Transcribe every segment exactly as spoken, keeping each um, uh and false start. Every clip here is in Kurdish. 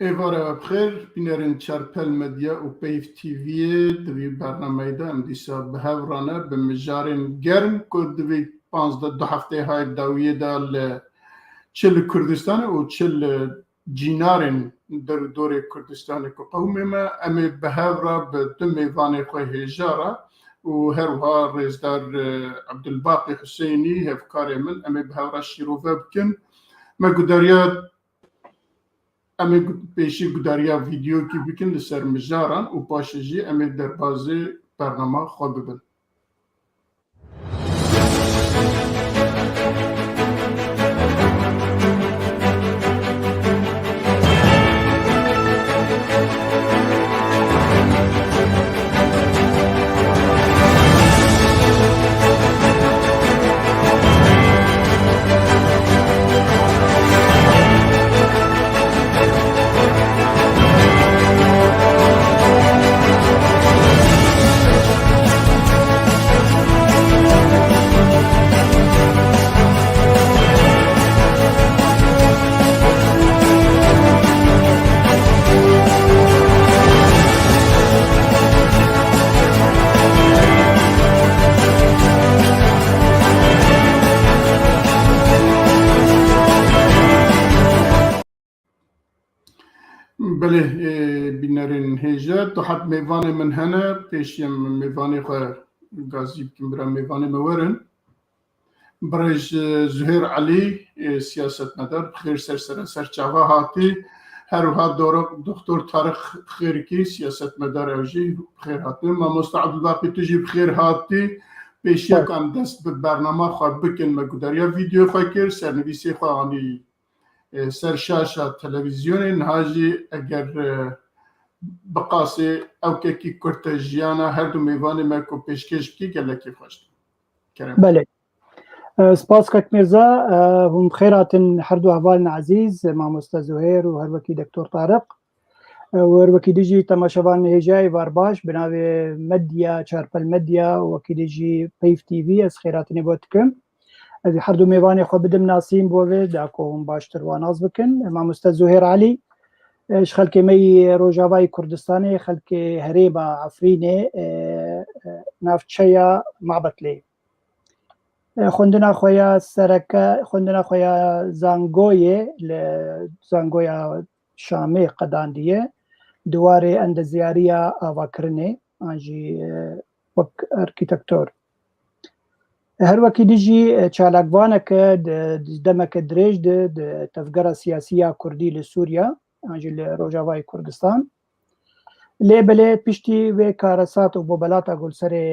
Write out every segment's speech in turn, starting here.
Êvara we bi xêr, bînerên Çarpel Medya û Peyv T V'yê di vî bernameyê de em dîsa bi hev re ne, bi mijarên germ ku di vî panzdeh du hefteyê hay dawiyê de li çi li Kurdistanê û çi li cînarên der û dorê Kurdistanê ku qewimê me, em ê bi hev re bi du mêvanê xwe hêja re û her wiha rêzdar, e, Ebdulbaqî Huseynî, hevkarê min, em ê bi hev re şîrove bikin. Me gudariya Em ê gu-, pêşî gudariya vîdeokî bikin li ser mijaran û paşê jî em ê derbazê bernama xwe bibin. Belê, e, bînerên hêja, tu hat mêvanê min hene, pêşî em mêvanê xwe gazî bikin, bira mêvanê me werin. Birêj, e, Zuhêr Elî, e, siyasetmedar, bi xêr ser sere ser çava hatî. Her wiha Doro-, Doktor Tarık Xêrikî, siyasetmedar, ew jî bi xêr hatin. Mamosta Abdulbaqî, tu jî bi xêr hatî. Pêşiya Sağ ol. Em dest bi bernama xwe bikin, me gudariya vîdeo xwe kir, sernivîsê xwe anî, e, ser şaşa televîzyonê. Niha jî eger, e, bi qasê ewkekî kurte jiyana her du mêvanê me ku pêşkêş bikî, gelekî xweş dibû. Kerem. Belê. E, spas Kak Mirza, e, hûn bi xêr hatin her du hevalên ezîz, Mamoste Zuhêr û her wekî Doktor Tariq. E, û her wekî dijî temaşevanên hêjayê êvar baş, bi navê Medya, Çarpel Medya û wekî dijî Peyv T V ez xêrhatinê bo dikim. Ez ê her du mêvanê xwe bidim nasîn bo vê, da ku hûn baştir wan nas bikin. Mamoste Zuhêr Elî, e, ji xelkê me yê Rojavayê Kurdistanê, xelkê herêma Efrînê, e, e, navçeya Mabetlê. E, xwendina xwe ya sereke, xwendina xwe ya zangoyê li zangoya Şamê qedandiye, di warê endezyariya avakirinê, an jî, e, wek arkîtektor. Her wekî dî jî, e, çalakvaneke di, di demeke dirêj de di tevgera siyasî ya Kurdî li Sûriya, an jî li Rojavayê Kurdistan. Lê belê piştî vê karesat û bobelata ku li serê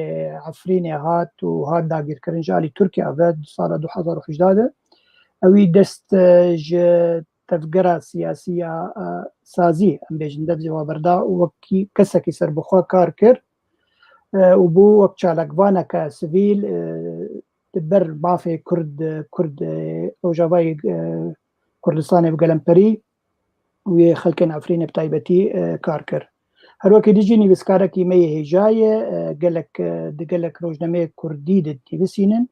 Efrînê hat û hat dagîrkirin ji alî Tirkiya ve di sala du hezar û hejdeh de, ewî dest, e, ji tevgera siyasî ya, e, sazî, em bêjin, dev jê we berda û wekî kesekî serbixwe kar kir, e, û bû wek çalakvaneke sivîl, e, di ber mafê Kurd, Kurd, e, Rojavayê, e, Kurdistanê bi gelemperî û yê xelkên Efrînê bi taybetî, e, kar kir. Her wekî dî jî nivîskarekî me yê hêja ye, e, gelek, e, di gelek rojnameyê Kurdî de dinivîsînin.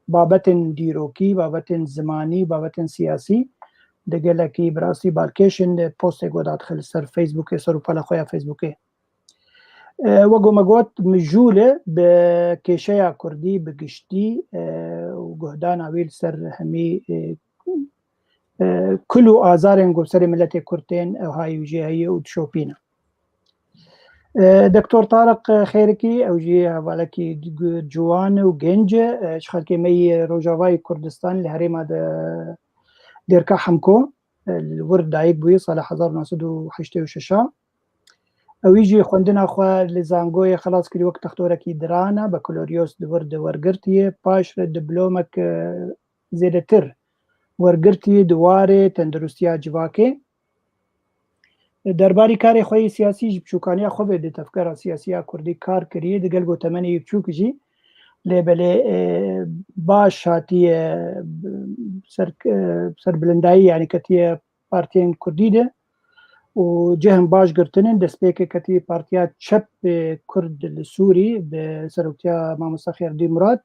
Babetên dîrokî, babetên zimanî, babetên siyasî di gelekî bi rastî balkêş in, e, postê ku dadixe li ser Facebookê, ser û pela xwe ya Facebookê. E, wek ku me got, mijûl e bi kêşeya Kurdî bi giştî, e, û guhdana wî li ser hemî, e, e, kul û azarên ku serê miletê Kurd tên, ew hay û jê heye û dişopîne. E, Doktor Tariq Xêrikî, ew jî hevalekî gu-, ciwan û genc e, e, ji xelkê me yê Rojavayê Kurdistan li herêma de Dêrka Hemko, e, li wir dayik bûye sala hezar û neh sed û heştê û şeş a. Ewî jî xwendina xwe li zangoyê xelas kiriye, wek textorekî diran e, bakaloryoz li wir de wergirtiye, paş re diplomek, e, zêdetir wergirtiye di warê tendirustiya civakê. Derbarî karê xwe yê siyasî ji biçûkaniya xwe ve di tevgera siyasî ya Kurdî kar kiriye, di gel ku temenê wî biçûk jî, lê belê, e, baş hatiye, e, ser, e, serbilindayî, yanî ketiye partiyên Kurdî de û cihên baş girtin in, destpêkê ketiye Partiya Çep, e, Kurd li Sûrî bi seroktiya Mamoste Xêrdîn Murad.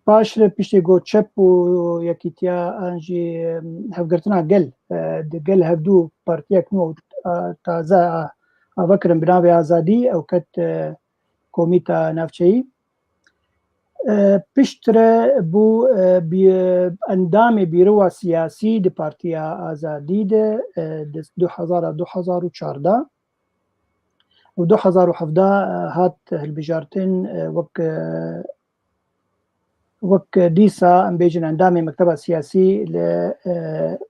Paşre piştî ku çep û yekîtiya an jî, em, hevgirtina gel, e, di gel hevdû partiyek nû, e, taze, e, ava kirin bi navê Azadî, ew ket, e, Komîta Navçeyî. E, piştre bû, e, bî-, endamê bîrowa siyasî di Partiya Azadî de, e, di du hezar a du hezar û çardeh û du hezar û hevdeh, e, hat hilbijartin, e, wek, e, wek dîsa em bêjin endamê mekteba siyasî li, e,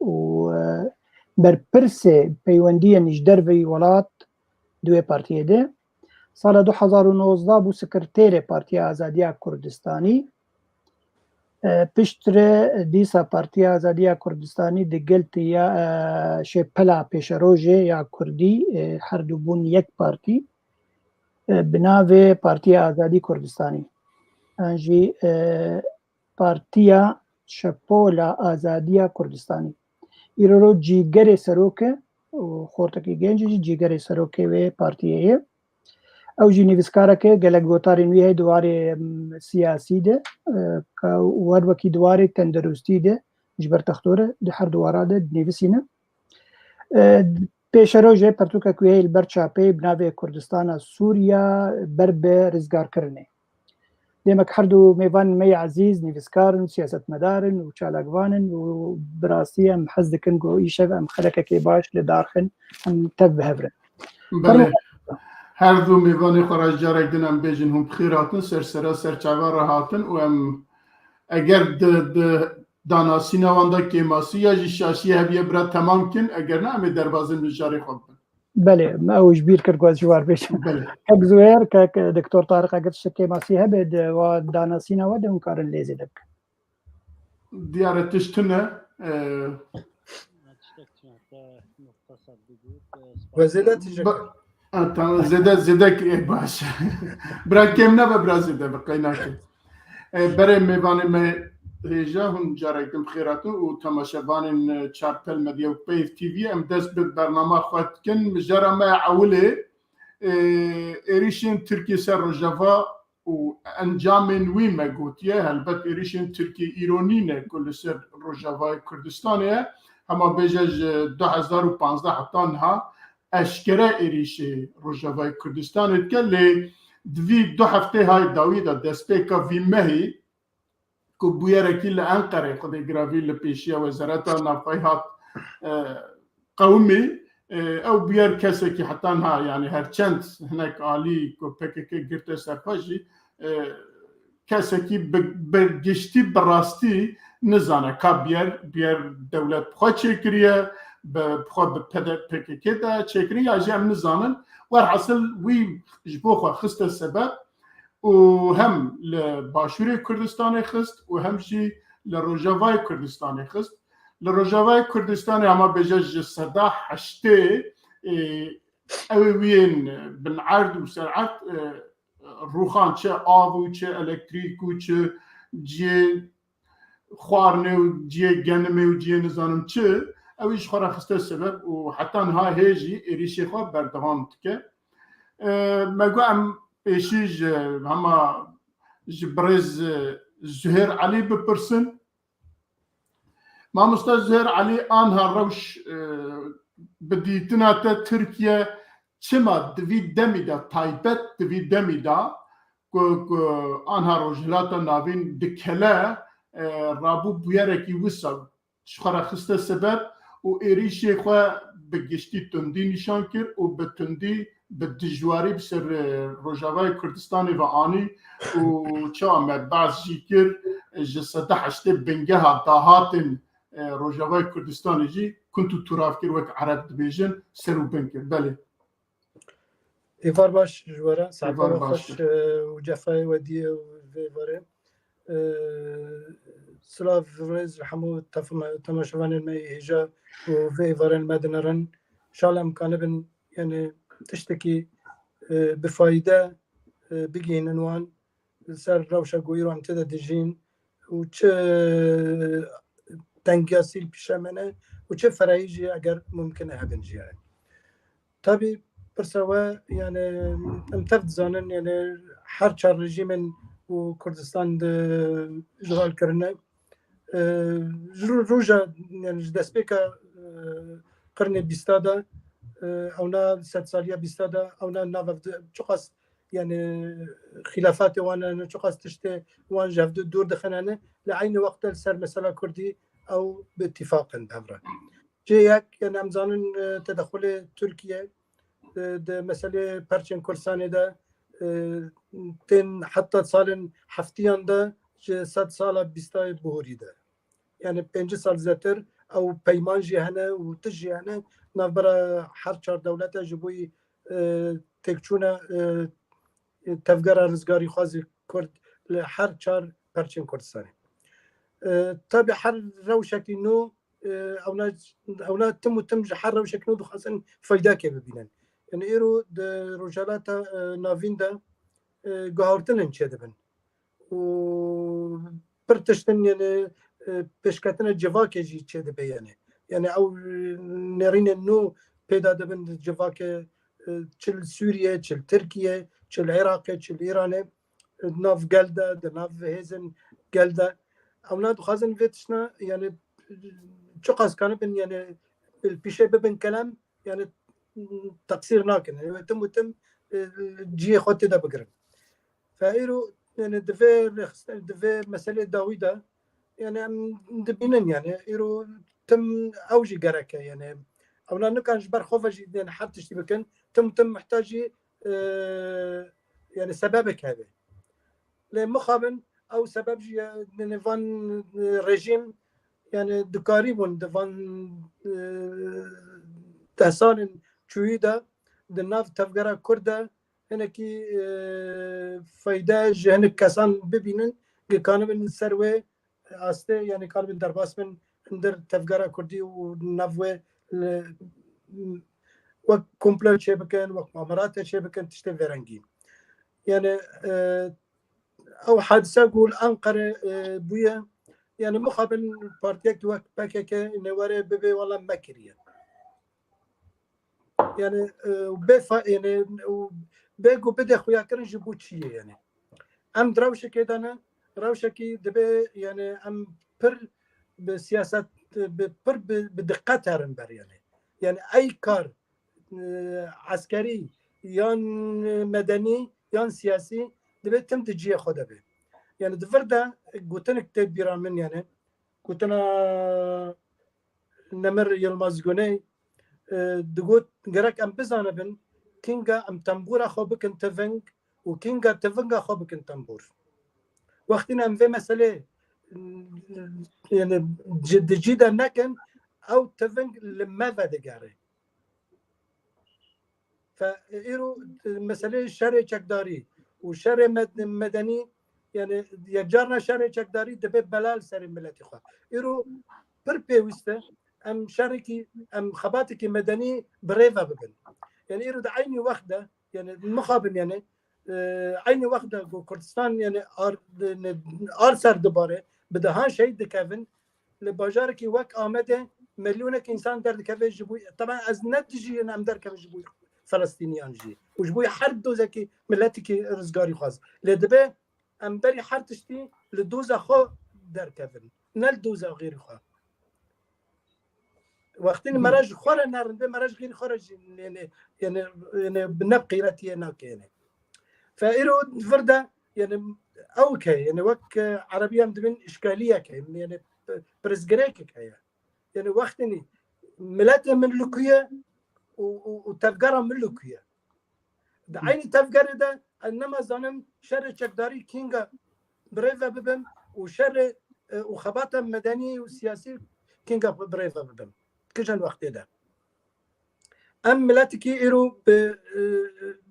û, e, berpirsê peywendiyên ji derveyî welat di wê partiyê de. Sala du hezar û nozdeh bû sekreterê Partiya Azadiya Kurdistanî. E, piştre dîsa Partiya Azadiya Kurdistanî di gel tiya, e, şêpela pêşerojê ya Kurdî, e, her du bûn yek partî, e, bi navê Partiya Azadî Kurdistanî. An jî, e, Partiya Şepola Azadiya Kurdistanî. Îro cîgerê serok e û xortekî genc jî cîgerê serokê wê partiyê ye. Ew jî nivîskarek e, gelek gotarên wî heye di warê, em, siyasî de, e, ka wer wekî di warê tenduristî de, ji ber textor e, di her du wara de dinivîsîne. E, pêşerojê pertûkek wî heye li ber çapê bi navê Kurdistana Sûriya ber bi rizgarkirinê. Demek her du mêvanên me yê ezîz nivîskar in, siyasetmedar in û çalakvan in û bi rastî em hez dikin ku îşev em xelekekê baş li dar xin, em tev bi hev re. Belê. Her du mêvanê xwe re ji carek din em bêjin hûn bi xêr hatin, ser sera ser çava re hatin û em eger di, di danasîna wan de kêmasî ya jî şaşiyê hebiye bira temam kin, eger ne em ê derbazin mijarê xwe bibin. Belê, me ew ji bîr kir ku ez ji war bêjim. Belê. Kek Zuhêr, kek Doktor Tariq, eger tiştek kêmasî hebe di wa danasîna we de hûn karin lê zêde bikin. Diyar e tişt tune, e, Tiştek çi, te muxtasar bigî, e, spas. We zêde tiştek. Ba-, ha, tamam, zêde, zêde ki, e, baş. Bira kêm nebe, bira zêde be, qey nake. E, berê mêvanê me hêja hûn carek din bi xêr hatin û temaşevanên, e, Çarpel Medya û Peyv T V, em dest bi bernama xwe dikin. Mijara me ya ewilê, e, êrîşên Tirkiyê ser Rojava û encamên wî me gotiye. Helbet êrîşên Tirkiyê îro nîne ku li ser Rojavayê Kurdistanê ye. Hema bêje ji du hezar û panzdeh heta niha eşkere êrîşê Rojavayê Kurdistanê dike, lê di vî du heftê hay dawî de, destpêka vî mehî, ku bûyerekî li Enqerê, Xwedê giravî, li pêşiya Wezareta Navxweyî hat, e, qewimî, e, ew bûyer kesekî heta niha, yanî her çend hinek alî ku P K K girte ser xwe jî, e, kesekî bi, bi giştî, bi rastî nizane ka bûyer, bûyer dewlet bi xwe çêkiriye, bi, bi xwe bi P D, P K K de çêkiriye ya jî em nizanin. Werhasil wî ji bo xwe xiste sebeb û hem li Başûrê Kurdistanê xist û hem jî li Rojavayê Kurdistanê xist. Li Rojavayê Kurdistanê hema bêje ji seda heştê, e, ew ê wî yên bin erd û ser erd, e, rûxan, çi av û çi elektrîk û çi cihê xwarinê û cihê genimê û cihê nizanim çi, ew ê ji xwe re xiste sebeb û heta niha hê jî êrîşê xwe berdewam dike. E, me got em pêşî ji hema ji birêz, e, Zuhêr Elî bipirsin. Mamoste Zuhêr Elî, anha rewş, e, bi dîtina te Tirkiye çima di vî demî de, taybet di vî demî de ku, ku anha Rojhilata Navîn dikele, e, rabû bûyerekî wisa ji xwe re xiste sebeb û êrîşê xwe bi giştî tundî nîşan kir û bi tundî, bi dijwarî bi ser, e, Rojavayê Kurdistanê ve anî û çawa me behs jî kir, e, ji sed û heştê bingeha dahatên, e, Rojavayê Kurdistanê jî kunt û turav kir, wek Ereb dibêjin, ser û bin kir. Belê. Êvar baş ji we re, saeta we xweş, e, û cefayê we dî û vê varê. E, silav, rêz ji hemû tefme-, temaşevanên me yê hêja û vê êvarên me dinerin. Şal em kanibin, yani, tiştekî, e, bi fayde, e, bigihînin wan. Li ser rewşa ku îro em tê de dijîn û çi tengiya sîl pîşe me ne û çi ferayî jî eger mumkin e hebin jî ye. Tabî pirsa we, yani, em tev dizanin, yani, her çar rejîmên û Kurdistan di îşxal kirine. E, ji ro-, roja, yani ji destpêka, e, qirnê bîsta de, e, ewna sedsaliya bîsta de, ewna nav hev di, çiqas, yani, xîlafatê wan hene, çiqas tiştê wan ji hev di dûr dixin hene, li eynî wext de li ser mesela Kurdî ew bi îtîfaq in bi hev re. Cê yek, yani em zanin, e, tedexulê Tirkiye, e, di meselê perçên Kurdistanê de, e, tên heta salên heftiyan de ji sedsala bîstayê bihurî de. Yani pêncî sal zêtir ew peyman jî hene û tişt jî hene navbera her çar dewlete ji bo, e, têkçûna, e, tevgera rizgarîxwazî Kurd li her çar perçên Kurdistanê. E, tabi her rewşekî nû, e, ewna, ewna tim û tim ji her rewşekî nû dixwazin feydakê bibînin. Yani îro di Rojhilata, e, Navîn de, e, guhertinên çêdibin. Û pir tiştin, yani, e, pêşketina civakê jî çêdibe, yani. Yani ew, e, nêrînên nû pêda dibin di civakê, e, çi li Sûriye, çi li Tirkiye, çi li Iraqê, çi li Îranê, e, di nav gel de, di nav hêzên gel de. Ewna dixwazin vê tiştine, yani, çiqas kanibin, yani, li pîşê bibin kelem, yani, teqsîr nakin. Yani, tim û tim, e, cihê xwe tê de bigirin. Fe îro, yani, di vê rêxistin, di vê meselê dawî de, yani, em dibînin, yani, îro tim ew jî gerek e, yani, ewna nikan ji ber xwe ve jî, yani, her tiştî bikin, tim tim mihtacî, e, yani, sebebek hebe. Lê mixabin ew sebeb jî ye, yani, van, e, rejîm, yani, dikarîbûn di van, e, deh salên çûyî de di nav tevgera Kurd de hinekî, e, feyde ji hinek kesan bibînin, ki kanibin ser wê astê, yani kanibin derbas bin hundir tevgera Kurdî û nav wê li, wek komplo çêbikin, wek muamerate çêbikin, tiştê vêrengî. Yani, e, ew hadise ku li Enqere, e, bûye, yani mixabin partiyek wek P K K ne were bibe wala me kiriye. Yani, e, bê fa-, yani, û bê ku bide xuyakirin ji bo çi ye, yani. Em di rewşekê de ne, rewşekî dibe, yani, em pir bi siyaset, bi, pir bi, bi diqet herin ber, yani. Yani, ey kar, e, eskerî, yan medenî, yan siyasî, dibe tim di cihê xwe de be. Yani, di vir de gotinek tê bîra min, yani, gotina Nemir Yilmaz Guney, e, digot, gerek em bizanibin, kînga em tembûra xwe bikin tiving û kînga tivinga xwe bikin tembûr. Wextî em vê meselê, yani, ci-, di cî de nekin, ew tiving li me vedigere. Fe, îro, e, meseleyê şerê çekdarî û şerê med-, medenî, yani, yekcarna şerê çekdarî dibe bela li serê miletî xwe. Îro pir pêwîst e em şerekî, em xebatekî medenî bi rê ve bibin. Yani, îro di eynî wext de, yani, mixabin, yani, e, eynî wext de ku Kurdistan, yani, ar, ne, ar ser dibare, bi dehan şehîd dikevin, li bajarekî wek Amedê milyonek însan derdikeve ji bo, taban ez ne dijî em derkevin ji bo Felestîniyan jî û ji bo her dozekî miletekî rizgarîxwaz. Lê dibe em berî her tiştî li doza xwe derkevin, ne li doza xêrî xwe. Wextî mere ji xwe re nerin be, mere ji xêrî xwe re jî, yani, yani, yani, bi ne qîretiyê nake, yani. Fe îro vir de, yani, ew ke, yani, wek, e, Erebî em dibin îşkaliyek heye, yani, pirsgirêkek heye. Yani, wextî miletê min li ku ye û, û, û tevgera min li ku ye. Di eynî tevgerê de ez nema zanim şerê çekdarî kînga bi rê ve bibim û şerê, e, û xebata medenî û siyasî kînga bi rê ve bibim. Kijan wextê de. Em miletikî îro bi,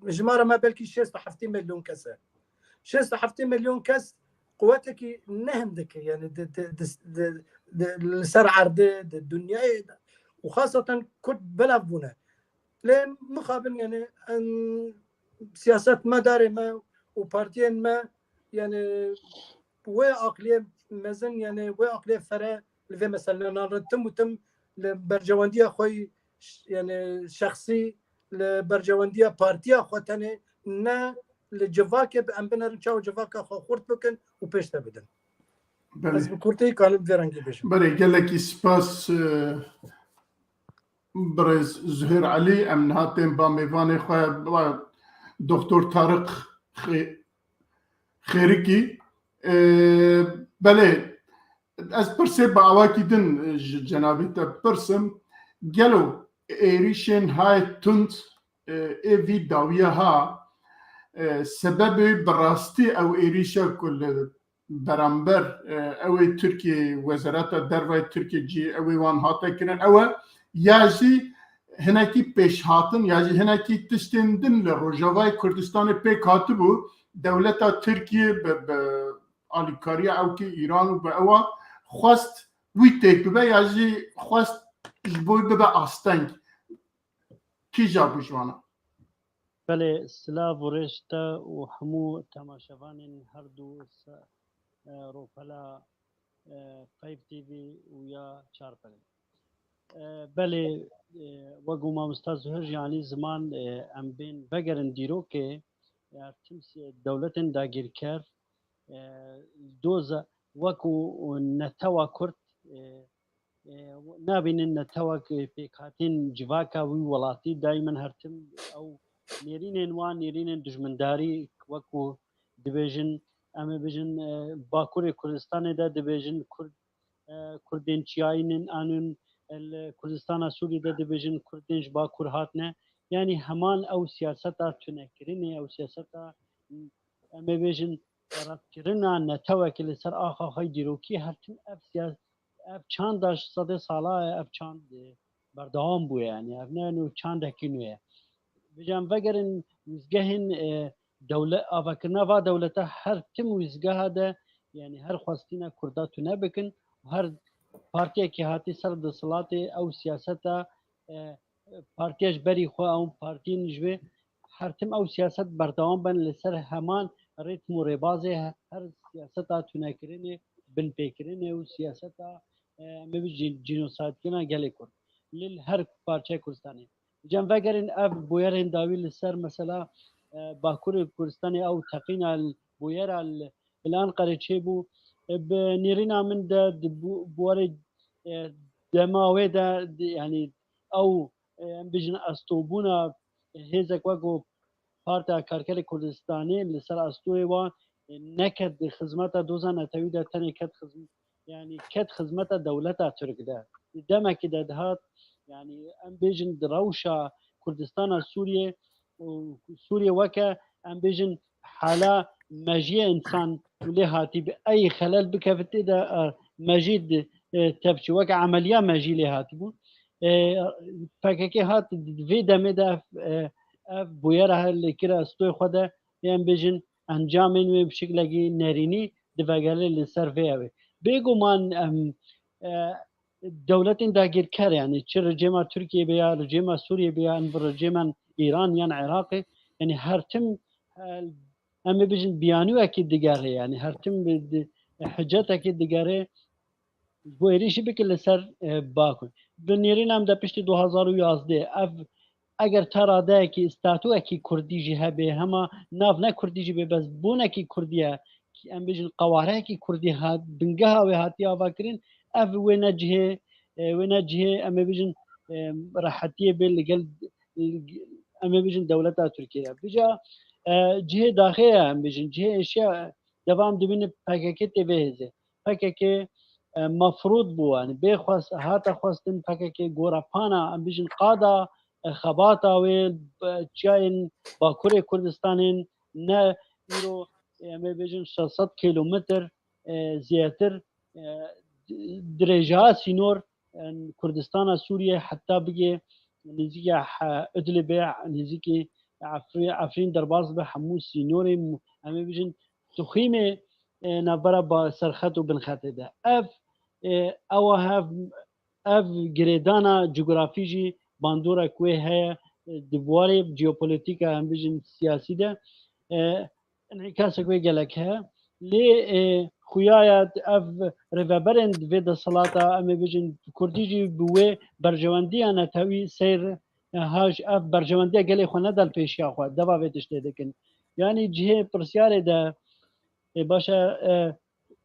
e, jimara me belkî şêst û heftê milyon kes e. Şêst û heftê milyon kes quwetekî ne hindik e, yani di, di, di, di, di, li ser erdê, di dinyayê de. Û xaseten Kurd belav bûne. Lê mixabin, yani, em siyasetmedarê me û partiyên me, yani, wê aqliyê mezin, yani, wê aqliyê fere li vê meselenan re tim û tim li berjewendiya xwe, yani, şexsî, li berjewendiya partiya xwe tenê, ne li civakê bi em binerin çawa civaka xwe xurt bikin û pêş de bidin. Belê. Ez bi kurtî kanim vê rengî bêjim. Belê, gelekî spas, e, birêz Zuhêr Elî, em niha tên ba mêvanê xwe, ba Doktor Tariq Xê-, Xêrikî. E, belê, ez pirsê bi awakî din, e, ji cenabê te bipirsim. Gelo êrîşên hayê tund, e, ê vî dawiya ha, e, sebebê bi rastî ew êrîşa ku li beramber, e, ew ê Tirkiyê, Wezareta Derve yê Tirkiyê cî ew ê wan hate kirin, ew e ya jî hinekî pêşhatin ya jî hinekî tiştên din li Rojavayê Kurdistanê pêk hatibû, dewleta Tirkiyê bi, bi alîkariya ewkê Îran û bi ewa xwest wî têk bibe ya jî xwest ji bo wî bibe asteng. Kîja bû ji wana? Belê, silav û rêz te û hemû temaşevanên her du se-, e, rûpela, e, Peyv T V û ya Çarpelê. E, belê, e, wek ku mamosta Zuhir jî anî ziman, e, em bên vegerin dîrokê, e, her tim si-, dewletên dagîrker, e, doza wekû netewa Kurd, e, e, nabînin netewek pêkhatên civaka wî welatî, daîmen her tim ew nêrînên wan, nêrînên dijmindarî, wekû dibêjin, em ê bijin, e, Bakurê Kurdistanê de dibêjin Kurd, e, Kurdên çiyayî nin anûn, e, li Kurdistana Sûriyê de dibêjin Kurdên ji Bakur hatine. Yanî heman ew siyaseta tunekirinê, ew siyaseta, em ê bêjin, redkirina netewekê li ser axa xwe yê dîrokî, her tim ev siya-, ev çanda ji sedê sala ye, ev çand, e, berdewam bûye, yanî ev ne nû çandekî nû ye. Vêca em vegerin wîzgehên, e, dewle-, avakirina va dewleta her tim wîzgeha de, yanî her xwestîna Kurda tune bikin û her partiyekî hatî ser desthilatê ew siyaseta, e, partiya ji berî xwe ew partiyên ji vê her tim ew siyaset berdewam ben li ser heman rîtm û rêbazê he-, her siyaseta tunekirinê, binpêkirinê û siyaseta, e, em ê bêjin cî-, cînosaydkirina gelê Kurd li her parçeyê Kurdistanê. Cem vegerin ev bûyerên dawî li ser mesela, e, Bakurê Kurdistanê ew teqîna l-, bûyera li, li Anqerê çêbû. E, bi nêrîna min de di bû-, bûyerê, e, dema wê de di, yanî ew, e, em bêjin estobûna hêzek wek ku Partiya Karkerê Kurdistanê li ser estoyê wan, e, neket di xizmeta doza netewî de, tenê ket xizm-, yanî ket xizmeta dewleta Tirk de. Di demekî de dihat, yanî em bêjin di rewşa Kurdistana Sûriyê û Sûriyê weke, em bêjin hala mejiyê însan lê hatî bi ey xelel bikevitê de, e, mejî di, e, tevçî weke emeliya mejî lê hatîbû. E, P K K hat di vê demê de ev, e, ev bûyera her lê kira stoyê xwe de, em bêjin encamên wê bi şiklekî nerînî divegere li ser vê ew ê. Bêguman em, e, dewletên dagîrker, yanî çi rejêma Tirkiyê be ya rejêma Sûriyê be ya em bi rejêman Îran yan Iraqê, yanî her tim, e, em ê bijin biyanûyekî digere, yanî her tim bi di-, hicetekî digere ji bo êrîşî bike li ser, e, Bakur. Bi nêrîna em de piştî du hazar û yazdeh ev, eger ta radeyekî, statûyekî kurdî jî hebe, hema nav ne kurdî jî bê, bes bûnekî kurdî ye, em bêjin qewareyekî kurdî hat, bingeha wê hatiye avakirin, ev wê ne cihê, e, wê ne cihê, em ê bêjin, e, rehetiyê bê li gel, em ê bêjin dewleta Tirkiyê de. Vêca, e, cihê daxê ye, em bêjin, cihê êşiya, deva em dibînin P K K tê vê hêzê. P K K, e, mefrûd bû, yanî bê xwest, hate xwestin P K K gorepana, em bêjin qada, e, xebata wê, e, çiyayên Bakurê Kurdistanê ne îro, e, em ê bêjin şeş sed kîlometr, e, zêdetir, e, di-, dirêja sînor, e, Kurdistana Sûriyê heta bigê nêzîkî he-, Idlibê, nêzîkî Efrî-, Efrîn derbas be, hemû sînorê mu-, em ê bêjin tuxîmê, e, navbera ba serxet û binxetê de. Ev, e, ewa hev, ev girêdana cografî jî bandorek wê heye, e, di warê jeopolîtîka, em bêjin siyasî de, e, înîkasek wê gelek heye. Lê, e, xuya ya ev rêveberên vê desthilata, em ê bêjin kurdî jî bi wê berjewendiya netewî seyr, e, haj ev berjewendiya gelê xwe neda li pêşiya xwe, deva vê tiştê dikin. Yanî cihê pirsyarê de, e, baş e, e,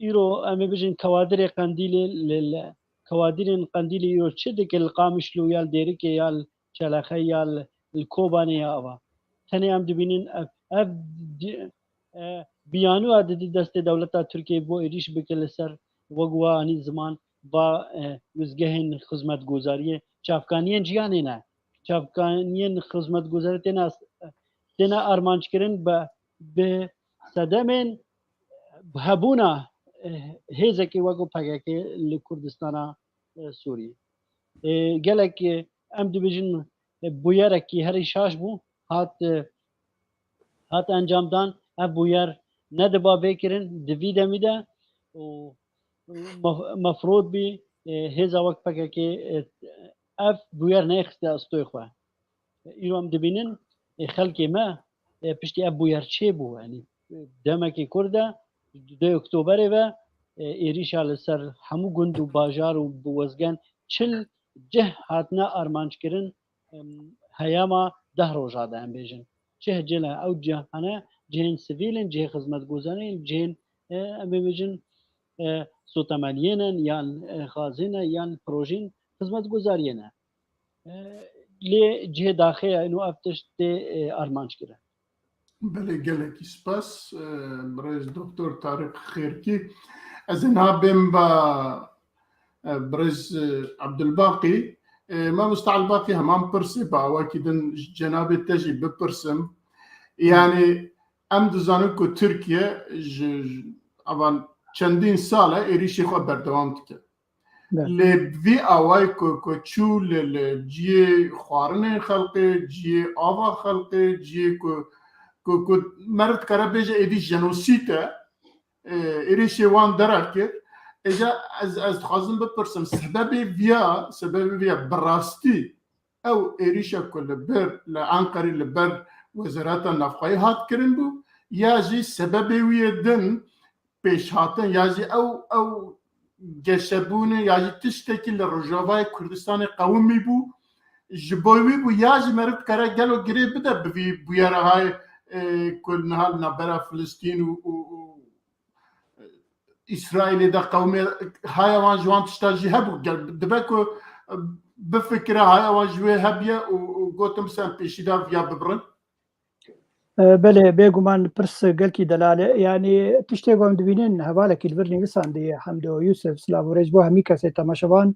îro em ê bijin kewadirê Qendîlê li, li, kewadirên Qendîlê îro çi dike li Qamişlo ya li Dêrikê ya li Çelexe ya li, li Kobanê ya ava. Tenê em dibînin ev, ev di- e, biyanoya didî destê dewleta Tirkiyê bo êrîş bike li ser wek we anî ziman va, e, wizgehên xizmetgozariyê, çavkaniyên jiyanê ne. Çavkaniyên xizmetgozariyê têne, têne armanckirîn bi, bi sedemên hebûna, e, hêzekê wek P K K li Kurdistana, e, Sûriyê. E, gelek, e, em dibêjin, e, bûyerekî herî şaş bû, hat, e, hat encamdan, ev bûyer nediba vê kirin di vî demî de û mef-, mefrûd bî, e, hêza wek P K K, e, ev bûyer neyxiste astoyê xwe. Îro em dibînin, e, xelkê me, e, piştî ev bûyer çêbû, yanî, e, demekê kurt de, di duyê Oktoberê ve, e, êrîşa li ser hemû gund û bajar û bi wezgen çil cih hatine armanckirin, em, heyama deh roja de em bêjin. Cih cil e, ew cihane cihên sivîl in, cihê xizmetgozarî in, cihên, e, em ê bêjin, e, sotemeniyê ne, yan, e, xazî ne, yan projên xizmetgozariyê ne. E, lê cihê daxê ye, ino ev tişt tê, e, armanc kirin. Belê, gelekî spas, e, birêz Doktor Tariq Xêrkî. Ez ê niha bêm ba, e, birêz, e, Abdulbaqî. E, mamosta Elbaqî, heman pirsê bi awakî din ji cenabê te jî bipirsim. Yanî em dizanin ku Tirkiye ji, ji avan çendîn sal e êrîşê xwe berdewam dike. Lê bi vî awayî ku, ku çû li, li ciyê xwarinê xelkê, ciyê ava xelkê, ciyê ku, ku, ku meriv dikare bêje êdî jenosîd e, e, êrîşê wan dera kir. Êca ez, ez dixwazim bipirsim, sebebê viya, sebebê viya bi rastî ew êrîşa ku li bir, li Enqerê li ber Wezareta Navxweyî hat kirin bû, ya jî sebebê wî yê din pêşhatin, ya jî ew, ew geşebûnê, ya jî tiştekî li Rojavayê Kurdistanê qewimî bû, ji bo wî bû, ya jî meriv dikare gelo girê bide bi vî bûyera hay, e, ku niha li navbera Filistîn û, û, û, e, Îsraîlê de qewimê, haya wan ji wan tişta jî hebû. Gel, dibe ku, e, bifikire haya wan ji wê hebiye û, û gotim sen pêşî de viya bibirin. E, belê, bêguman pirs gelkî delal e. Yanî tiştê ku em dibînin, hevalekî li vir nivîsandî, Hemdo Yusuf, silav û rêz bo hemî kesê temaşevan.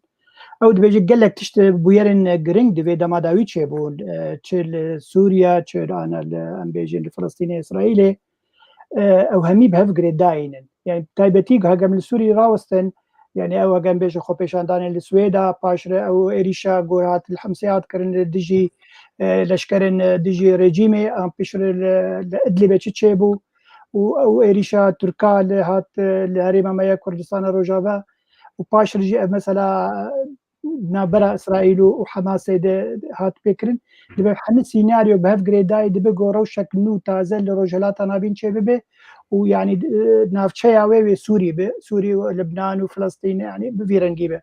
Ew dibêje gelek tişt bûyerên giring di vê dema dawî çêbûn. E, çi li Sûriye, çi li ana li, em bêjin, li Filistînê, Îsraîlê. E, ew hemî bi hev girêdayî ne. Yanî taybetî ku heke em li Sûriyê rawestin, yanî ew heke em bêjin xwepêşandanê li Swêda, paşre ew êrîşa ku hat li Hemsê hat kirin li dijî, e, leşkerên, e, dijî rejîmê, an piştre li, li Idlibê çi çêbû û ew êrîşa Tirka li hat, e, li herêma me ya Kurdistana Rojava û paşre jî ev mesela, e, navbera Îsraîl û, û Hemasê de hat pêkirin. Dibe hemî sînaryo bi hev girêdayî dibe ku rewşek nû taze li Rojhilata Navîn çêbibe û yanî, e, navçeya wê wê Sûrî be, Sûrî û Libnan û Filistîn, yanî bi vî rengî be.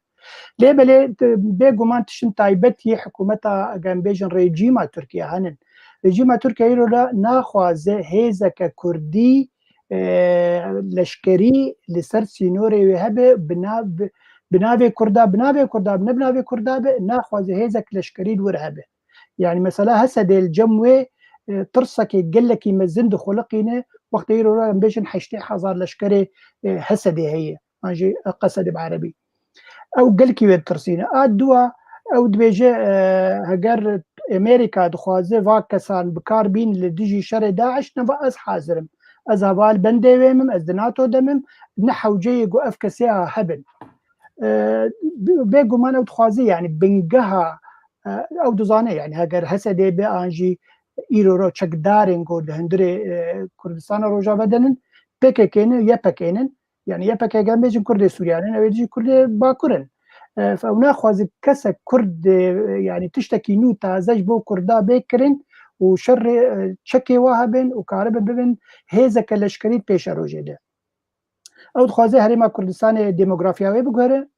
Lê belê, t-, bêguman tiştin taybet yê hikûmeta, eger em bêjin, rejîma Tirkiye henin. Rejîma Tirkiye îro de naxwaze hêzeke kurdî, e, leşkerî li ser sînorê wê hebe, bi nav-, bi, bi navê kurda, bi navê kurda, ne bi navê kurda be, naxwaze hêzek leşkerî li wir hebe. Yanî mesela Hesedê li cem wê, e, tirsekê gelekî mezin dixuliqîne, wextê îro re em bêjin heştê hezar leşkerê, e, Hesedê heye. An jî Qesedê bi erebî. Ew gelkî wê ditirsîne. A dua, ew dibêje, e, heger Amerîka dixwaze va kesan bi kar bîn li dijî şerê DAIŞ, ne va ez hazir im. Ez heval bendê wê mim, ez di NATO de mim, ne hewceyê ku ev kesê hebin. E, bê-, bêguman ew dixwaze, yanî bingeha, e, ew dizane, yanî heger Hesedê be an jî îro ro çekdarên ku li hundirê, e, Kurdistana Rojava de nin, P K K ne, Y P G ne, yanî Y P G em bêjin Kurdê Sûriyan in, ew ê dijî Kurdê Bakur in. E, ew naxwaze kesek Kurd, e, yanî tiştekî nû taze ji bo Kurda bê kirin û şerê, e, çekê wa hebin û karibin bibin hêzeke leşkerî di pêşerojê de. Ew dixwaze Herêma Kurdistanê demografiya wê biguhere,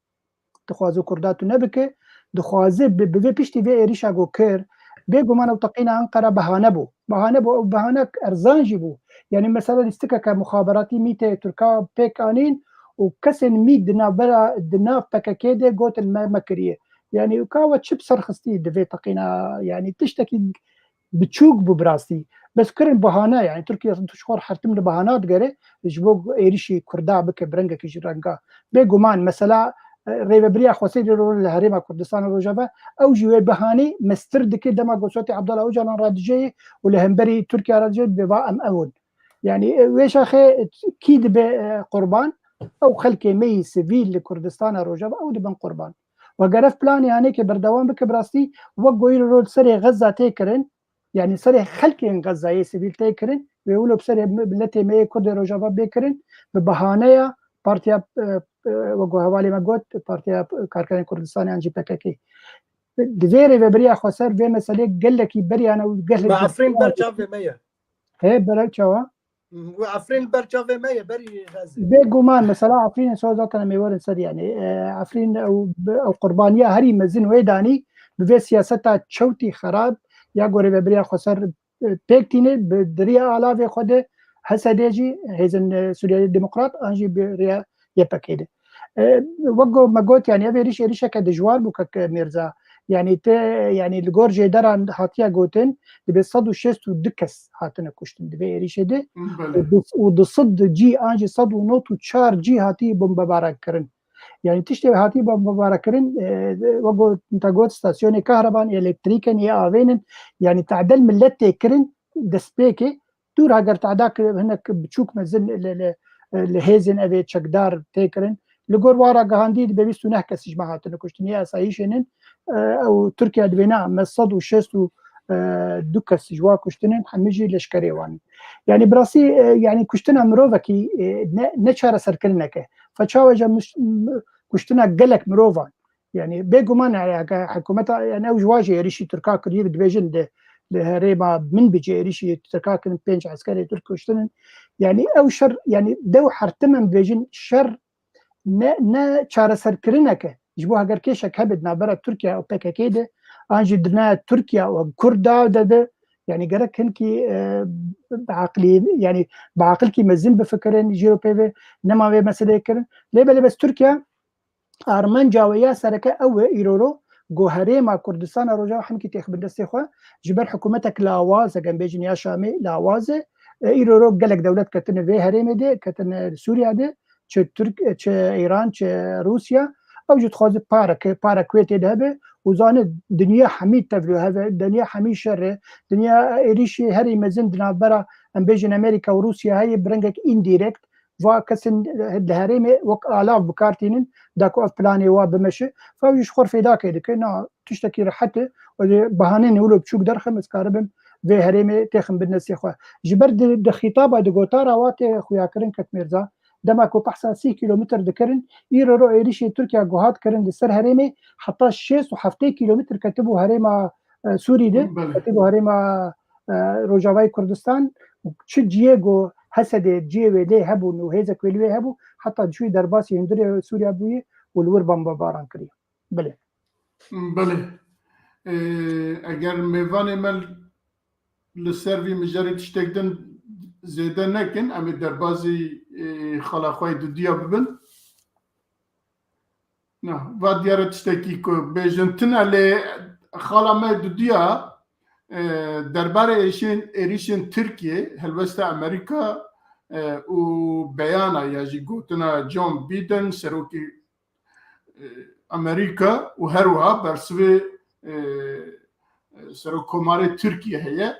dixwaze Kurda tune bike, dixwaze bi, bi vê piştî vê êrîşa ku kir, bêguman ew teqîna Enqera behane bû. Behane bû, ew behane erzan jî bû. Yanî mesela lîstikeke muxaberatî MÎT'ê Tirka pêk anîn û kesên MÎT di navbera, di nav P K K de gotin me, me kiriye. Yanî ka we çi bi ser xistî di vê teqîna, yanî tiştekî biçûk bû bi rastî. Bes kirin bahane, yanî Tirkiye tu ji xwe hertim li bahana digere, ji bo êrişî Kurda bike bi rengekî ji renga. Bêguman mesela, e, rêvebiriya Xweser îro li Herêma Kurdistana Rojava, ew jî wê bihanê mestir dike dema ku Sowetê Abdullah Ocalan radijeyê û li hemberî Tirkiye radijeyê dibê va em ew in. Yanî, e, wê şaxê kî dibe, e, qurban? Ew xelkê me yî sivîl li Kurdistana Rojava, ew dibin qurban. Ve geref planê hanê ke berdewam bike bi rastî, wek goyî rol serê Xezza tê kirin, yanî serê xelkên Xezzayê sivîl tê kirin, wê wilo bi serê mi-, miletê me yê Kurdê Rojava bê kirin, bi bahaneya partiya, e, e, wek ku hevalê me got, Partiya Karkerên Kurdistanê an jî P K K. Di vê rêvebiriya xweser vê meselê gelekî beriyane û gelek Me Efrîn ber çavê me ye. He, berek çawa? Wê Efrîn ber çavê me ye, berî Xezê. Bêguman, mesela Efrînê so zaten em ê werin ser, yanî, e, Efrîn ew, ew qurbaniya herî mezin wê danî, bi vê siyaseta çewtî xerab ya gorê vebiriya xweser, e, pêk tîne, bi diriya alavê xwe de H S D jî, Hêzên, e, Sûriya Demokrat, an jî bi riya Y P G de. E, wek ku me got, yanî ev êrîş êrîşeke dijwar bû kek Mîrza. Yanî te, yanî li gor jêderan hatiye gotin, dibe sed û şêst û du kes hatine kuştin di vê êrîşê de. Belê. Û du, û du sed cî an jî sed û nod û çar cî hatî bombebaran kirin. Yanî tiştê hatî bombebaran kirin, e, wek ku te got, stasyonê kahreban, elektrîk in, yê avê nin. Yanî tehdel milet tê kirin, destpêkê. Dûr heger tehda kir, hinek biçûk mezin li, li, li hêzên evê çekdar tê kirin. Li gor wa ragihandî dibe bîst û neh kes ji me hatine kuştin. Yê esayîşê nin, e, ew Tirkiye dibêne me sed û şêst û du kes ji wa kuştin in, hemî jî leşkerê wan in. Yanî bi rastî, e, yanî kuştina mirovekî, e, ne, ne çareserkirineke. Fe çawa je miş-, m-, kuştina gelek mirovan. Yanî bêguman, yanî heke hikûmeta, yanî ew ji wa jî êrîşî Tirka kiriye, dibêjin de li herêma Minbicê êrîşî Tirka kirin, pênc eskerê Tirk kuştin in. Yanî ew şer, yanî dew hertim em dibêjin şer ne, ne çareserkirineke. Ji bo heger kêşek hebe di navbera Tirkiye û P K K de, an jî di nava Tirkiye û Kurda de de, yanî gerek hinkî, e, bi aqilî, yanî bi aqilkî mezin bifikirin, jî ro pê ve nema vê meseleyê kirin. Lê belê bes Tirkiye armanca wê ya sereke ew e îroro ku herêma Kurdistana Rojava hemkî têxibin destê xwe ji ber hikûmetek lawaz, eger bêjin ya Şamê lawaz e. E, îroro gelek dewlet ketine vê herêmê de, ketine li Sûriya de, çi Tirk, çi Îran, çi Rûsya. Ew jî dixwaze pareke, parek wê tê de hebe û zane dinya hemî tevlî heve, dinya hemî şer e, dinya êrîşê herî mezin di navbera, em bêjin Amerîka û Rûsya heye bi rengek indirekt, va kesên li herêmê wek alav bi kar tînin, da ku ev planê wa bimeşe. Fa wî ji xwe fêdakê dike, na tiştekî rehet e, û dê bahaneyên wilo biçûk derxim, ez karibim vê herêmê têxim bin destê xwe. Ji ber di, di xîtaba, di gotara wa tê xuyakirin kek Mêrza, dema ku behsa sî kîlometr dikirin, îro ro êrîşê Tirkiye ku hat kirin li ser herêmê, heta şêst û heftê kîlometr ketibû herêma, e, Sûrî de, Belê. ketibû herêma, e, Rojavayê Kurdistan, û çi ciyê ku H S D ciyê wê lê hebûn û hêzek wê li wê hebû, heta diçûyî derbasî hundirê Sûriya bûyî û li wir bombebaran kiriye. Belê. Belê. Ee, eger mêvanê me li ser vî mijarê tiştek din zêde nekin, em ê derbazî, e, xala xwe yê dudiya bibin. Na, va diyar e tiştekî ku bêjin tune, lê xala me dudiya, e, derbarê êşên, êrîşên Tirkiye, helwesta Amerîka, e, û beyana ya jî gotina John Biden, serokê, e, Amerîka û her wiha bersivê, e, serokkomarê Tirkiye heye.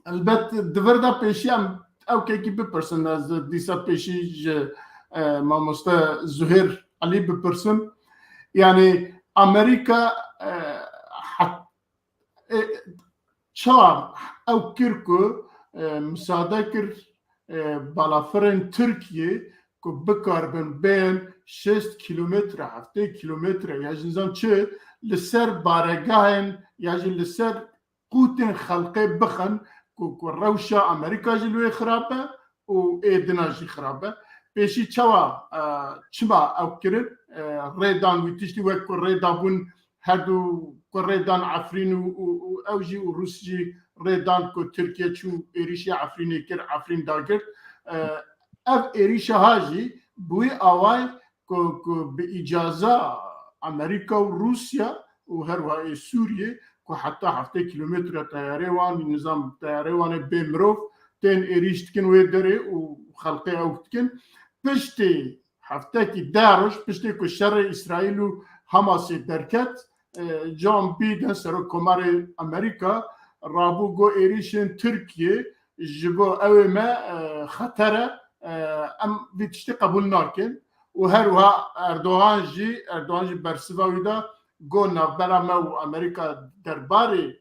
Elbet di vir de pêşî em ew kekî bipirsin, ez dîsa pêşî ji, e, mamoste Zuhêr Elî bipirsim. Yanî Amerîka, e, het-, e, çawa ew kir ku, e, misade kir, e, balafirên Tirkiyê ku bikaribin bên şêst kîlometre, heftê kîlometre ya jî nizam çi li ser baregahên ya jî li ser qûtên xelqê bixin ku, ku rewşa Amerîka jî li wê xirab e û ê dina jî xirab e. Pêşî çawa, e, çima ew kirin, e, rê dan wî tiştî wek ku rê dabûn her du ku rêdan Efrîn û, û, û ew jî û Rûs jî rêdan ku Tirkiye çû êrîşê Efrînê kir, Efrîn dagirt. E, ev êrîşa ha jî bi wî awayî ku, ku bi îcaza Amerîka û Rûsya û her wiha ê Sûriyê ku heta heftê kîlometre teyarê wan, nizam teyarê wan ê bê mirov tên êrîş dikin wê derê û xelqê ew dikin. Piştî heftekî deh roj, piştî ku şerê Îsraîl û Hamasê derket, e, John Biden, serokkomarê Amerîka, rabû got êrîşên Tirkiyê ji bo ew ê me, e, xeter e, e, em vî tiştî qebûl nakin. Û her wiha Erdogan jî, Erdogan jî bersiva wî da, got navbera me û Amerîka derbarê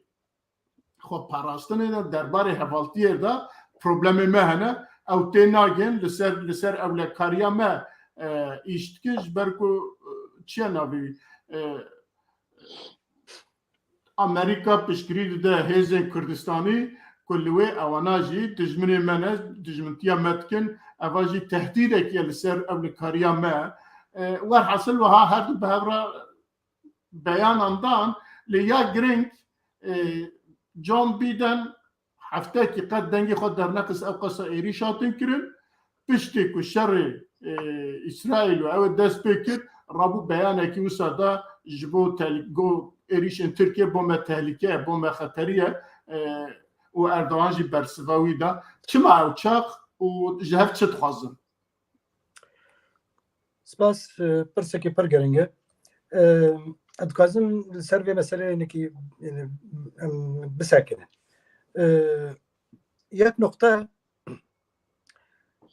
xwe parastinê de, derbarê hevaltiyê de problemê me hene, ew tê nagên, li ser, li ser ewlekariya me, e, îş dikin, ji ber ku, e, çiye navê wî, e, Amerîka piştgirî dide hêzên Kurdistanî ku li wê ewana jî dijminê me ne, dijmintiya me dikin, eva jî tehdîdek ye li ser ewlekariya me. E, werhasil wiha her du bi hev re beyanan dan, lê ya giring, e, John Biden heftekî qet dengê xwe dernexist, ew qasa êrîş hatin kirin. Piştê ku şerê, e, Îsraîl û ew ê dest pê kir, rabû beyanekî wisa da ji bo tel-, go êrîşên Tirkiye bo me tehlîke ye, bo me xeterî ye, e, û Erdogan jî bersiva wî da. Çima ew çax û ji hev çi dixwazin? Spas, e, pirsekî pir giring e. E, ez dixwazim li ser vê meseleyê hinekî, yani, em bisekinin. E, yek noqte,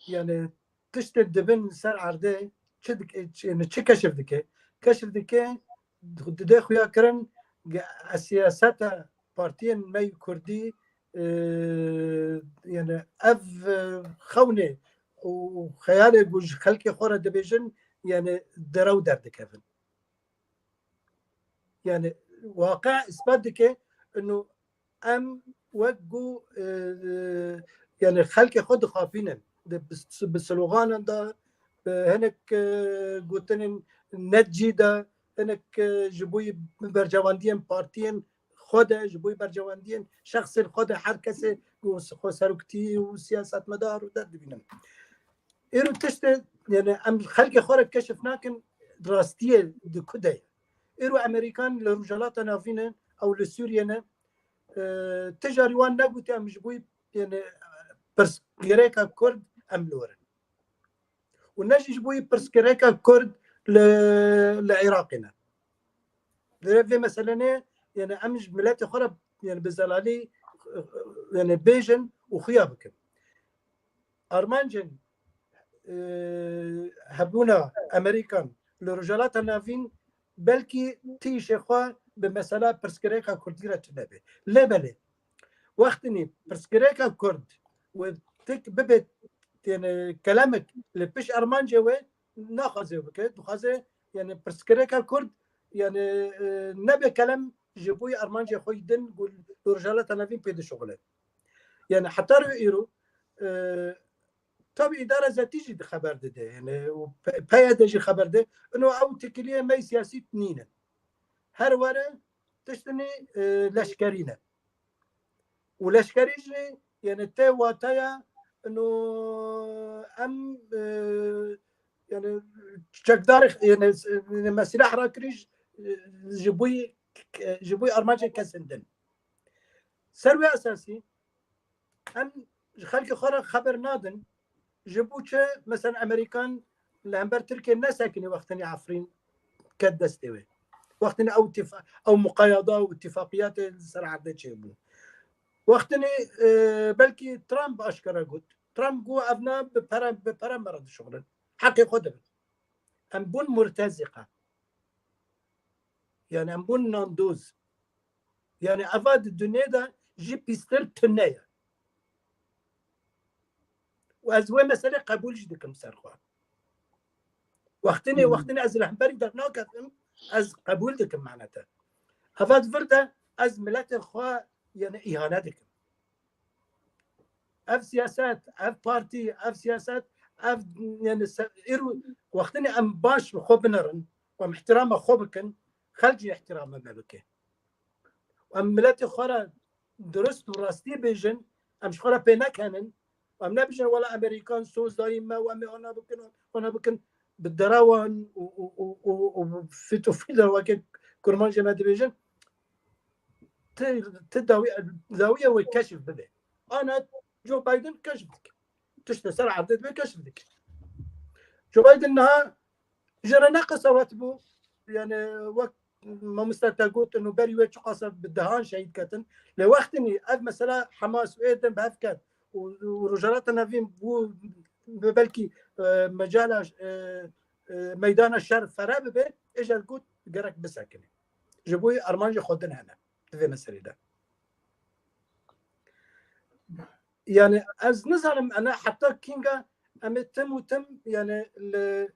yani, tiştên dibin ser erdê çi dik-, çi, yani, çi keşif dike? Keşif dike, dide xuya kirin, e, siyaseta partiyên me yê Kurdî, e, yani ev, e, xewnê û xeyalê ku ji xelkê xwe re dibêjin, yani derew derdikevin. Yani waqe îspat dike, ino em wek ku, e, e, yani xelkê xwe dixapînin. Di, bi, bi sloganan de, bi hinek, e, gotinên netcî de, hinek, e, ji bo bercewendiyên partiyên xwe de, ji bo bercewendiyên şexsên xwe de, her kesê ku xwe seroktî û siyasetmedar û derdibînin. Îro tiştê, yani em xelkê xwe re keşif nakin, rastiyê di ku de ye. Îro Amerîkan li Rojhilata Navîn e, ew li Sûriye ne, e, ti carî wan negotiye em ji bo, yani, pirsgirêka Kurd em li wir in. Û ne jî ji bo pirsgirêka Kurd li, li Iraqê ne. Vê, vê meselene, yani em ji miletê xwe re, yani bi zelalî, yani bêjin û xuya bikin. Armancên, e, hebûna Amerîkan li Rojhilata Navîn belkî tîşê xwe bi mesela pirsgirêka Kurdî re tune be. Lê belê, wextinî pirsgirêka Kurd û tik bibe, yani, kelemek li pişt armancê wê naxwaze bike, dixwaze, yani, pirsgirêka Kurd, yani, e, nebe kelem ji bo armancê xwe yî din ku li Rojhilata Navîn pê dişuxile. Yani, heta rû îro, e, tabî îdara zetî jî di xeber dide, yani, û P-, P Y D jî xeber de, ino ew têkiliyê me siyasî nîne. Her were tiştinî, e, leşkerî ne. Û leşkerî jî, yani, tê wateya, ino em, e, yani, çekdar, yani, yani, me silah rakirî ji, ji bo, ji bo armancên kesên din. Ser wê esasî, em ji xelkê xwe re xeber nadin, ji bo çi, mesela, Amerîkan li hember Tirkiye nesekinî wextinî Efrîn ket destê wê. Wextinî ew tifa-, ew muqayada û îtifaqiyatê li ser erdê çêbû. Wextinî, e, belkî Trump aşkera got. Trump got, "Evna bi pere, bi pere me re dişuxulin. Heqê xwe dibin." Em bûn murtezîqa. Yani em bûn nandoz. Yani eva di dinyê de jî pîstir tune ye. Û ez wê meselê qebûl jî dikim ser xwe. Wextinê, Hmm. wextinê ez li hemberî dernakevim, ez qebûl dikim manete. Eva di vir de ez miletê xwe, yani, îhane dikim. Ev siyaset, ev partî, ev siyaset, ev, yani, se-, îro wextinê em baş bi xwe binerin, em ihtirama xwe bikin, xelk jî ihtirama me bike. Em miletê xwe re dirust û rastî bêjin, em ji xwe re pê nekenin. Em nebêjin, wela Amerîkan soz dayî me û em ê ana bikin, ana bikin. Bi dera wan û, û, û, û, û fit û filer weke kurmancê me dibêjin, ti, ti dawî, dawî ye wê keşif bibe. Ana Joe Biden keşif dike. Tiştê ser erdê dibe keşif dike. Joe Biden niha ji re ne qesewet bû. Yani wek mamoste te got, û berî wê çiqasa bi dehan şehîd ketin. Lê wextinî ev mesela Hamas û êdin bi hev ket û, û Rojhilata Navîn bû bi belkî, e, mecala, e, e, meydana şer fere bibe, êja got gerek bisekine. Ji bo armancê xwe din hene di vê meselê de. Yani ez nizanim ene heta kînga em ê tim û tim yani li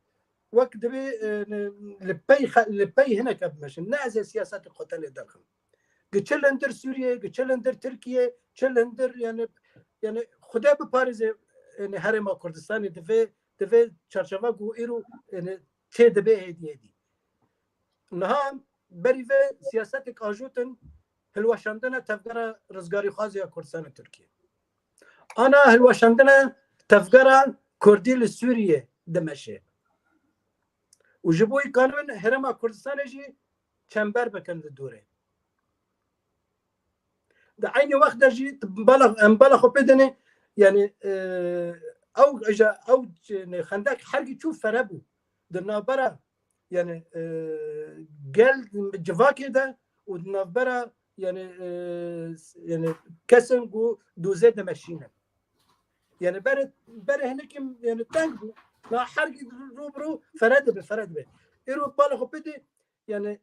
wek dibê, e, li pey xe-, li pey hineke bimeşin. Ne ez ê siyasetê xwe tenê derxim. Gi çi lindir Sûriye, gi çi lindir Tirkiye, çi lindir yani, yani Xuda biparêze yani Herêma Kurdistanê di vê, di vê çarçeva ku îro yani tê dibe hêdî hêdî. Niha berî vê siyasetek ajotin hilweşandina tevgera rizgarîxwazê ya Kurdistanê Tirkiye. Ana hilweşandina tevgera Kurdî li Sûriye dimeşe. Û ji bo wî kanibin Herêma Kurdistanê jî çember bikin li dorê. Di eynî wext de jî bala, em bala xwe pê dinê, yani, e, ew, eja, ew, yani, xendek hergî çû fere bû. Di navbera, yani, e, gel civakê de û di navbera, yani, e, yani, kesin ku dûzê dimeşînin. Yani, berê, berê hinekî, yani, teng bû. Na hergî rû bi rû fere dibe, fere dibe. Îro bala xwe pê dê, yani,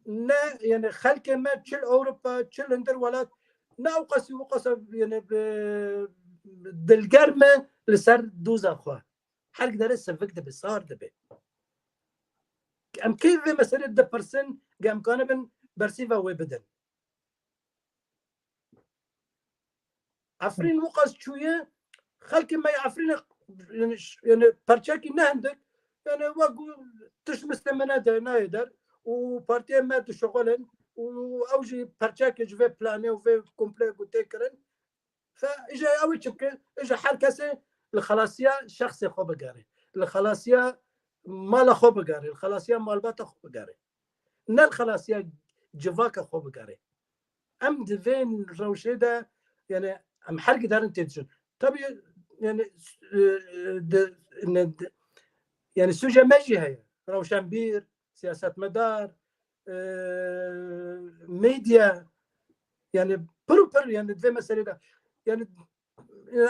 ne, yani, xelkê me çil Ewropa, çil hindir welat, ne ew qasî, ew qasa, yani, bi, dilger me li ser dûza xwe. Her gidere sivik dibe, sar dibe. Em kê vê meselê dipirsin, ge em kanibin bersîva wê bidin. Efrîn wiqas çûye, xelkê me yê Efrînê, yani, ş-, yani, perçekî ne hindik, yani, wek ku tişt mistê me nede, nayê der û partiyê me dişixulin û ew jî perçekê ji vê planê û vê komple ku tê kirin. Fe, îja ew ê çi bike? Îja her kesê li xelasiya şexsê xwe bigere. Li xelasiya mala xwe bigere. Li xelasiya malbata xwe bigere. Ne li xelasiya civaka xwe bigere. Em di vê rewşê de, yani, em her giderin têdişin. Tabii, yani, e, e, de, ne, de, yani, sûcê me jî heye. Rewşenbîr, siyasetmedar, e, medya, yani, pir û pir, yani, di vê meselê de, yani,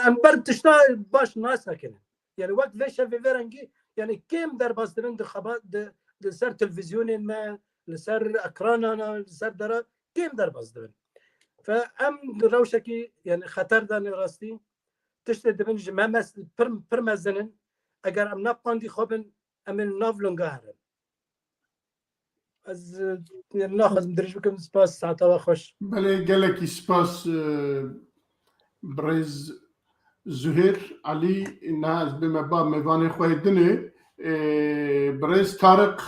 em ber tişta baş nas nekinin. Yani, wek vê şevê vê rengî, yani, kêm derbas dibin di xeba-, di, di ser televîzyonên me, li ser ekranana, li ser dera, kêm derbas dibin. Fe em di rewşekî, yani, xeter de ne rastî, tiştê dibin ji me mes-, pir, pir mezin in. Eger em ne pandî xwe bin, em ê li nav linga herin. Ez, e, naxwazim dirêj bikim, spas, saeta we xweş. Belê, gelekî spas, e, birêz Zuhêr Elî, niha ez bême ba mêvanê xwe yê dinê, e, birêz Tariq,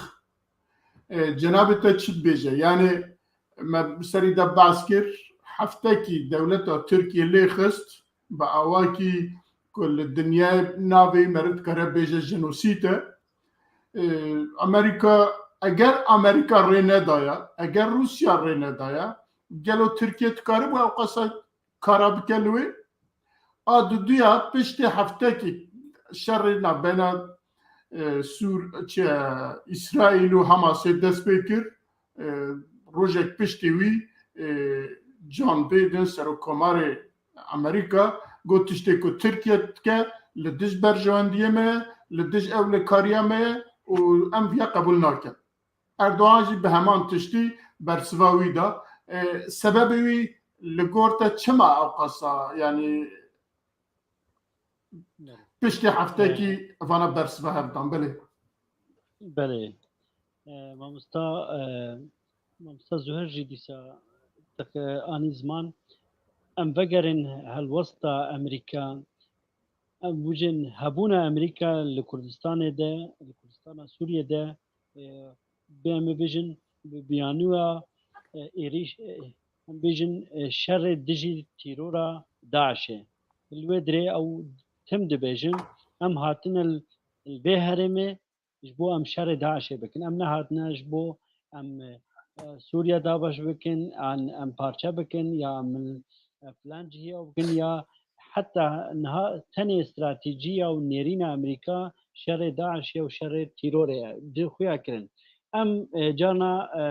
e, cenabê te çi dibêje? Yani, me bi serî de behs kir, heftekî dewleta Tirkiye lê xist, bi awakî ku li dinyayê navê meriv dikare bêje jenosîd e. E, Amerîka, eger Amerîka rê nedaya, eger Rûsya rê nedaya, gelo Tirkiye dikaribû ew qasa kara bike li wê? A duduya piştê heftekî şerê navbeyna, e, Sûr, çi, Îsraîl û Hamasê dest pê kir, e, rojek piştî wî, e, John Biden, serokkomarê Amerîka, got, tiştê ku Tirkiye dike li dij berjewendiyê me ye, li dij ewlekariya me ye û em viya qebûl nakin. Erdogan jî bi heman tiştî bersiva wî da. E, sebebê wî li gor te çima ew qasa, yani, piştî heftekî vana bersiva hev dan? Belê. Belê. E, mamosta, e, mamosta Zuher jî dîsa te anî ziman. Em vegerin helwesta Amerîka. Em bûjin hebûna Amerîka li Kurdistanê de, li Kurdistana Sûriyê de, e, bê em bêjin bi biyaniya e, êrîş, e, em bêjin, e, şerê dijî tîrora DAIŞ'ê. Li wê dirê ew tim dibêjin, em hatine li, li vê herêmê ji bo em şerê DAIŞ'ê bikin. Em nehatine ji bo em, e, Sûriye dabeş bikin, an em parçe bikin, ya em, e, filan cihê ew bikin, ya heta niha tenê stratejiya û nêrîna Amerîka şerê DAIŞ'ê û şerê tîrorê ye. Di xuya kirin. Em, e, carna, e,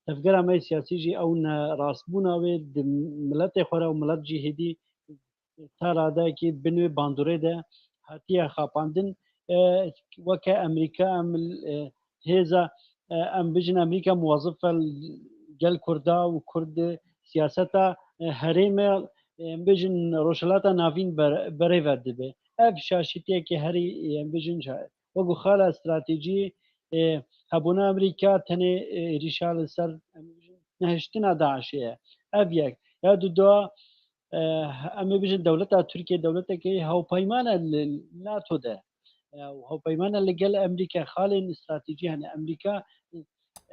tevgera me yê siyasî jî ew ne rastbûna wê di miletê xwe re û milet jî hêdî ta radeyekî bin wê bandorê de hatiye xapandin. E, weke Amerîka em, e, hêza, e, em bijin Amerîka muwazif e gel Kurda û Kurd siyaseta, e, herême, e, em bijin Rojhilata Navîn ber-, berê ve dibe. Ev şaşîtiyeke herî, e, em bijin şa-, wekî xala stratejî, e, hebûna Amerîka tenê, e, êrîşa li ser, em bijin nehiştina DAIŞ'ê ye. Ev yek. Ya duda, e, em ê bijin dewleta Tirkiye dewleteke hewpeyman e li NATO de. E, û hewpeyman e li gel Amerîka, xalên stratejî hene. Amerîka,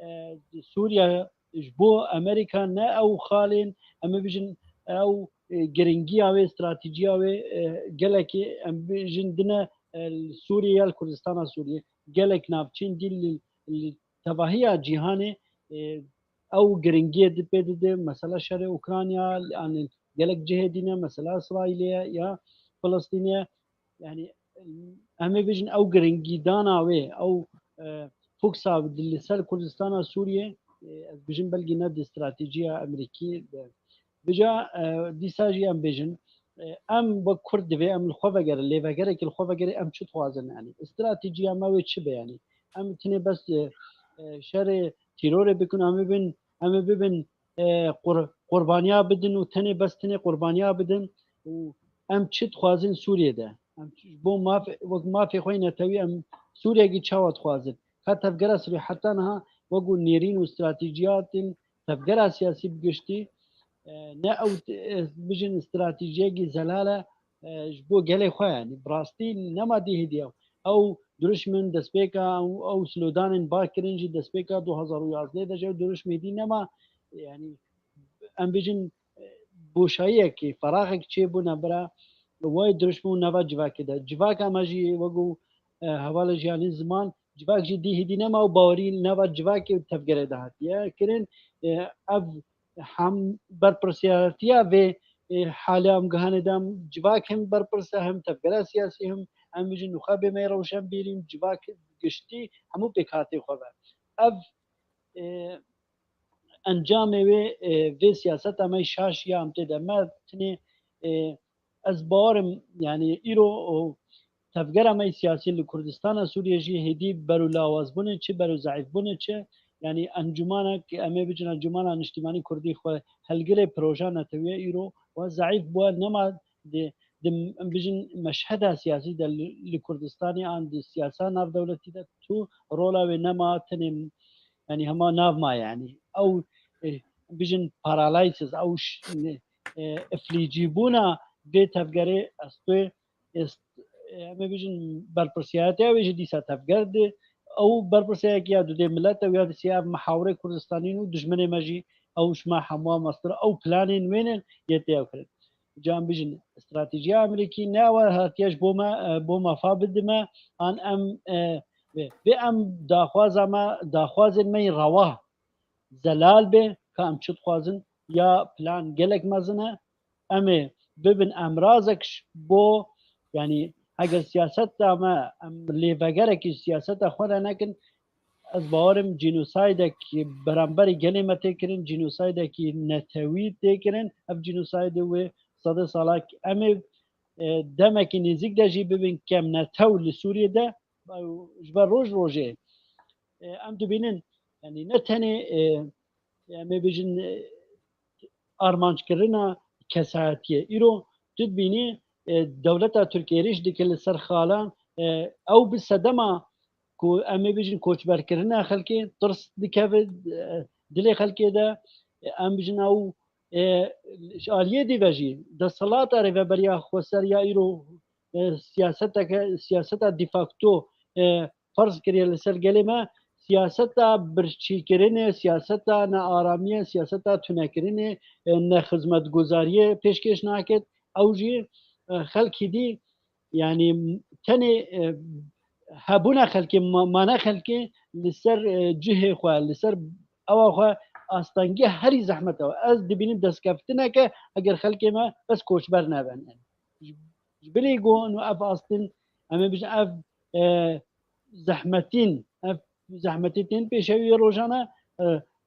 e, di Sûriye ji bo Amerîka ne ew xalên, em ê bijin ew, e, giringiya wê, stratejiya wê, e, gelekî em bijin dine, e, li Sûriye ya li Kurdistana Sûriye. Gelek navçeyên dî li, li tevahiya cîhanê, e, ew giringiyê di pê dide, mesela şerê Ukrayna, yanî gelek cihê dî ne, mesela Îsraîlê ye ya Filistînê ye. Yanî em ê bijin ew giringîdana wê, ew, e, foksa li ser Kurdistana Sûriyê, e, ez bijim belkî ne di stratejiya Amerîkî de. Vêca, e, dîsa jî em bêjin, e, em wek Kurd divê em li xwe vegerin, lêvegerekî li xwe vegerin, em çi dixwazin, yanî stratejiya me wê çi be, yanî em tenê bes, e, e, şerê tîrorê bikin, em ê bin, em ê bibin, e, qur-, qurbaniya bidin û tenê bes tenê qurbaniya bidin û em çi dixwazin Sûriyê de? Em çi, ji bo maf-, wek mafê xwe yê netewî em Sûriyekî çawa dixwazin? Ka tevgera sirî heta niha wekî nêrîn û stratejiyatên tevgera siyasî bi giştî, e, ne ew, e, bijin stratejiyekî zelal e, e, ji bo gelê xwe, yanî bi rastî nema dî hêdî ew. Ew dirişmin destpêka ew, ew sloganên ba kirin jî destpêka du hazar û yazdeh de jî ew dirişmê dî nema, yanî em bijin, e, boşayiyekê, feraxek çêbûne bira wayê dirişmin û nava civakê de. Civaka me jî wekî, e, hevala jiyanî ziman, civak jî dî hêdî nema û bawerî nava civakê û tevgerê de hatiye kirin. E, ev hem berpirsiyaretiya vê, e, hale em gihane de em civak hem berpirse hem tevgera siyasî hem em bijin nûxebê me yê rewşenbîrî û civak giştî hemû pêkhatê xwe ve. Ev, e, encamê wê, e, vê siyaseta me şaş ya em tê de me tinê, e, ez bawerim, yanî îro o tevgera me yê siyasî li Kurdistana Sûriyê jî hêdî berûlawazbûnê çi, berû zeîfbûnê çi, yanî encûmanek, em ê bicin Encûmana Niştîmanî Kurdî xwe helgirê proja netewî ye îro wa zeîf bûye, nema di, di em bijin meşheda siyasî de li, li Kurdistanê an di siyasa navdewletî de tu rola wê nema tenê, yanî hema nav ma yanî. Ew, e, bijin paralysis, ew ş-, e, iflîcîbûna vê tevgerê ez tu êst-, em ê bijin berpirsiyaretiya wê jî dîsa tevger di. Ew berpirsiyarek ya dudê milet ew ya dîsa ev mihawirê Kurdistanî û dijminê me jî ew ji me hemû mastir ew planên wê ne yê tê ew kirin. Ca em bijin stratejiya Amerîkî ne ew hatiye ji bo me, e, bo me fa bidime, an em, e, vê, vê em daxwaza me, daxwazên me yê rewa zelal be, ka em çi dixwazin, ya plan gelek mezin e, em ê bibin emrazek ji bo, yanî heger siyaseta me, em lêvegerekî siyaseta xwe re nekin, ez bawerim cînosaydek beramberî gelê me tê kirin, cînosaydekî netewî tê kirin, ev cînosaydê wê sedê salak em ê, e, demekî nêzîk de jî bibin kemnetew li Sûriyê de, ew ji ber roj rojê, e, em dibînin, yanî ne tenê, e, em ê bijin, e, armanckirina kesayetiyê. Îro tu dibînî, e, dewleta Tirk êrîş dike li ser xalan, e, ew bi sedema ku em ê bijin koçberkirina xelkê, tirs dikeve, e, dilê xelkê de, e, em bijin ew, e, ji aliyê dî ve jî desthilata Rêveberiya Xweser ya îro, e, siyaseteke, siyaseta de facto, e, ferz kiriye li ser gelê me, siyaseta birçîkirinê, siyaseta nearamiyê, siyaseta tunekirinê, e, nexizmetguzariyê pêşkêş naket. Ew jî, e, xelkî dî, yanî tenê, e, hebûna xelkê, ma-, mane xelkê li ser, e, cihê xwe, li ser ewa xwe astengî herî zehmet e. Ez dibînim destkeftineke eger xelkê me bes koçber nebin. Ji, ji bilî ku û ev astin, em ê bijin ev, e, zehmetîn, ev zehmetî tên pêşewiyê rojane, e,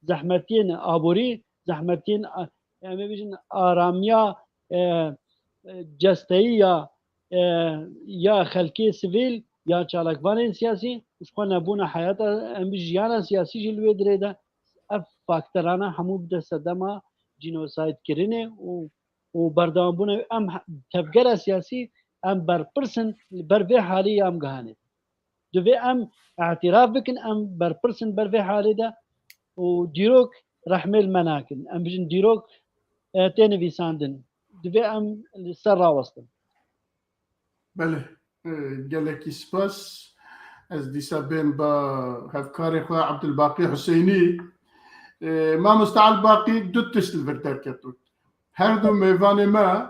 zehmetiyên aborî, zehmetiyên, e, em ê bijin aramiya, e, e, cesteyî ya, e, ya xelkê sivîl, ya çalakvanên siyasî, ji xwe nebûna heyata, em bijin jiyana siyasî jî li wê dirê de, ev fakterana hemû bide sedema cînosaydkirinê û, û berdewambûna wê. Em he-, tevgera siyasî, em berpirs in li ber vê halê ya em gihanê. Divê em îtiraf bikin, em berpirs in ber vê halê de û dîrok rehmê li me nakin. Em bijin dîrok, e, tê nivîsandin. Divê em li ser rawestin. Belê, e, gelekî spas. Ez dîsa bên ba hevkarê xwe Ebdulbaqî Huseynî. E, mamoste Elbaqî, du tişt li vir derket. Her du mêvanê me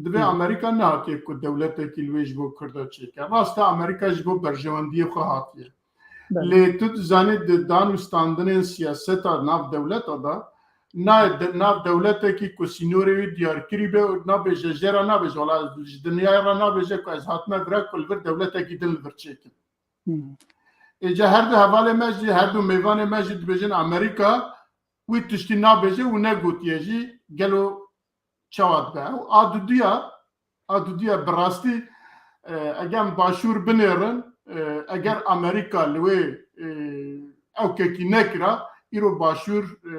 divê Amerîka nehatiye ku dewletekî li wê ji bo Kurda çêke. Rast e, Amerîka ji bo berjewendiyê xwe hatiye. Belê. Lê tu dizanî di dan û standinên siyaseta nav dewleta de, nayê de-, nav dewletekî ku sînorê wî diyarkirî be û nabêje, jê re nabêje, wala ji dinyayê re nabêje ku ez hatime vira ku li vir dewletekî din li vir çêkim. Hmm. Êca her du hevalê me jî, her du mêvanê me jî dibêjin Amerîka wî tiştî nabêje û negotiye jî, gelo çawa dibe? Ew a dudiya, a dudiya bi rastî, e, eger em başûr binêrin, e, eger Amerîka li wê, e, ewkekî nekira, îro başûr, e,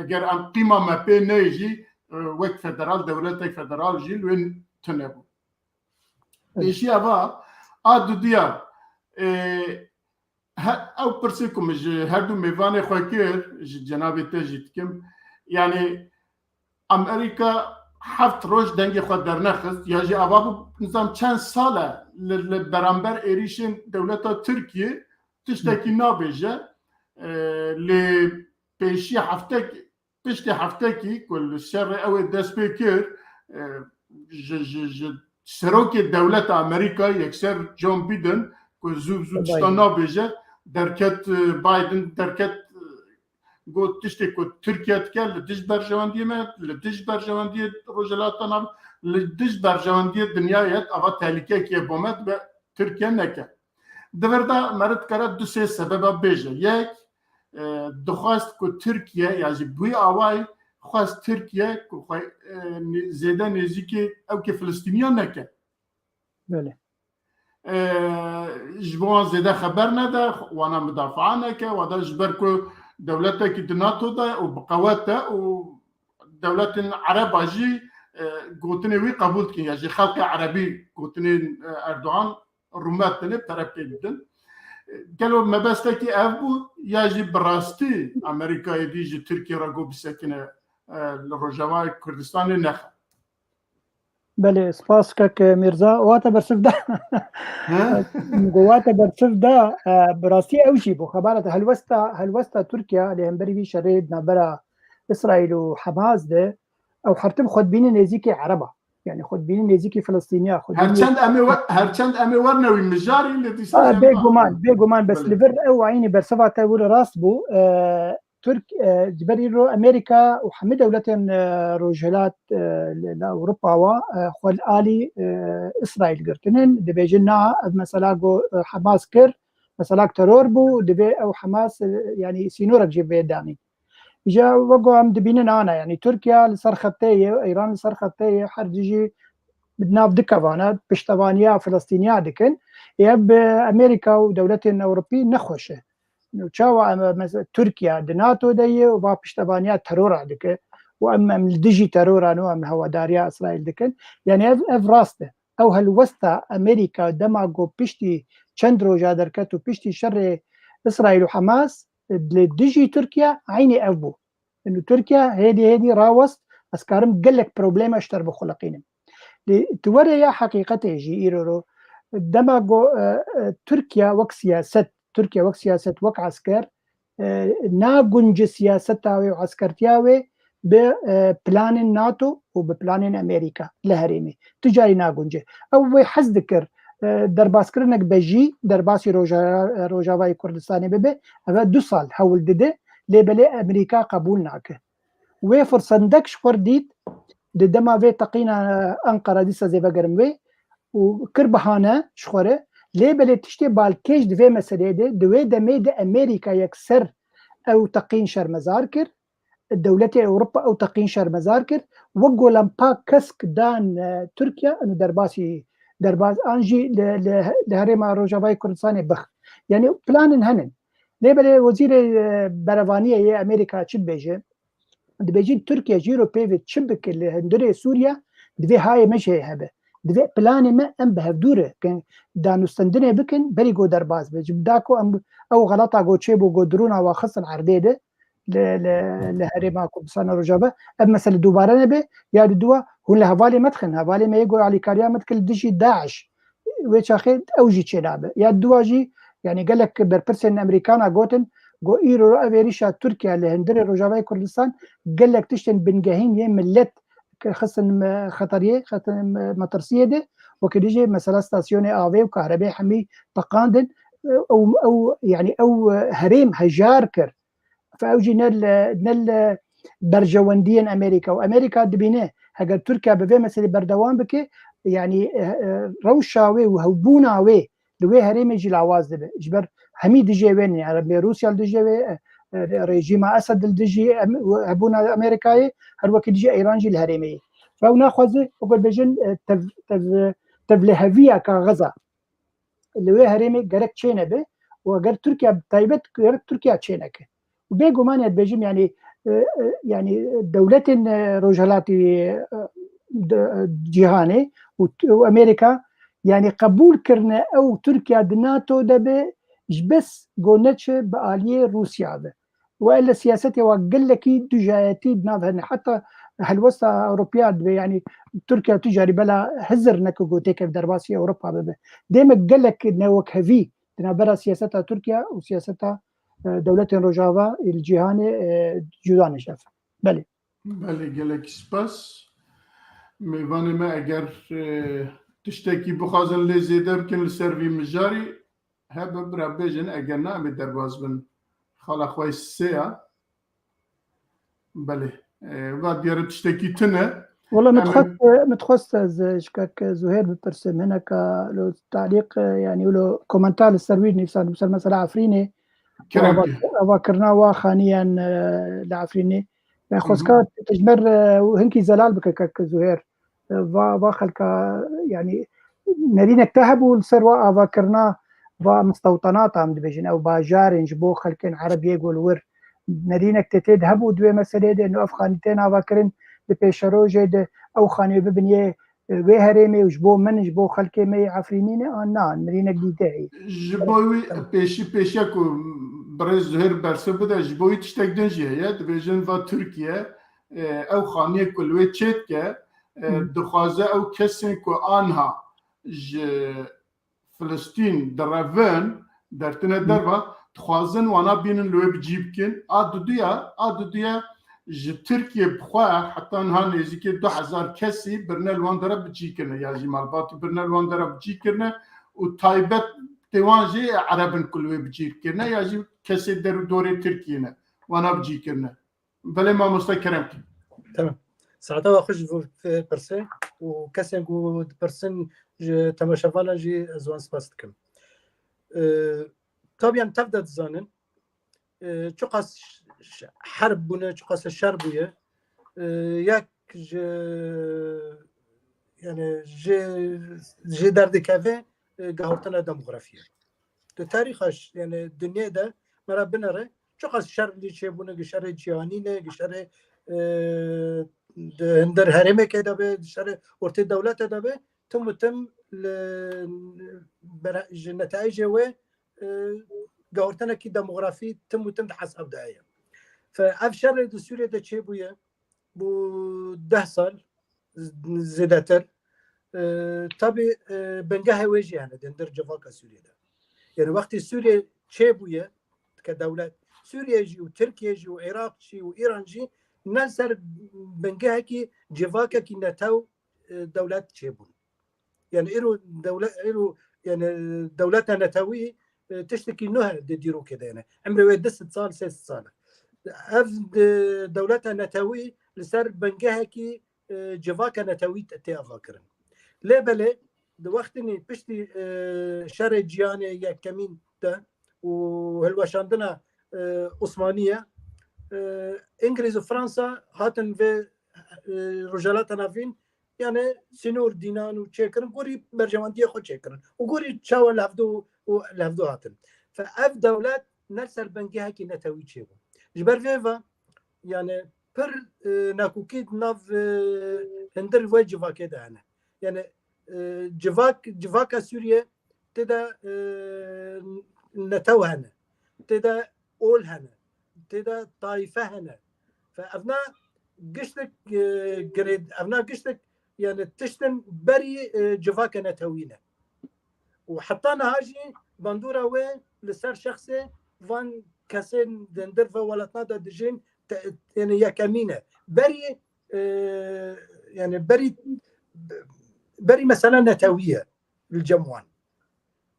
eger em qîma me pê neyê jî, e, wek federal, dewletek federal jî li wê tune bû. Pêşiya va, a dudiya, e, he-, ew pirsê ku min ji her du mêvanê xwe kir, ji cenabê te jî dikim. Yanî Amerîka heft roj dengê xwe dernexist, ya jî ava bû, nizam çend sal e li, li beramber êrîşên dewleta Tirkiye tiştekî nabêje. E, lê pêşiya heftek, piştî heftekî ku li şerê ew ê dest pê kir, e, ji, ji, ji serokê dewleta Amerîka yekser John Biden ku zû zû tişta Biden nabêje, derket, e, Biden derket, e, got tiştê ku Tirkiye dike li dij berjewendiyê me, li dij berjewendiyê Rojhilata Nav, li dij berjewendiyê dinyayê ye, ava tehlîkeyekê bo me dibe Tirkiye neke. Di vir de meriv dikare du sê sebeba bêje. Yek, e, dixwest ku Tirkiye, ya jî bi wî awayî xwest Tirkiye ku xwe, e, nê-, zêde nêzîkê ewkê Filistîniyan neke. Belê. E, ji bo wan zêde xeber nede, wana mudafaa neke, wada ji ber ku dewletekî di NATO de û bi qewet e û dewletên Ereba jî, e, gotinê wî qebûl dikin, ya jî xelkê Erebî gotinên, e, Erdogan rûmet dine, pere pê bidin. Gelo mebestekî ev bû, ya jî bi rastî Amerîkayê dî ji Tirkiye re got bisekine, e, li Rojavayê Kurdistanê nexe? Belê, spas kek Mîrza. Wate bersiv da. He? Wate bersiv da, e, bi rastî ew jî bû. Xebara te helwesta, helwesta Tirkiye lê hemberî vî şerê di navbera Îsraîl û Hamas de, ew her tim xwe dibînin nêzîkî Ereba. Yani xwe dibînin nêzîkî Filistîniya, xwe dibînin Her çend em ê we-, her çend em ê werne wî mijarî, lê dîsa Ha, jî em bêguman, bêguman, bes Belê. Li vir ew aynî bersiva te wilo rast bû. E, Tirk, e, ji ber îro Amerîka û hemî dewletên, e, Rojhilat, e, li, li Ewropa wa, e, xwe li alî, e, Îsraîl girtinin. Dibêjin na, ev mesela go, e, Hamas kir, mesela teror bû, divê ew Hamas, e, yani sînorek jî vê danî. Îja wek ku em dibînin ana, yanî Tirkiye li ser xetê ye, Îran li ser xetê ye, her dijî bi nav dikevane, piştevaniya Filistîniya dikin. Ê ev bi Amerîka û dewletên Ewropî nexweş e. Çawa em, mesela Tirkiye di NATO de ye û va piştevaniya terora dike û em, em li dijî terora ne û em hewadariya Îsraîl dikin. Yanî ev, ev rast e. Ew helwesta Amerîka dema ku piştî çend roja derket û piştî şerê Îsraîl û Hamas, li dijî Tirkiye eynî ev bû. Û Tirkiye hêdî hêdî rawest, ez karim gelek problema ji te re bixuliqînim. Lê tu were ya heqîqetê jî îro ro, dema ku, e, e, Tirkiye wek siyaset, Tirkiye wek siyaset, wek esker, e, nagunce siyaseta wê û eskertiya wê bi, e, planên NATO û bi planên Amerîka li herêmê. Tu carî nagunce. Ew wê hez dikir, e, derbazkirinek bejî derbasî Roja-, Rojavayê Kurdistanê bibe. Ev du sal hewl dide, lê belê Amerîka qebûl nake. Wê firsendek ji xwe dît, di dema vê teqîna Enqera dîsa zêve gerim wê û kir bihane ji xwe re. Lê belê tiştê balkêş di vê meseleyê de, di wê demê de Amerîka yekser ew teqîn şermezar kir. Dewletê Ewropa ew teqîn şermezar kir. Wek golempa kesk dan, e, Tirkiye, û derbasî, derbas an jî li, li, li herêma Rojavayê Kurdistanê bix. Yani planên henin. Lê belê wezîrê, e, berevaniyê yê Amerîka çi dibêje? Dibêjin Tirkiye jî ro pê ve çi bike li hundirê Sûriye, divê hayê me jî heye hebe. Divê planê me em bi hevdû re ke danûstendinê bikin, berî ku derbas be. Ji da ku em ew xelata ku çêbû, ku drona wa xistin erdê de li, li, li herêma Kurdistana Rojava, ev mesele dubare nebe, ya di dua hûn li hevalê me dixin, hevalê me yê ku alîkariya me dike li dijî DAIŞ, wê çaxê ew jî çênabe. Ya dua jî, yani gelek berpirsên Amerîkana gotin, got îro ev êrîşa Tirkiye li hundirê Rojavayê Kurdistan gelek tiştên bingehîn yê millet ke xistin me-, xeteriyê, xistin me-, metirsiyê de, wekî dijî mesela stasyonê avê û kahrebê hemî teqandin, ew, ew, yani ew herêm hejar kir. Fe ew jî ne li, ne li berjewendiyên Amerîka. Û Amerîka dibîne, heger Tirkiye bi vê meselê berdewam bike, yanî, e, e, rewşa wê û hewbûna wê li wê herêmê jî lawaz dibe. Ji ber hemî dijê wê ne, yani bê Rûsya li dijê wê, e, e, rejîma Esed li dijî em, hebûna Amerîkayê, her wekî dijî Îran jî li herêmê ye. Ve ew naxwaze, wekî bêjin, e, tev, tev, tevliheviyeka Xeza li wê herêmê gerek çênebe û eger Tirkiye bi taybet gerek Tirkiye çêneke. Û bêguman ez dibêjim, yani, e, e, yani dewletên, e, rojhelatî, e, de, cîhanê û, û Amerîka, yani qebûl kirine ew Tirkiye di NATO de be, ji bes ku neçe bi aliyê Rûsya be. Û ele siyasetê wa gelekî dijayetî di nav hene. Heta helwesta Ewropiya dibe, yani Tirkiye tu carî bela hizir neke ku têkeve derbasî Ewropa bibe. Dê me gelek newekhevî di navbera siyaseta Tirkiye û siyaseta, e, dewletên Rojava ê li cîhanê, e, cuda nişef. Belê. Belê, gelek spas. Mêvanê me eger, e, tiştekî bixwazin lê zêde bikin li ser vî mijarî, hebe bira bêjin, eger na em ê derbas bin. Xala xwe sê ya. Belê. E, va diyare tiştekî tune. Wala min Em ê dixwest, min dixwest ez ji kek Zuhêr bipirsim. Hineka lo talîq, e, yani lo komentar li ser wî nivîsand, ser mesela Efrînê. Kerem Ava, ki. Avakirina wa xaniyan, e, li Efrînê. Yani Hı hı. xwestka tu ji me re hinkî zelal bike kek Zuhêr. E, va, va xelka, yani nerînek te hebû li ser wa avakirina va mistewtanata, em dibêjin, ew bajarên ji bo xelkên Ereb yê ku li wir nerînek te tê de hebû di wê meseleyê de, no ev xanî tên avakirin di pêşerojê de ew xanî bibin yê, e, wê herêmê û ji bo min, ji bo xelkê me yê Efrînî ne, an na, nerînek dî te heye. Ji bo wî pêşî pêşiya ku birêz Zuhêr bersiv bide, ji bo wî tiştek din jî heye, dibêjin va Tirkiye, e, ew xaniyê ku li wê çêdike, e, Hı. dixwaze ew kesên ku anha ji Filistîn direvin, dertine Hı. derva, dixwazin wana bînin li wê bi cî bikin. A duduya, a duduya ji Tirkiye bi xwe heta niha nêzîkî du hezar kesî birine li wan dera bi cî kirine, ya jî malbatî birine li wan dera bi cî kirine û taybet tê wan jî Ereb in ku li wê bi cî kirine, ya jî kesê der û dorê Tirkiyê ne, wana bi cî kirine. Belê mamoste, kerem ki. Tamam. Saeta we xweş ji bo pirsê û kesên ku dipirsin ji temaşevanan jî ez wan spas dikim. Ee, tabiyan tev de dizanin, ee, çiqas ş-, ş-, herb bûne, çiqas şer bûye, ee, yek ji, yani ji, ji derdikeve, ee, gahurtina demografiyê. Di tarîxa ş-, yani dinyê de me re binere, çiqas şer lî çêbûne, gi şerê cîhanî ne, gi şerê, e, di hundir herêmeke de be, di şerê ortê dewlete de be, tim û tim li bere-, ji netayecê wê, e, gahurtinekî demografî tim û tim di hesab de heye. Fe ev şerê di Sûriyê de çêbûye, bû deh sal, z-, zêdetir. E, tabî, e, bingehê wê jî hene di hundir civaka Sûriyê de. Yani wextî Sûriyê çêbûye, ke dewlet Sûriye jî û Tirkiye jî û Iraq jî û Îran jî ne li ser bingehekî civakekî netew, e, dewlet çêbûn. Yani îro dewlet, îro yani dewleta netewî, e, tiştekî nû di dîrokê de ye. Emrê wê du sed sal, sê sed sal e. Ev, e, dewleta netewî li ser bingehekî, e, civaka netewî tê avakirin. Lê belê di wextînî piştî, e, şerê cîhanê yekemîn de û hilweşandina, e, Osmaniye, e, Îngilîz û Fransa hatin vê, e, Rojhilata Navîn, yani sînor dînan û çêkirin, gorî berjewendiyê xwe çêkirin û gorî çawa li hevdû û li hevdû hatin. Fe ev dewlet ne li ser bingehekî netewî çêbû. Ji ber vê ve, yani pir, e, nakokî di nav, e, hundir vê civakê de hene. Yani, e, civak, civaka Sûriye tê de, e, netew hene, tê de ol hene, tê de tayfe hene. Fe evna giştek, e, girê, evna giştek, yani tiştin berî, e, civaka netewî ne. Û heta niha jî bandora wê li ser şexsê van kesên di hundir ve welatna de dijîn, te-, yani yekemîn e. Berî, e, yani berî, berî mesela netewî ye li cem wan.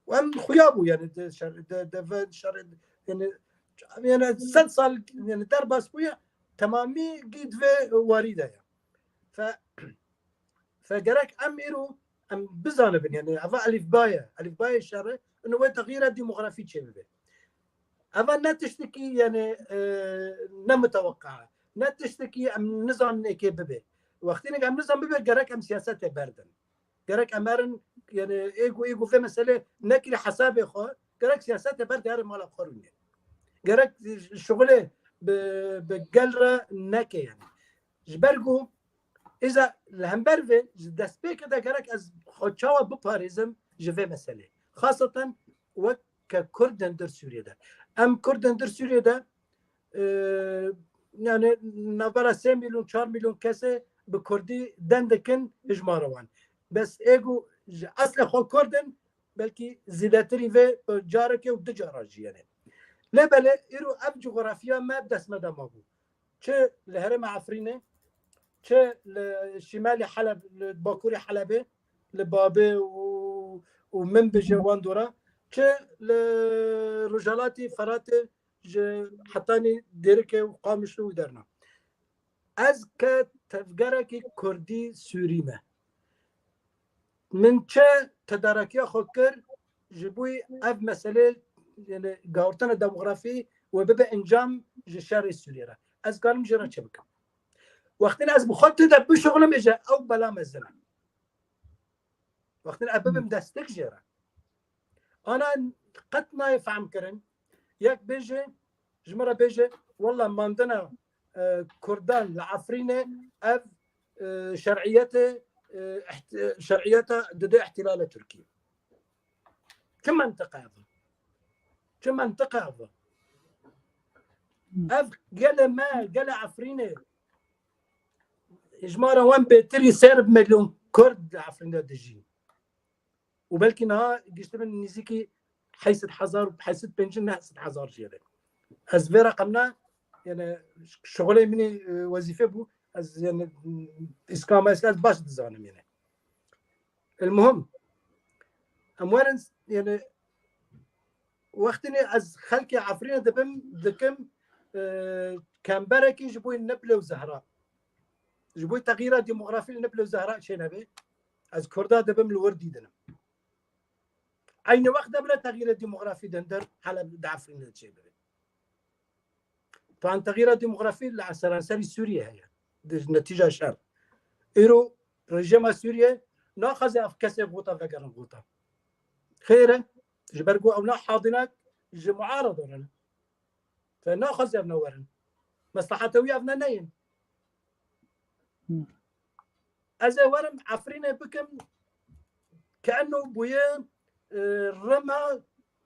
Û em xuya bû, yani di şer-, di, di ve şer-, yani, yani sed sal, yani derbas bûye, temamî gî di vê warî de ye. Fe, fe gerek em îro em bizanibin, yani eva elîfba ye, elîfbayê şerê, û wê texyîra demografî çêbibe. Eva ne tiştekî, yani, e, ne miteweqqa, ne tiştekî em nizanin êkê bibe. Wextînek em nizan bibe, gerek em siyasetê berdin. Gerek em herin, yani ê ku, ê ku vê meselê nekirî hesabê xwe, gerek siyasetê ber diherê mala xwe rûnê. Gerek şixulê bi, bi gel re neke yani. Ji ber ku îza li hember vê ji destpêkê de gerek ez xwe çawa biparêzim ji vê meselê. Xaseten wek ke Kurd di hundir Sûriyê de. Em Kurd di hundir Sûriyê de, e, yani navbera sê milyon, çar milyon kesê bi Kurdî deng dikin hijmara wan. Bes ê ku ji eslê xwe Kurd in, belkî zêdetirî vê, e, carekê û du cara jî yenê. Lê belê îro ev coğrafya me bi dest me de mabû. Çi li herêma Efrînê, çi li şimalê Heleb, li bakurê Helebê, li Babê û, û Minbicê wan dora, çi li rojhelatê Feratê ji hetanî Dêrikê û Qamişlo û derna. Ez ke tevgerekî Kurdî Sûrî me. Min çi tedarakiya xwe kir, ji bo ev meselê, yani gawirtina demografî we bibe encam ji şerê Sûriyê re. Ez karim jê re çi bikim? Wextê ez bi xwe tê de bişuxulim, êje ew bela mezin e. Wextê ez bibim destek jê re. Ana qet nayê fehm kirin. Yek bêje, ji min re bêje, wela mandina, e, Kurdan li Efrînê ev, e, şer'iyetê, e, iht-, şer'iyeta dide ihtilala Tirkiyê. Çi mentiqa ev? Çi mentiqa ev? Ev gelê me, gelê Efrînê, hijmara wan bêtirî sê milyon Kurd li Efrînê dijîn. Û belkî niha giştibin nêzîkî heyşt sed hezar, heyşt sed pêncî, neh sed hezar jê re. Ez vê reqemna, yani, şixulê min ê, e, wezîfe bû. Ez, yani, îskama ez baş dizanim, yani. El muhim, em werin, yani, wextê ez xelkê Efrînê dibim, dikim, e, kemberekî ji bo Niplew Zehra. Ji bo texyîra demografî li Niplew Zehra çênebe. Ez Kurda dibim li wir dîdinim. Eynî wext de bile texyîra demografî di hundir Heleb, di Efrînê de çêbibe. Tan texyîra demografî li seranserî Sûriyê heye. Di netîca şer. Îro rejîma Sûriyê naxwaze ev kesê Xuta vegerin Xuta. Xêr e, ji ber ku ew ne hadinek ji muarada re ne. Fe naxwaze ev ne werin. Mesleheta wî ev ne neyên. Hmm. Ez ê werim Efrînê bikim, ke eno bûye, e, rima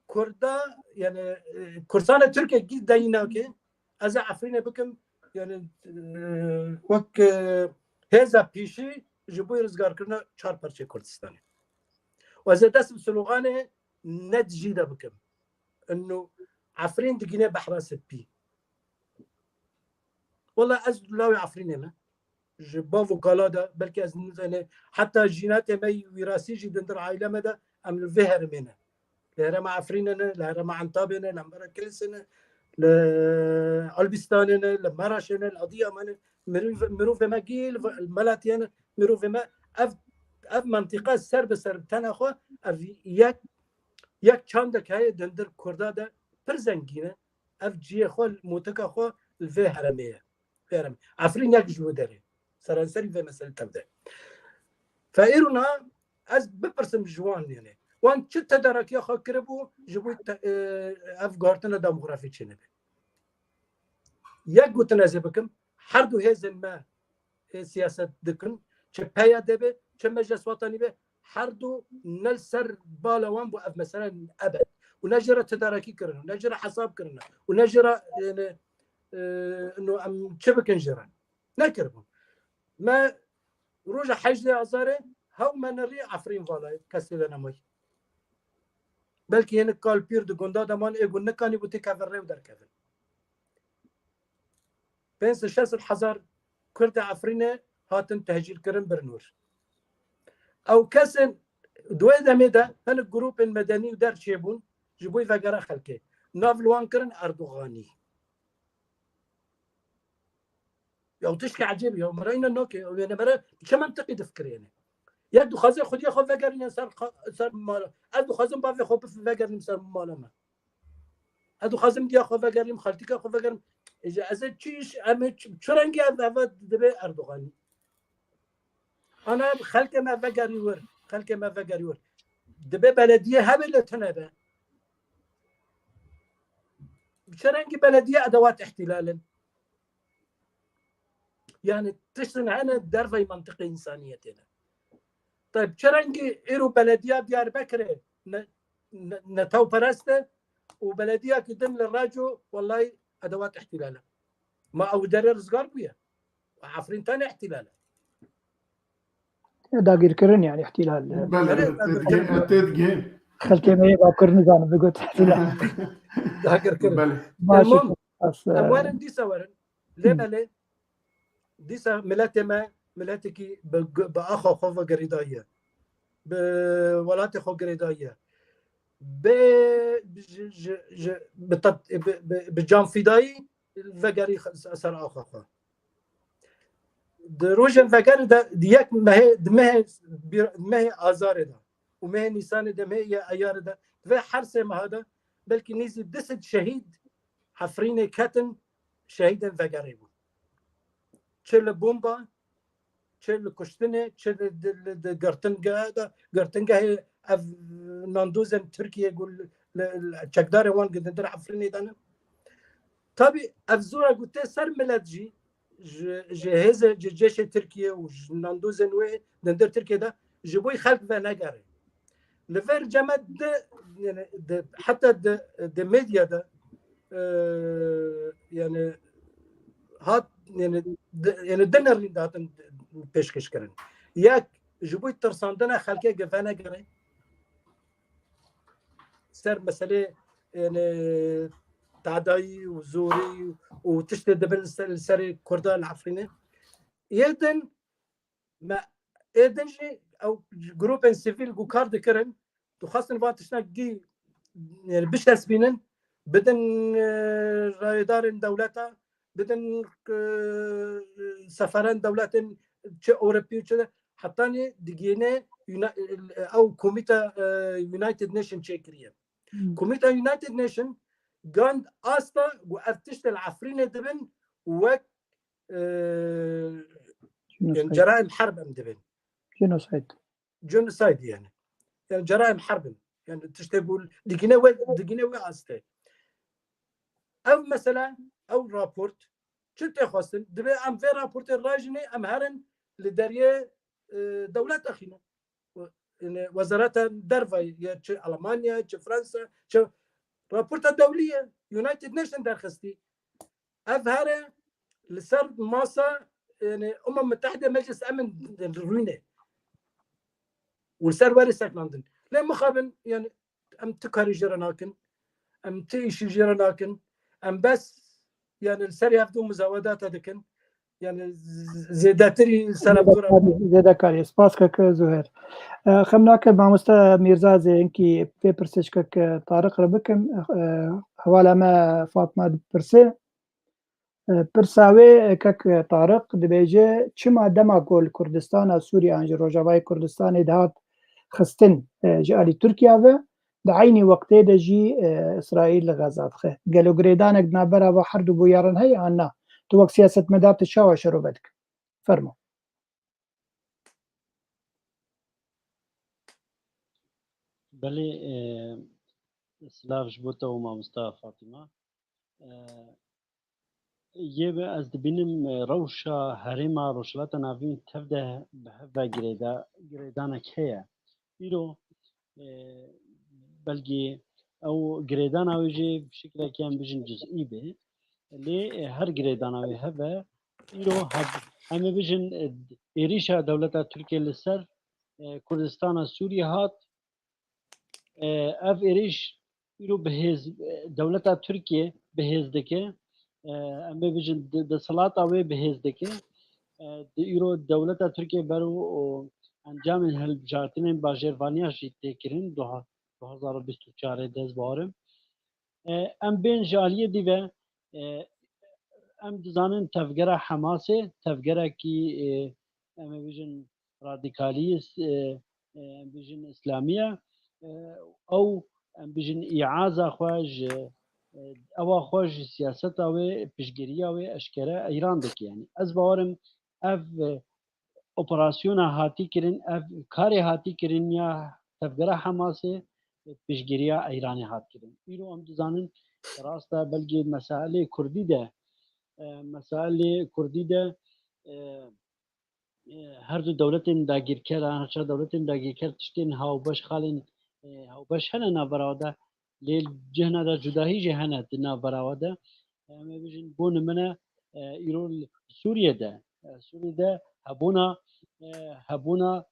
Kurda, yani, e, Kurdistana Tirkiyê gî deyî nake. Ez ê Efrînê bikim, yani, e, wek, e, hêza pêşî ji bo rizgarkirina çar parçeyê Kurdistanê. Û ez ê dest bi sloganê ne dijî de bikim. Eno Efrîn digîne behra spî. Wela ez lawê Efrînê me. Ji bav û kala de, belkî ez nizane, heta jînatê me wîrasî jî dindir aîle me de, em li vê herêmê ne. Li herêma Efrînê ne, li herêma Entabê ne, li Embera Kilisê ne, li Elbîstanê ne, li Meraşê ne, li Adiyamanê ne. Mirov-, mirovê me gî li Melatiyê ne, mirovê me ev, ev mentiqa ser bi ser tena xwe, ev yek, yek çandek heye dindir Kurda de pir zengîn e. Ev ciyê xwe, motika xwe li vê herêmê ye. Vê herêmê. Efrîn yek ji wê derê. Seranserî vê meselê tev de. Fe îro niha ez bipirsim ji wan, yanî wan çi tedarakiya xwe kiribû ji bo te-, e, ev guhartina demografî çênebe? Yek gotin ez ê bikim, her du hêzên me, e, siyaset dikin, çi P Y D be, çi Meclis Wetanî be, her du ne li ser bala wan bû ev mesele ebed. Û ne jê re tedarekî kirin, û ne jê re hesab kirin, û ne jê re, yanî, e, ino em çi bikin jê re? Nekiribûn. Me roja hejdê Azarê hew me nerî Efrîn vala, kesê de nemay. Belkî hinek kal pîr di gunda de man, ê ku nikanî bû têkeve rê û derkevin. Pênc sed şeş sed hezar Kurdê Efrînê hatin tehcîl kirin, birin wir. Ew kesên di wê demê de hinek grûpên medenî û der çêbûn ji bo vegera xelkê. Nav li wan kirin Erdoganî. Ya tişkî ecêb ya, mera îna nake, wê ne mera çi mentiqî difikirîne. Yek dixwaze xwediyê xwe vegerîne ser xa-, ser mala. Ez dixwazim bavê xwe bif-, vegerînim ser mala me. Ez dixwazim diya xwe vegerînim, xaltîka xwe vegerînim. Ê, ji ez ê çi iş, em ê çi, çi rengî ev, ev dibe Erdoganî? Ana xelkê me vegerî wir, xelkê me vegerî wir. Dibe belediye hebe lê tune be. Bi çi rengî belediye edewat îhtîlal in? Yani tiştin hene dervey mantiqê însaniyetê ne. Tayyip, çi rengî îro belediya Diyarbekirê ne, ne, netewperest e û belediya ki din li Raco, wellahî edewat îhtîlal e. Ma ew dere rizgar bûye. Efrîn tane îhtîlal e. Dagirkirin yani îhtîlal. Belê, Erê, belê, tê digihên, tê digihên. Xelkê me yê Bakur nizanim bigot îhtîlal. Dagirkirin. Belê. Baş e. Tamam. As, em e, werin dîsa werin. Lê, hı, belê, dîsa miletê me, miletekî bi, bi axa xwe ve girêdayî ye. Bi welatê xwe girêdayî ye. Bi, bi, ji, ji, ji, bi tat-, bi, bi, bi canfîdayî vegerî xe-, ser axa xwe. Di rojên vegerê de, di yek mehê, di mehê, bir, mehê Azarê de û mehê Nîsanê de, mehê Eyarê de, di vê her sê meha de belkî nêzî du sed şehîd Efrînê ketin, şehîdên vegerê bûn. Çi li bomba, çi li kuştinê, çi li, di, li, di girtingeh de, girtingehê ev nandozên Tirkiyê ku li, li, li çekdarê wan gi dindir Efrînê de ne. Tabî ev zora ku tê ser milet jî, ji, ji hêzê, ji cêşê Tirkiyê û ji nandozên wê dindir Tirkiyê de ji bo xelk venegere. Li vir cem e di, yani di, heta di, di medya de, e, yani hat, yani di, yani di nerîn de hatin pêşkêş kirin. Yek, ji bo tirsandina xelkê gi venegere ser meselê, yani tadayî û zorî û tiştê dibin li ser, li serê Kurda li Efrînê. Yê din me ê din jî ew grûpên sivîl ku kar dikirin, dixwestin van tiştine gî, yani bişesbînin, bidin, e, raydarên dewleta, bidin, e, seferên dewletên çi Ewropî û çi de, hetanî digihîne Uni-, ew komîta, e, United Nation çêkiriye. Hmm. Komîta United Nation gand asta ku ev tiştên Efrînê dibin wek, e, yani Genocide. Ceraim herb em dibin. Genocide. Genocide yani. Yani ceraim herb in. Yani tiştê ku digine wê, digine wê astê. Ev mesela, ew raport, çi tê xwestin? Dibe em vê raportê rajinê, em herin li deriyê, e, dewlet axînin. Yani Wezareta Derve ye, çi Almanya, çi Fransa, çi raporta dewlî ye, United Nation derxistî. Ev here li ser masa, yani Umem Mütehide, Meclis Emin rûne. Û li ser werê seknandin. Lê mixabin, yani em tu karî jê re nakin. Em ti îşî jê re nakin. Em bes, yani, li serê hevdû muzawedata dikin. Yani, z-, zêdetirî li ser hevdû re. Zêdekarî, zêdekarî. Spas keke Zuher. E, xem nake mamoste Mîrza, zê hinkî vê pirsê ji keke Tariq re bikim. E, hevala me Fatma dipirse. E, pirsa wê, e, kek Tariq dibêje, çima dema ku li Kurdistana Sûriye an jî Rojavayê Kurdistanê dihat xistin, e, ji alî Tirkiya ve, di eynî wextê de jî, e, Îsraîl li Xeza dixe? Gelo girêdanek di navbera va her du bûyeran heye an na? Tu wek siyasetmedar tu çawa şerove dike? Fermo. Belê, e, silav ji bo te û mamosta Fatîma. E, yê be ez dibînim, e, rewşa herêma Rojhilata Navîn tev de bi hev ve girêda-, girêdanek heye. Îro, e, belkî ew girêdana wê jî bi şeklekî em bijin cizî be. Lê, e, her girêdana wê hebe, îro heb-, em ê bijin, e, êrîşa dewleta Tirkiye li ser, e, Kurdistana Sûriye hat. E, ev êrîş îro bi hêz, e, dewleta Tirkiye bi hêz dike. E, em ê bijin de-, desthilata wê bi hêz dike. E, di îro dewleta Tirkiye ber û, û encamên hilbijartinên bajêrvaniya jî tê kirin, du ha-, du hazar û bîst û çar ê dest barim. E, em bên ji aliyê dî ve, e, em dizanin tevgera Hamasê, tevgerekî, e, em ê bijin radikalî, e, e, em bijin îslamî ye. E, ew, em bijin îaza xwe ji, e, ewa xwe ji siyaseta wê, piştgiriya wê eşkere Îran dike. Yani ez bawerim ev, e, operasyona hatî kirin, ev karê hatî kirin ya tevgera Hamasê, e, piştgiriya Îranê hat kirin. Îro em dizanin rast e, belkî mesailê Kurdî de, e, mesailê Kurdî de, e, e, her du dewletên dagîrker, her çar dewletên dagîrker tiştên hawbeş, xalên, e, hawbeş hene navbera de, lê cihna de cudahî jî hene di navbera de. Em ê bijin, bo nimune, e, îro li Sûriye de, e, Sûriye de hebûna, e, hebûna,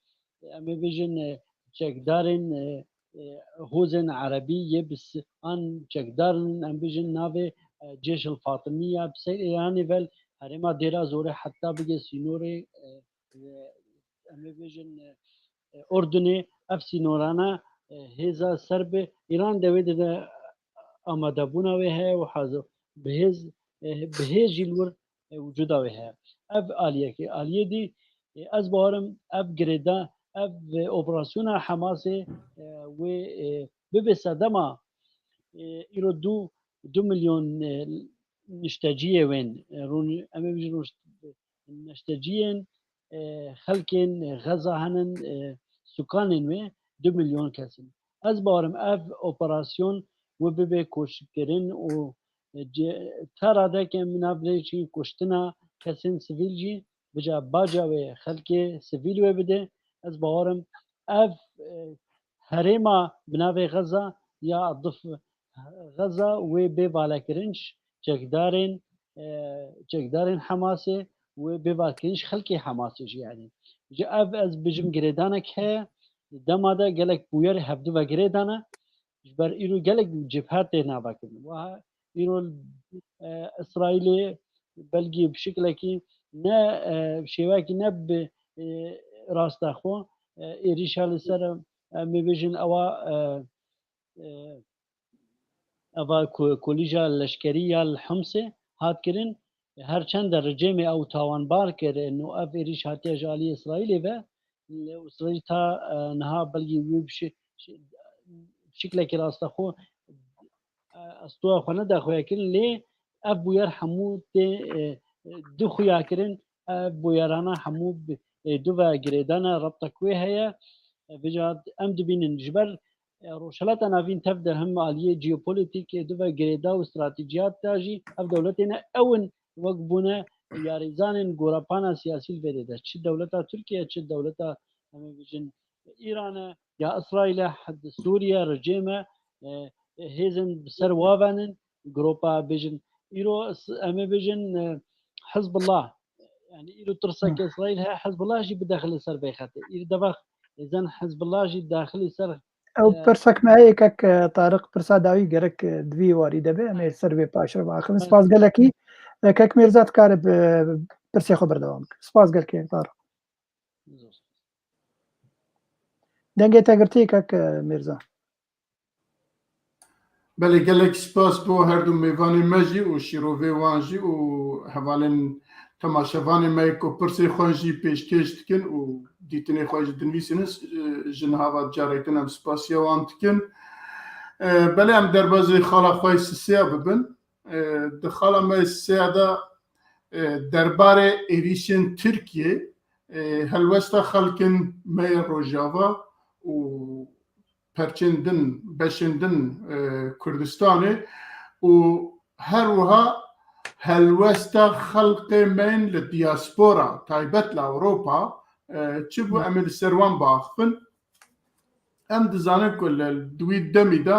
em ê bijin, e, çekdarên, e, e, hozên erebî yê bi s-, an çekdarin, em bijin navê, e, Cêşil Fatimiya bi ser Îranê ve herêma Dêra Zorê heta bige sînorê, e, e, em ê bijin, e, e, Urdunê, ev sînorana, e, hêza ser bi Îran de wê de amadebûna wê heye û hazir bi hêz, e, bi hêz jî li wir, e, wicûda wê heye. Ev aliyekê, aliyê dî, e, ez bawerim ev girêda, ev, e, operasyona Hamasê, e, wê, e, bibe sedema, e, îro du, du milyon, e, nişteciyê wên, e, rûn-, em ê bijin rûn-, neşteciyên, e, xelkên Xeza henin, e, sukanên wê du milyon kes in. Ez bawerim ev operasyon wê bibe koçkirin û, e, ce-, ta radeke em navê çi kuştina kesên sivîl jî, bica baca wê xelkê sivîl wê bide. Ez bawerim ev, e, herêma bi navê Xeza ya Dif Xeza wê bê valekirin ji çekdarên, e, çekdarên Hamasê, wê bê valekirin ji xelkê Hamasê jî, yani. Ji ev ez bijim girêdanek heye, dema de gelek bûyer hevdu ve girêdane, ji ber îro gelek cibhe tê navekirin. Wiha îro, e, Îsraîlê belkî bi şiklekî ne, e, şêwekî ne bi, e, rasta xwe, e, êrîşa li ser, e, em ê bêjin ewa, e, e, eva ku-, kolîja leşkerî ya li Humsê hat kirin. Her çend de rejîmê ew tawanbar kir, û ev êrîş hatiye ji alî Îsraîlê ve, lê Îsraîl ta, e, niha belkî wî bi şi-, şi-, şiklekî rastaxo, e, estuwa xwe neda xuya kirin, lê ev bûyer hemû tê, e, e, du xuya kirin, ev bûyerana hemû bi, e, du ve girêdana rebtek wê heye. E, vêca em dibînin ji ber, e, Rojhilata Navîn tev de hem aliyê jeopolîtîkê du ve girêda û stratejiyat de jî ev dewletê ne ew in wek bûne yarîzanên gorepana siyasî li vê de. Çi dewleta Tirkiye, çi dewleta, em ê bijin, Îran e, ya Îsraîl e, hed-, Sûriye, rejîm e, e, hêzên bi ser waven in, gropa bijin. Îro s-, em ê bijin, e, Hizbullah. Yani îro tirseke Îsraîl heye, Hizbullah jî bidexile ser vê xetê. Îro devex hêzên Hizbullah jî daxilî ser Ew pirsek me heye kek, e, Tariq, pirsa dawî gerek, e, di vî warî de be, em ê li ser vê paşre biaxivin. Spas gelekî. E, kek Mîrza dikare bi pirsê xwe berdewam bike. Spas gelekî kek Tariq. Dengê te girtî kek, e, Mîrza. Belê, gelek spas bo her du mêvanê me jî û şîrovê wan jî û hevalên temaşevanê me ku pirsê xwe jî pêşkêş dikin û dîtinê xwe jî dinivîsînin, ji niha ve carek din em spasiya wan dikin. E, belê, em derbazê xala xwe yê sisêya bibin. E, di xala me yê sisêya de, e, derbarê êrîşên Tirkiyê, e, helwesta xelkên me yê Rojava û perçên din, beşên din, e, Kurdistanê û her wiha helwesta xelkê me yên li diaspora, taybet li Ewropa, e, çi bû, em ê li ser wan biaxifin. Em dizanin ku li, di wî demî de,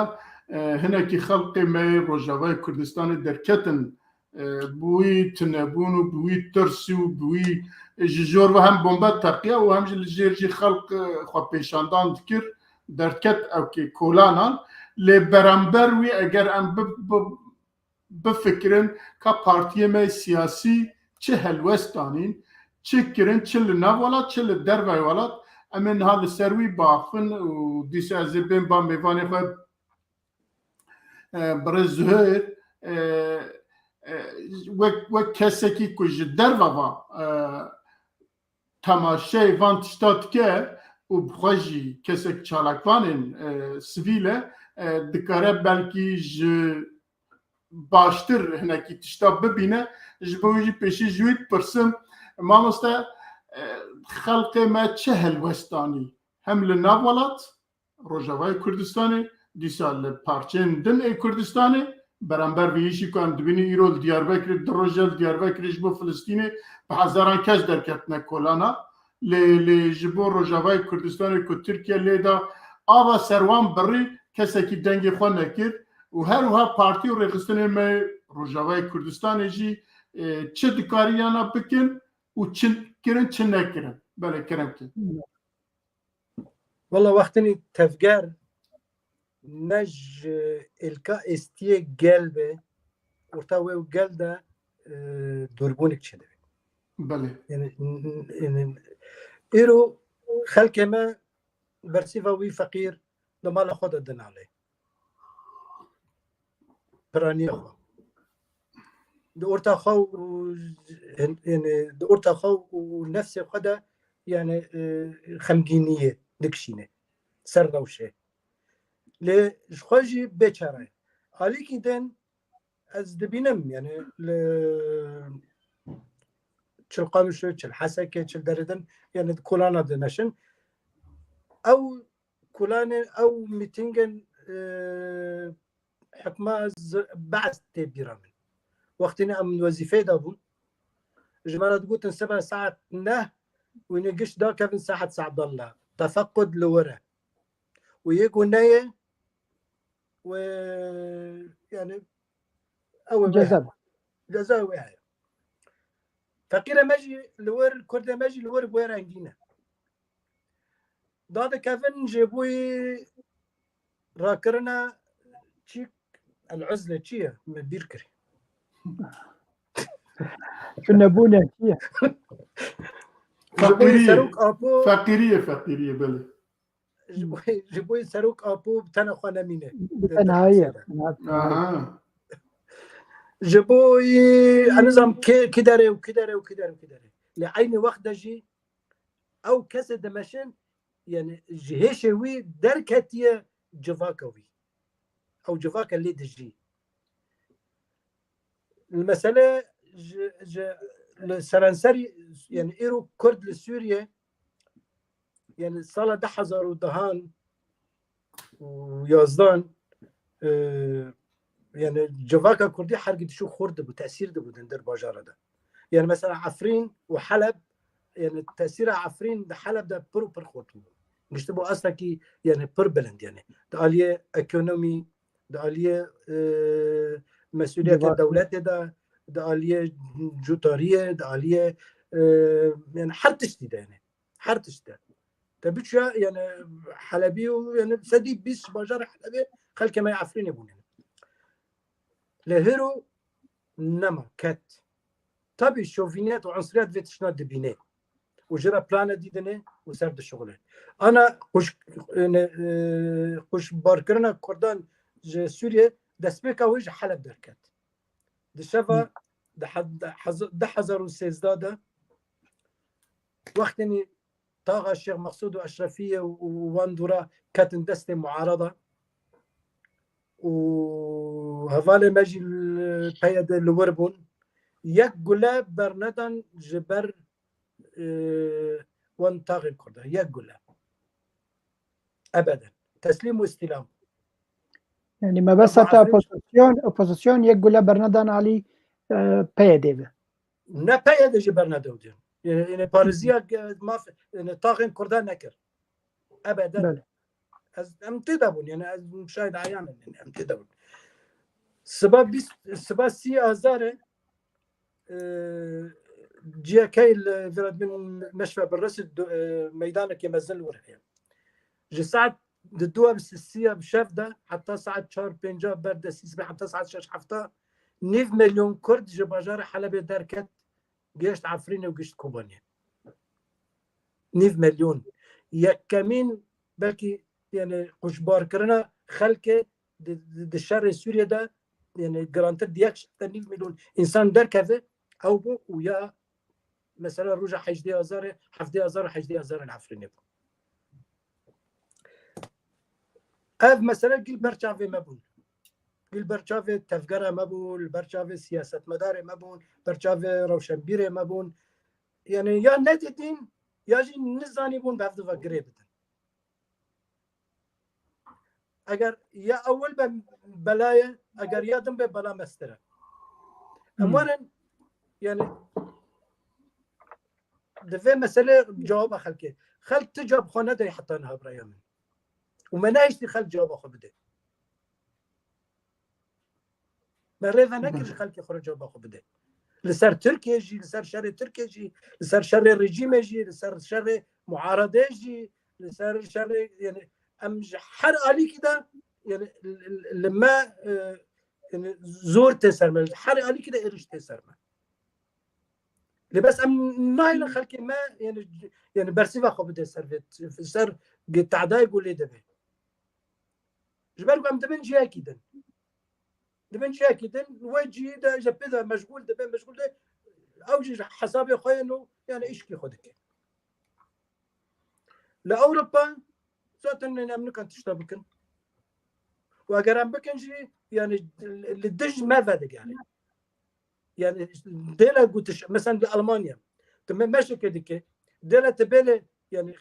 e, hinekî xelkê me yê Rojavayê Kurdistanê derketin, e, bi wî tunebûn û bi wî tirsî û bi wî, e, ji jor ve hem bombe teqiya û hem jî li jêr jî xelk, e, xwe pêşandan dikir, derket ewkê kolanan. Lê beramber wî eger em bi, bi, bifikirin ka partiyê me siyasî çi helwest danîn, çi kirin, çi li nav welat, çi li dervey welat, em ê niha li ser wî baxin û dîsa ez ê bên ba mêvanê xwe, e, birêz Zuhêr, e, e, wek, wek kesekî ku ji derve va, e, temaşeyê van tişta dike û bi xwe jî kesek çalakvanên, e, sivîl e, e, dikare belkî ji baştir hinekî tişta bibîne. Ji bo wî jî pêşî ji wî dipirsim, mamoste, e, xelkê me çi helwest danî? Hem li nav welat, Rojavayê Kurdistanê, dîsa li parçeyên din ê Kurdistanê, beramber vê îşî ku em dibînin îro li Diyarbekirê, du roj e li Diyarbekirê ji bo Filistînê bi hezaran kes derketine kolana. Lê, lê ji bo Rojavayê Kurdistanê ku Tirkiye lê da ava ser wan birî, kesekî dengê xwe nekir û her wiha partî û rêxistinên me Rojavayê Kurdistanê jî, e, çi dikariyana bikin û çi kirin, çi nekirin. Belê, kerem ke. Wela wextinî tevger ne ji êlka êstiyê gel be, orta wê û gel de, e, dûrbûnik çêdibe. Belê. Yani, n-, n-, yani, îro xelkê me bersîva wî feqîr di mala xwe de dinale. Piraniya xwe. Di orta xwe û, yani, di orta xwe û nefsê xwe de, yani, e, xemgîniyê dikişîne. Ser rewşê. Lê ji xwe jî bêçare ye. Alîkî din ez dibînim, yani, li çil Qamişlo, çil Hesekê, çil derê din, yani, di kolana dimeşin. Ew kolanê, ew mîtîngên, e, hikma z-, Be'es tê bîra min. Wextî ne em wezîfeyê de bûn, ji me re digotin seba saet neh û hûn ê giş dakevin saet Se'dallah. Tefequd li wir e. Û yê ku neyê, wê, yani, ew ê wê Ceza heye. Ceza wê heye. Feqîrê me jî li wir, Kurdê me jî li wir bi wê rengî ne. Dadikevin ji bo rakirina çîk, el-uzle çi ye? Me bîr kir. Tunebûne çi ye? Ji bo Feqîriyê. Serok Apo. Feqîriyê, feqîriyê, belê. Ji bo, ji bo Serok Apo bi tena xwe nemîne. Bi tenayî ye. Aha. Ji bo, e, ez nizam kê, kî derê û kî derê û kî derê û kî derê. Lê eynî wext de jî ew kesê dimeşin, yani ji hêşê wî derketiye civaka wî. Ew civaka lê dijî. Li mesele ji, ji, li serenserî, yani îro Kurd li Sûriye, yani sala du hezar û dehan û yazdan, e, yani civaka Kurdî hergî dişû xurt dibû, tesîr dibû di hundir bajara de. Yani mesela Efrîn û Heleb, yani tesîra Efrîn di Heleb de pir û pir xurt bû. Giştibû astekî yani pir bilind yani. Di aliyê ekonomî, di aliyê, e, mesûliyetê Civaka. Dewletê de, di aliyê cutariyê, di aliyê, e, yani her tiştî de yani. Her tişt de. Te biçûya, yani, Helebî û, yani, sedî bîst bajarê Helebê xelkê me yê Efrînê bûne. Lê hêro nema, ket. Tabî şovîniyet û unsuriyet vê tiştine dibîne û ji re plane dîdine û ser dişuxile. Ana quş-, yani, e, quşbarkirina Kurdan ji Sûriye destpêka wê ji Heleb derket. Di şeva Hı. di he-, di hez-, du hezar û sêzdeh de wextênî taxa Şêx Mexsûd û Eşrefiyê û, û wan dûra ketin destê muarada û hevalê me jî li, P Y D li wir bûn. Yek gule bernedan ji ber, e, wan taxên Kurdan. Yek gule. Ebeden. Teslîm û îstîlam. Yani mebesta te Muafin- opozisyon, opozisyon yek gule bernedan alî, e, P Y D ve. Ne P Y D jî bernedewdiyan. Yani, yani parêziya ge-, maf, yani taxên Kurdan nekir. Ebeden. Belê. Ez, em tê de bûn, yani ez şahid ayan im, yani em tê de bûn. Siba bîst, siba sî Azarê, e, ciyekey li Vladimir Meşve Birresi du-, e, meydanekê mezin li wir heye. Ji saet di dua bi sisiya bi şev de heta saet çar pênca ber destî sibê heta saet şeş hefta nîv milyon Kurd ji bajarê Helebê derket, gihişt Efrînê û gihişt Kobaniyê. Nîv milyon. Yekemîn belkî, yani, quşbarkirina xelkê di, di, di şerê Sûriyê de, yani, girantir di yek şev de nîv milyon însan derkeve, ew bû û ya mesela roja hejdê Azarê, hevdê Azar û hejdê Azarê li Efrînê bû. Ev mesele gîl ber çavê me bûn. Gîl ber çavê tevgera me bûn, li ber çavê siyasetmedarê me bûn, ber çavê rewşenbîrê me bûn. Yani ya nedidîn, ya jî nizanîbûn bi hev diva girê bidin. Eger ya ewil be bela ye, eger ya din be bela mestir e. Em Hmm. werin, yani, di vê meselê cewaba xelkê. Xelk ti cewab xwe nedayê heta niha, biraya min. Û me nehiştî xelk cewaba xwe bide. Me rê venekir ji xelkê xwe re cewaba xwe bide. Li ser Tirkiye jî, li ser şerê Tirkiye jî, li ser şerê rejîmê jî, li ser şerê muaredê jî, li ser şerê, yani, em ji her alîkî de, yani, li, li, li me, e, yani, zor tê ser me, ji her alîkî de êrîş tê ser me. Lê bes em nahêlin xelkê me, yani, yani, bersîva xwe bide ser vê, ser gi-, tehdayê ku lê dibe. Ji ber ku em dibin cihekî din. Dibin cihekî din, wê cihî de ji pê de meşgûl dibe, meşgûl de, ew jî ji hesabê xwe yên û, yani, îşkî xwe dike. Li Ewropa zaten em nikan tişta bikin. Û eger em bikin jî, yani, li dij me vedigere. Yani, dêle gotiş, mesela li Almanya, tu me meşeke dike, dêle tu bêle, yani,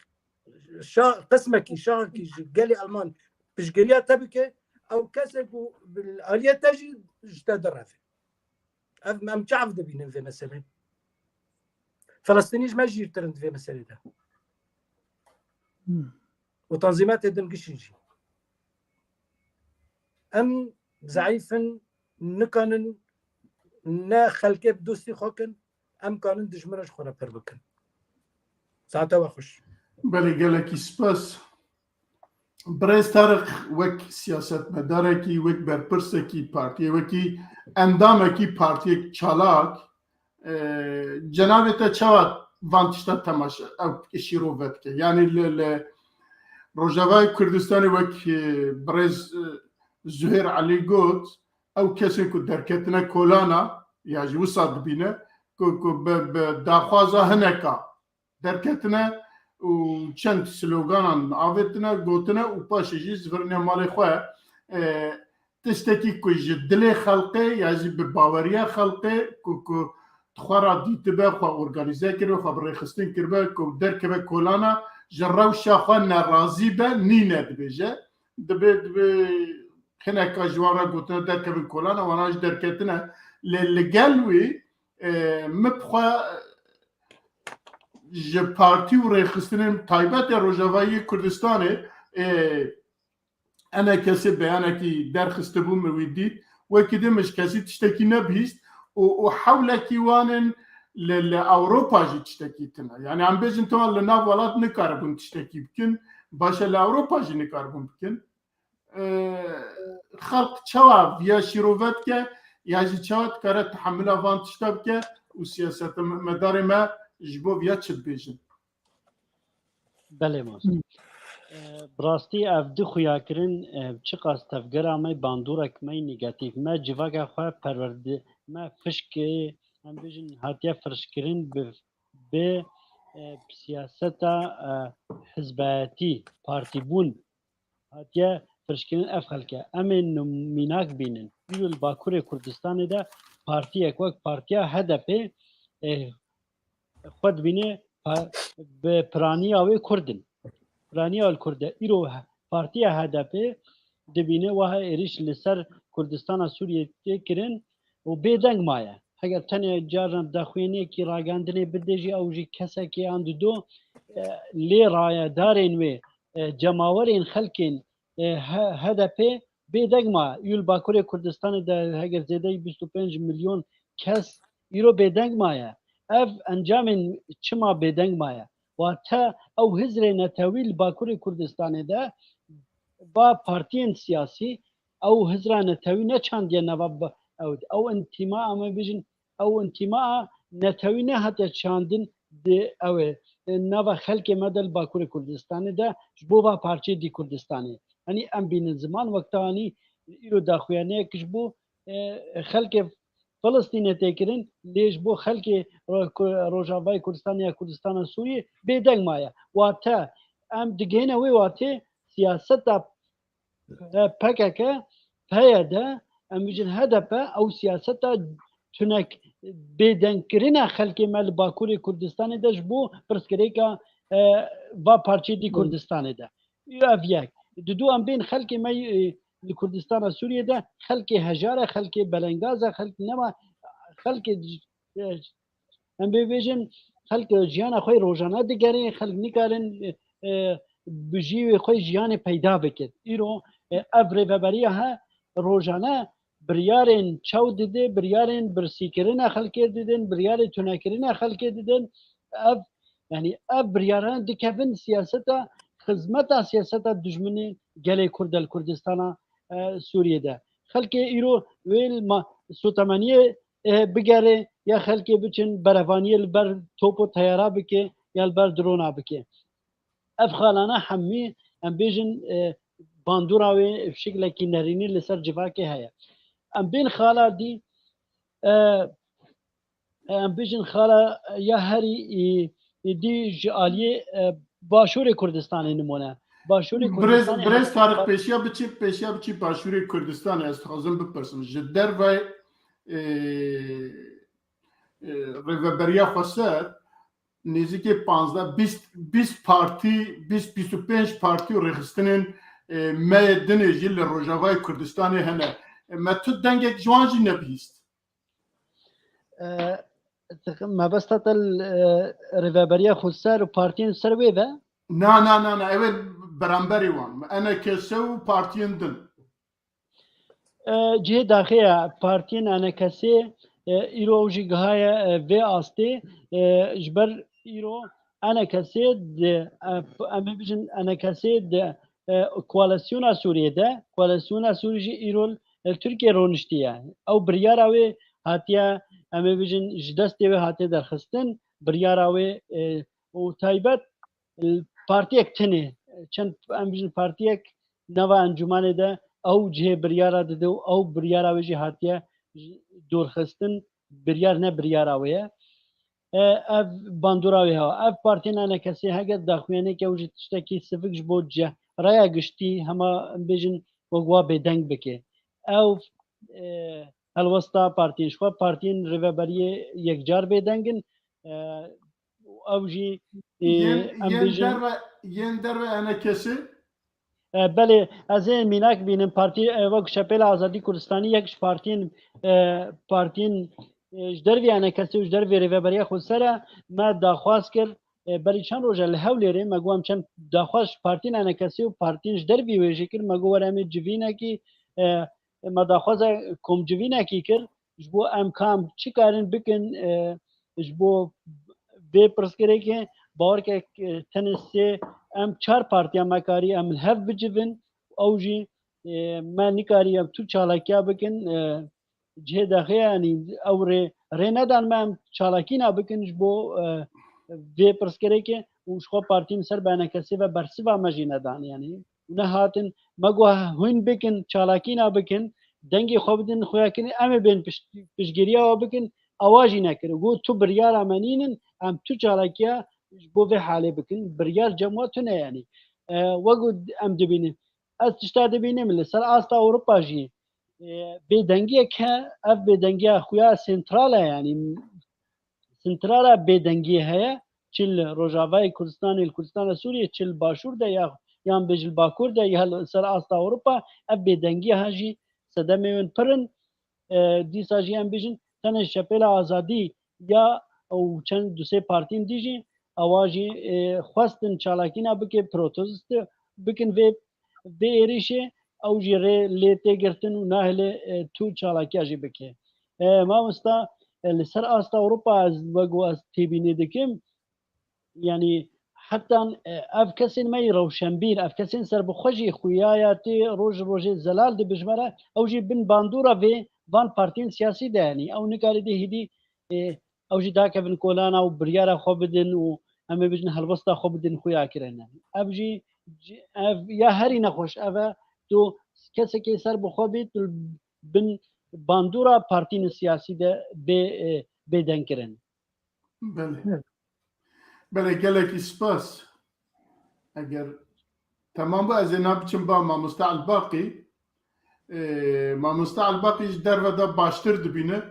şa-, qismekî, şahekî ji gelê Alman piştgiriya te bike, ew kesê ku bi aliyê te jî ji te direve. Ev, em çav dibînin vê meselê. Filistînî ji me jîrtir in di vê meselê de. Hmm. Û tanzîmatê din gişîn jî. Em zeîf in, nikanin ne xelkê bi dostî xwe kin, em kanin dijmina ji xwe re pir bikin. Saete we xweş. Belê, gelekî spas. Birêz Tariq, wek siyasetmedarekî, wek berpirsekî partiyê, wekî endamekî partiyek çalak, e, cenabê te çawa van tişta temaşe, ew şîrove dike? Yanî li, li Rojavayê Kurdistanê wek, e, birêz, e, Zuhêr Elî got, ew kesên ku derketine kolana, ya jî wisa dibîne, ku, ku bi, bi daxwaza hineka derketine û çend sloganan avêtine, gotine û paşê jî zivirine malê xwe. E, tiştekî ku ji dilê xelqê ya jî bi baweriya xelqê ku, ku xwe ra dîtibe, xwe organîze kiribe, xwe bi rêxistin kiribe, ku derkeve kolana, ji rewşa xwe nerazî be, nîne dibêje. Dibe, dibe hineka ji wan re gotine derkevin kolana, wana jî derketine. Lê li gel wî, e, min bi xwe ji partî û rêxistinên taybet ya Rojavayê Kurdistanê, e, enekesê beyanekî derxistibû, min wî dît. Wekî din min ji kesî tiştekî nebihîst û, û hewlekî wan in, li, li Ewropa jî tiştekî tune. Yani em bêjin, tamam, li nav welat nikaribûn tiştekî bikin, baş e, li Ewropa jî nikaribûn bikin. E, xelk çawa viya şîrove dike, ya jî çawa dikare tehemila van tişta bike û siyasetmedarê me ji bo viya çi dibêjin? Belê, master. E, bi rastî ev du xuyakirin, e, çiqas tevgera me, bandorek me yî negatîf. Me civaka xwe perwerde, me fişkê, em bêjin, hatiye firşkirin bi, bi, e, siyaseta, e, hizbayetî, partîbûn hatiye firşkirin ev xelke. Em ê nimînak bînin. Îro li Bakurê Kurdistanê de partiyek wek partiya H D P, e, xwe dibîne pa-, bi piraniya wê Kurd in. Piraniya li Kurd e. Îro he-, partiya H D P dibîne wiha êrîş li ser Kurdistana Sûriyê tê kirin û bêdeng maye. Heger tenê carna daxuyaniyekî ragihandinê bide jî, ew jî kesekê an dido, e, lê rayedarên wê, e, cemawerên xelkên, e, H-, H D P bêdeng maye. Îro li Bakurê Kurdistanê de heger zêdeyî bîst û pênc milyon kes îro bêdeng maye. Ev encamên çima bêdeng maye? Wate ew hizrê netewî li Bakurê Kurdistanê de va partiyên siyasî, ew hizra netewî neçandiye nava ba-, ew, ew întîma, em ê bêjin, ew întîmaa netewî nehatiye çandin di ew ê, e, nava xelkê me de li Bakurê Kurdistanê de ji bo va parçeyê dî Kurdistanê. Yanî em bînin ziman wekta anî îro daxuyaniyek ji bo, e, xelkê Filistînê tê kirin, lê ji bo xelkê Ro-, Ku-, Rojavayê Kurdistanê ya Kurdistana Sûriyê bêdeng maye. Wate em digihîne wê watê siyaseta e, P K K, P Y D, em bêjin H D P, ew siyaseta tunek bêdengkirina xelkê me li Bakurê Kurdistanê de ji bo pirsgirêka, e, va parçeyê dî Kurdistanê de. Ev yek. Didu em bên xelkê me, e, li Kurdistana Sûriyê de xelkê hejar e, xelkê belengaz e, xelk nema, xelkê, e, Em bê bêjin, xelk jiyana xwe rojane digerin, xelk nikarin, e, e, bi jî wê xwe jiyanê peyda bikin. Îro, e, ev rêveberiya he rojane biryarên çew dide, biryarên birsîkirina xelkê didin, biryarê tunekirina xelkê didin. Ev, yanî ev biryaran dikevin siyaseta, xizmeta siyaseta dijminê gelê Kurd el Kurdistana, e, Sûriyê de. Xelkê îro wê li ma-, sotemeniyê e, bigere ya xelkê biçin berevaniyê li ber top û teyara bike ya li ber drona bike. Ev xalana hemî em bêjin, e, bandora wê bi şiklekî nerînî li ser civakê heye. Em bên xala dî, e, em bêjin xala ya herî, e, e, dî ji aliyê, e, Başûrê Kurdistanê nimûne. Başûrê Birêz, Kurdistanê Birêz Tariq, pêşiya biçî, pêşiya biçî Başûrê Kurdistanê, ez dixwazim bipirsim. Ji dervey, e, e, Rêveberiya Xweser nêzîkê panzdeh, bîst, bîst partî, bîst, bîst û pênc partî û rêxistinên, e, me yê dinê jî li Rojavayê Kurdistanê hene. E, me tu dengek ji wan jî nebihîst. E, mebesta te li, e, Rêveberiya Xweser û partiyên ser wê ve? Na, na, na, na, ew ê beramberî wan. E N K S û partiyên din. E, cihê daxê ye, partiyên E N K S, e, îro ew jî gihaye, e, vê astê, e, ji ber îro E N K S di, e, em ê bijin E N K S di, e, koalîsyona Sûriyê de, koalîsyona Sûrî jî îro li Tirkiyê roniştiye. Ew biryara wê hatiye, em ê bijin ji destê wê hatiye derxistin, biryara wê, e, û taybet, e, partiyek tenê, çend, em bijin partiyek nava encûmanê de ew cihê biryara dide û ew biryara wê jî hatiye dorxistin, biryar ne biryara wê ye. E, ev bandora wê hewa. Ev partiyên E N K S heger daxuyaniyeke ew jî tiştekî sivik ji bo ce-, raya giştî hema em bêjin wek wa bêdeng bike. Ew, e, helwesta partiyên ji xwe, partiyên rêveberiyê yekcar bêdeng in. E, ew jî, e, Yên, em yên bêjin derve, yên derve E N K S? E, belê, ez ê mînak bînim. Partî, e, wek Çepêla Azadî Kurdistanî yek ji partiyên, e, partiyên, e, ji dervî E N K S û ji dervî Rêveberiya Xweser e, me daxwaz kir, e, berî çend roj e li Hewlêrê, me got em çend daxwaz ji partiyên E N K S û partiyên ji dervî wê jî kir, me got were em ê civînekî, e, me daxwaza komcivînekî kir, ji bo em ka em çi karin bikin, e, Ji bo vê pirsgirêkê bawer ke, e, tenê sê, em çar partiya me karî em li hev bicivin, ew jî, e, me nikarî em tu çalakiya bikin, e, cihê dexê, yanî ew rê, rê nedan me em çalakîna bikin ji bo, e, vê pirsgirêkê û ji xwe partî min ser B N K'ê ve bersiva me jî nedan, yanî nehatin me got hûn bikin, çalakîna bikin, dengê xwe bidin xuyakirin, em ê bên pişt-, piştgiriya we bikin, ewa jî nekir. Got tu biryara me nînin, em tu çalakiya ji bo vê halê bikin, biryar cem we tune, yanî, e, wek em dibînin. Ez tişta dibînim li ser asta Ewropa jî, e, bêdengiyek he, ev bêdengiya xuya sentral e, yanî sentrala bêdengiyê heye, çi li Rojavayê Kurdistanê, li Kurdistana Sûriyê, çi li Başûr de ya, yan bêjin li Bakur de ya li ser asta Ewropa, ev bêdengiya he jî sedemê win pir in. E, dîsa jî em bêjin, tenê Şepêla Azadî ya û çend du sê partiyên dî jî, ewa jî, e, xwestin çalakîna bike, protesto bikin vê, vê êrîşê, ew jî rê lê tê girtin û nahêle, e, tu çalakiya jî bike. E, mamosta, e, li ser asta Ewropa ez wek ez têbînê dikim, yanî hetan, e, ev kesên me yî rewşenbîr, ev kesên serbixwe jî xuya ya tê roj rojê zelal dibijmere, ew jî bin bandora vê van partiyên siyasî de, yanî ew nikarî dê hêdî, e, ew jî dakevin kolana û biryara xwe bidin û em ê bijin helwesta xwe bidin xuya kirine. Ev jî, ev ya herî nexweş ev e, tu kesekê serbixwe bî, tu bin bandora partiyên siyasî de bê, e, bêdeng kirin. Belê. Evet. Belê, gelekî spas. Eger temam bû, ez ê na biçim ba Mamoste Elbaqî. Ee, Mamoste Elbaqî ji derve de baştir dibîne.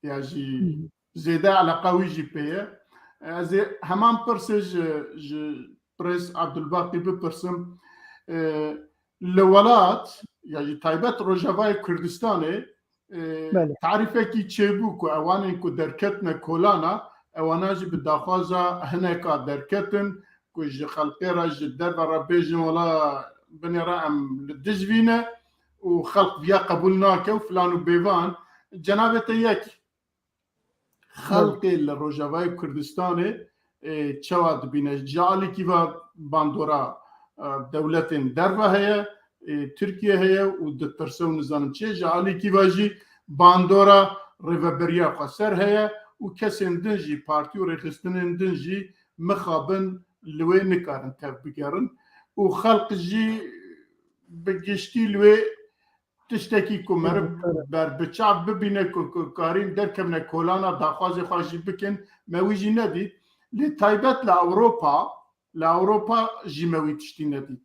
Ya jî Hı hı. zêde eleqa wî jî pê ye. Ez ê heman pirsê ji, ji Birêz Abdulbaqî bipirsim. Ee, li welat, ya jî taybet Rojavayê Kurdistanê, e, Belê. tarîfekî çêbû ku ewanên ku derketine kolana, ewana jî bi daxwaza hineka derketin ku ji xelkê re, ji derve re bêjin, wela binêre em li dij vî ne û xelk viya qebûl nake û filan û bêvan. Cenabê te yek xelkê li Rojavayê Kurdistanê, e, çawa dibîne? Ji alîkî ve bandora, e, dewletên derve heye, e, Tirkiye heye û ditirse û nizanim çi. Ji alîkî ve jî bandora Rêveberiya Xweser heye û kesên din jî, partî û rêxistinên din jî mixabin li wê nikarin tev bigerin û xelk jî bi giştî li wê tiştekî ku meriv Evet, evet. ber bi çav bibîne ku, ku karîn derkevine kolana daxwazê xwe jî bikin, me wî jî nedît. Lê taybet li Ewropa, li Ewropa jî me wî tiştî nedît.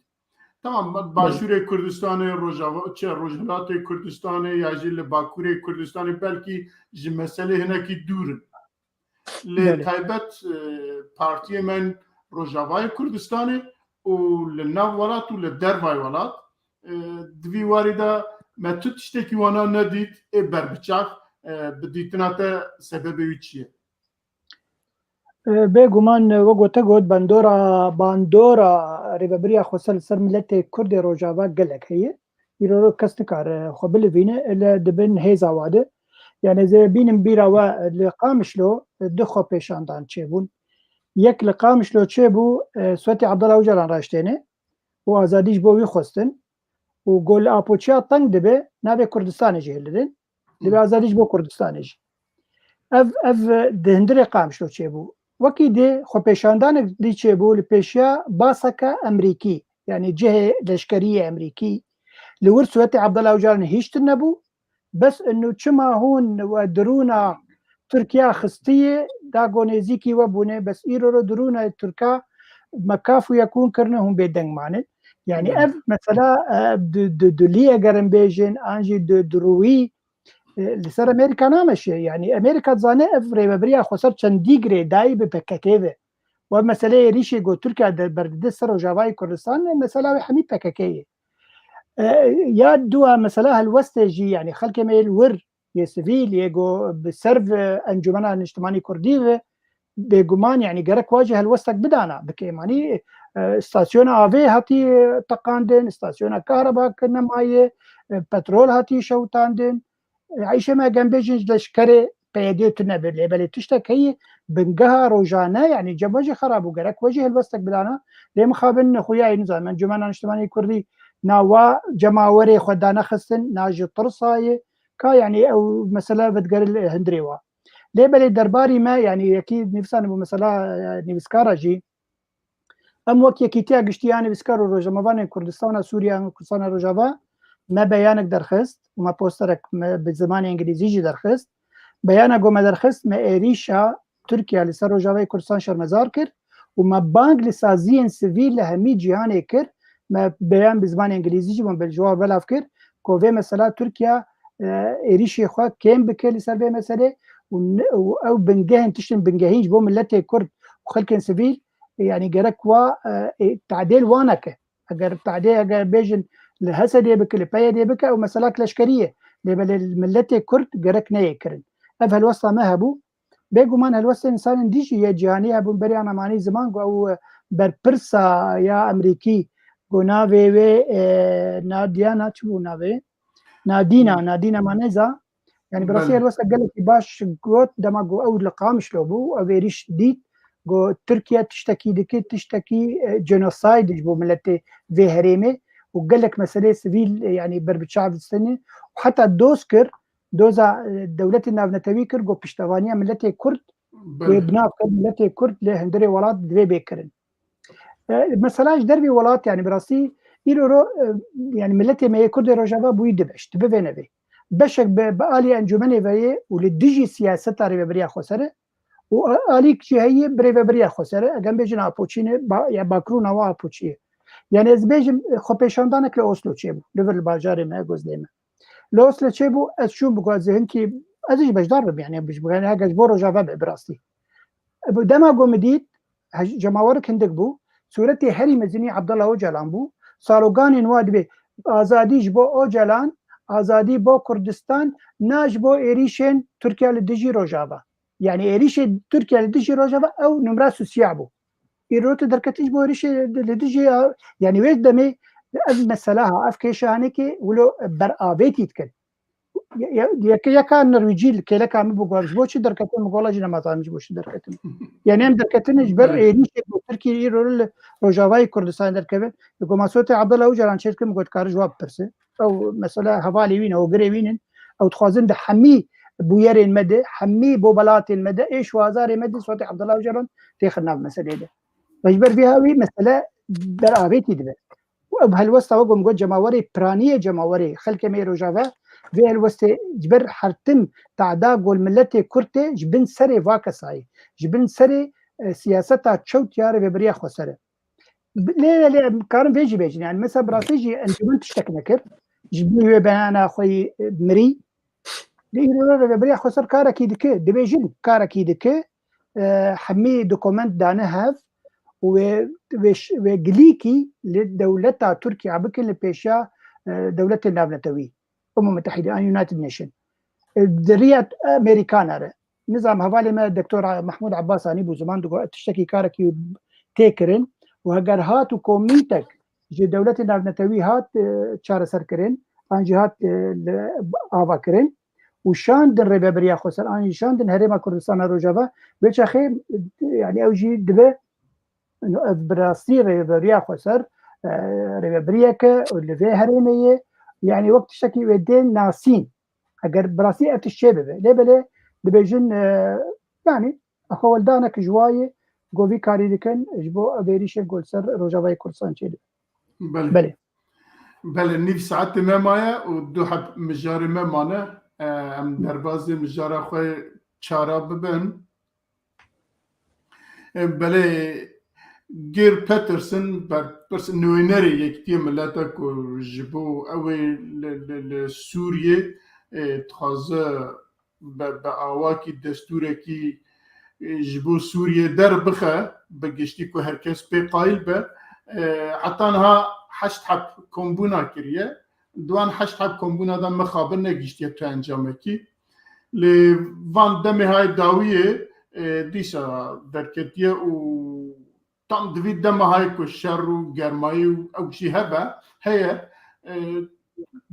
Tamam, Evet. Başûrê Kurdistanê, Rojava, çi, Rojhilatê Kurdistanê ya jî li Bakurê Kurdistanê belkî ji meselê hinekî dûr in. Lê Belê. taybet, e, partiyê me Rojavayê Kurdistanê û li nav welat û li dervay welat, e, di vî warî de me tu tiştekî wana nedît ê berbiçav, e, bi dîtina te sebebê wî çi ye? E, bêguman, e, wek te got, bandora, bandora Rêveberiya Xweser li ser miletê Kurd ê Rojava gelek heye. Îro kes nikare xwe bilivîne, ele dibin hêza wa de. Yani ez ê bînim bîra we, li Qamişlo du xwepêşandan çêbûn. Yek li Qamişlo çêbû, e, Swetî Abdullah Ocalan raştêne û azadî ji bo wî xwestin. Û got li Apoçiya teng dibe, navê Kurdistanê jî hilidin. Dibe azadî ji bo Kurdistanê jî. Ev, ev di hundirê Qamişlo çêbû. Wekî di xwepêşandanek dî çêbû li pêşiya baseke Emerîkî, yanî cihê leşkerî yê Emerîkî. Li wir Swetî Abdullah Ocalan hîç tune nebû. Bes inu çima hûn we dirûna Tirkiya xistiyê, da go nêzîkî we bûne, bes îro ro dirûna Tirka mekaf û yekûn kirine, hûn bêdeng mane. Yani Hı. ev mesela, e, du, du, dulî egerin bêjin, an jî du, durûî, e, li ser Amerîka nameşe. Yani Amerîka dizane ev rêvebiriya xweser çendî girêdayî bi P K K ve. Ve meseleyê rîşê got Tirkiye de berdide ser Rojavayê Kurdistan, e, mesela wê hemî P K K ye. E, ya dua mesela helwestê jî, yani xelkê me yê li wir, yê sivîl, yê go bi ser ve Encumena Niştimanî Kurdî ve, bêguman, yani gerek wa jî helwestek bidana, bike, yani, e, stasyona avê hatî teqandin, stasyona kahreba kirine maye, e, petrol hatî şewitandin. E, Eyşê me gem bêjin ji leşkerê P Y D tune be, lê belê tiştek heye, bingeha rojane, yanî cem we jî xerab bû, gerek we jî helwestek bidana. Lê mixabin xuya ye, nizanim, Encûmena Niştimanî Kurdî nawa cemawerê xwe danexistin, na ji tirsa ye, ka yanî ew mesele vedigere li hundirê wa. Lê belê derbarî me, yanî yekî nivîsane bû mesela, e, nivîskara jî, em wek Yekîtiya Giştî ya Nivîskar û Rojnamevanên Kurdistana Sûriye an Kurdistana Rojava me beyanek derxist û me posterek me bi zimanê îngilîzî jî derxist. Beyana ku me derxist, me êrîşa Tirkiye li ser Rojavayê Kurdistan şermezar kir û me bang li saziyên sivîl li hemî cîhanê kir. Me beyan bi zimanê îngilîzî jî me bi ji wan belav kir ku vê mesela Tirkiye, e, êrîşê xwe kêm bike li ser vê meselê û ne, û ew bingehên tiştên bingehîn ji bo miletê Kurd û xelkên sivîl, yanî gerek wa, e, e, tadê li wan neke. Eger tadê, eger bêjin li H S D'ê bike, li P Y D'ê bike, ew meselak leşkerî ye. Lê belê li miletê Kurd gerek neyê kirin. Ev helwesta me hebû. Bêguman helwestên însanên dî jî yê cîhanî hebûn. Berî ana manî ziman ku ew, e, berpirsa ya Amerîkî ku navê wê, e, Nadiana çi bû navê? Nadîna, Hmm. Nadîna Maneza. Yani bi rastî Belê. Helwesta gelekî baş got, dema ku ew li Qamişlo bû, ew êrîş dît, ku Tirkiye tiştekî dike, tiştekî, e, genocide ji bo miletê vê herêmê û gelek meseleyê sivîl, e, yani ber bi çav distine û heta doz kir, doza, e, dewletê navnetewî kir, ku piştevaniya miletê Kurd Belê. Wê bi nav kir, miletê Kurd li hundirê welat divê bê kirin. E, mesela ji dervê welat, yani bi rastî îro ro, e, yani miletê me yê Kurdê Rojava bûyî dibe, ji dibe vê nevê. Beşek bi, bi alî encûmenê ve ye û li dijî siyaseta rêvebiriya xweser e û a-, alîk jî heye bi rêvebiriya xweser e, eger em bêjin Apoçî ne, ba-, ya Bakur û Nava Apoçî ye. Yani ez bêjim, e, xwepêşandanek li Oslo çêbû, li vir li bajarê me, Gozlê me. Li Oslo çêbû, ez çûm bi ku ez ê hinkî, ez ê jî beşdar bim, yani, bi, bi, yani, heke ji bo Rojava be, bi rastî. Bi dema ku min dît, he, cemawerik hindik bû, sûretê herî mezinî Abdullah Ocalan bû, sloganên wa dibê, "Azadî ji bo Ocalan, azadî bo Kurdistan, na ji bo êrîşên Tirkiye li dijî Rojava." Yani êrîşê Tirkiye li dijî Rojava ew numra susiya bû. Îro tu derketî ji bo êrîşê li dijî, yani wê demê ev mesela ha, ev kêşanekê wilo beravêtî dikin. Ye-, ye-, yeke yeka Norwîcî li kêleka min bigot, ji bo çi derketin, min gola jî nemazanim ji bo çi derketin. Yani em derketin ji ber Evet. êrîşê ku Tirkiye îro li Rojavayê Kurdistanê derkeve. Li ku Masotê Abdullah Ocalan çêdikin, min got, dikare ji wa bipirse. Ew mesela hevalê wî ne, hogirê wî nin. Ew dixwazin di hemî bûyerên me de, hemî bobelatên me de, êş û azarê me de Sotê Abdullah Ocalan têxin nav meselê de. Ve ji ber vê hawî mesele beravêtî dibe. Û ev helwesta we ku min got cemawerê piraniyê, cemawerê xelkê me yê Rojava, vê helwestê ji ber her tim tada gol miletê Kurd tê, ji bin serê va kesayê, ji bin serê, e, siyaseta çewt ya rêvebiriya xweser e. Lê, lê, lê, em karin vê jî bêjin. Yani mesela bi rastî jî encûmen tiştek nekir. Ji bo wê beyana xwe yî, e, mirî. Lê îro rêveberiya xweser karekî dike. Dibêjin karekî dike. E, hemî dokument dane hev û wê, wê ş-, wê gilîkî li dewleta Tirkiye bikin li pêşiya, e, dewletên navnetewî. Umûm Mitehîde, an United Nation. E, di riya Amerîkana re. Nizam hevalê me Doktor Mahmûd Abbas anî bû ziman digot, tiştekî karekî tê kirin û heger hat û komîtek ji dewletê navnetewî hat, e, çareser kirin, an jî hat, e, li ava kirin û şandin Rêvebiriya Xweser, an jî şandin Herêma Kurdistana Rojava, vê çaxê, e, yani ew jî dibe, ev bi rastî Rêvebiriya Xweser, e, rêvebiriyeke li vê herêmê ye, yani wek tiştekî wê dê nasîn. Eger bi rastî ev tişt çê bibe. Lê belê dibêjin, e, yani, axeweldanek ji wa ye, ku vî karî dikin, ji bo ev êrîşên ku li ser Rojavayê Kurdistan çêdibe. Belê. Belê. Belê, nîv saetê me maye û du heb mijarê me mane. E, em derbazê mijara xwe çara bibin. E, belê, Geir Petersen, berpirs nûnerê Yekîtiyê Milete ku ji bo ew ê li, li, li Sûriyê, e, dixwaze be, be awakî destûrekî, e, ji bo Sûriyê derbixe, bi giştî ku her kes pê qayîl be, e, heta niha heşt heb kombûna kiriye. Di wan heşt heb kombûna de mixabin negihîştiye tu encamekî. Lê van demê hay dawiyê, e, dîsa derketiye û tam di vî dema hay ku şer û germayî û ew jî hebe, heye, e,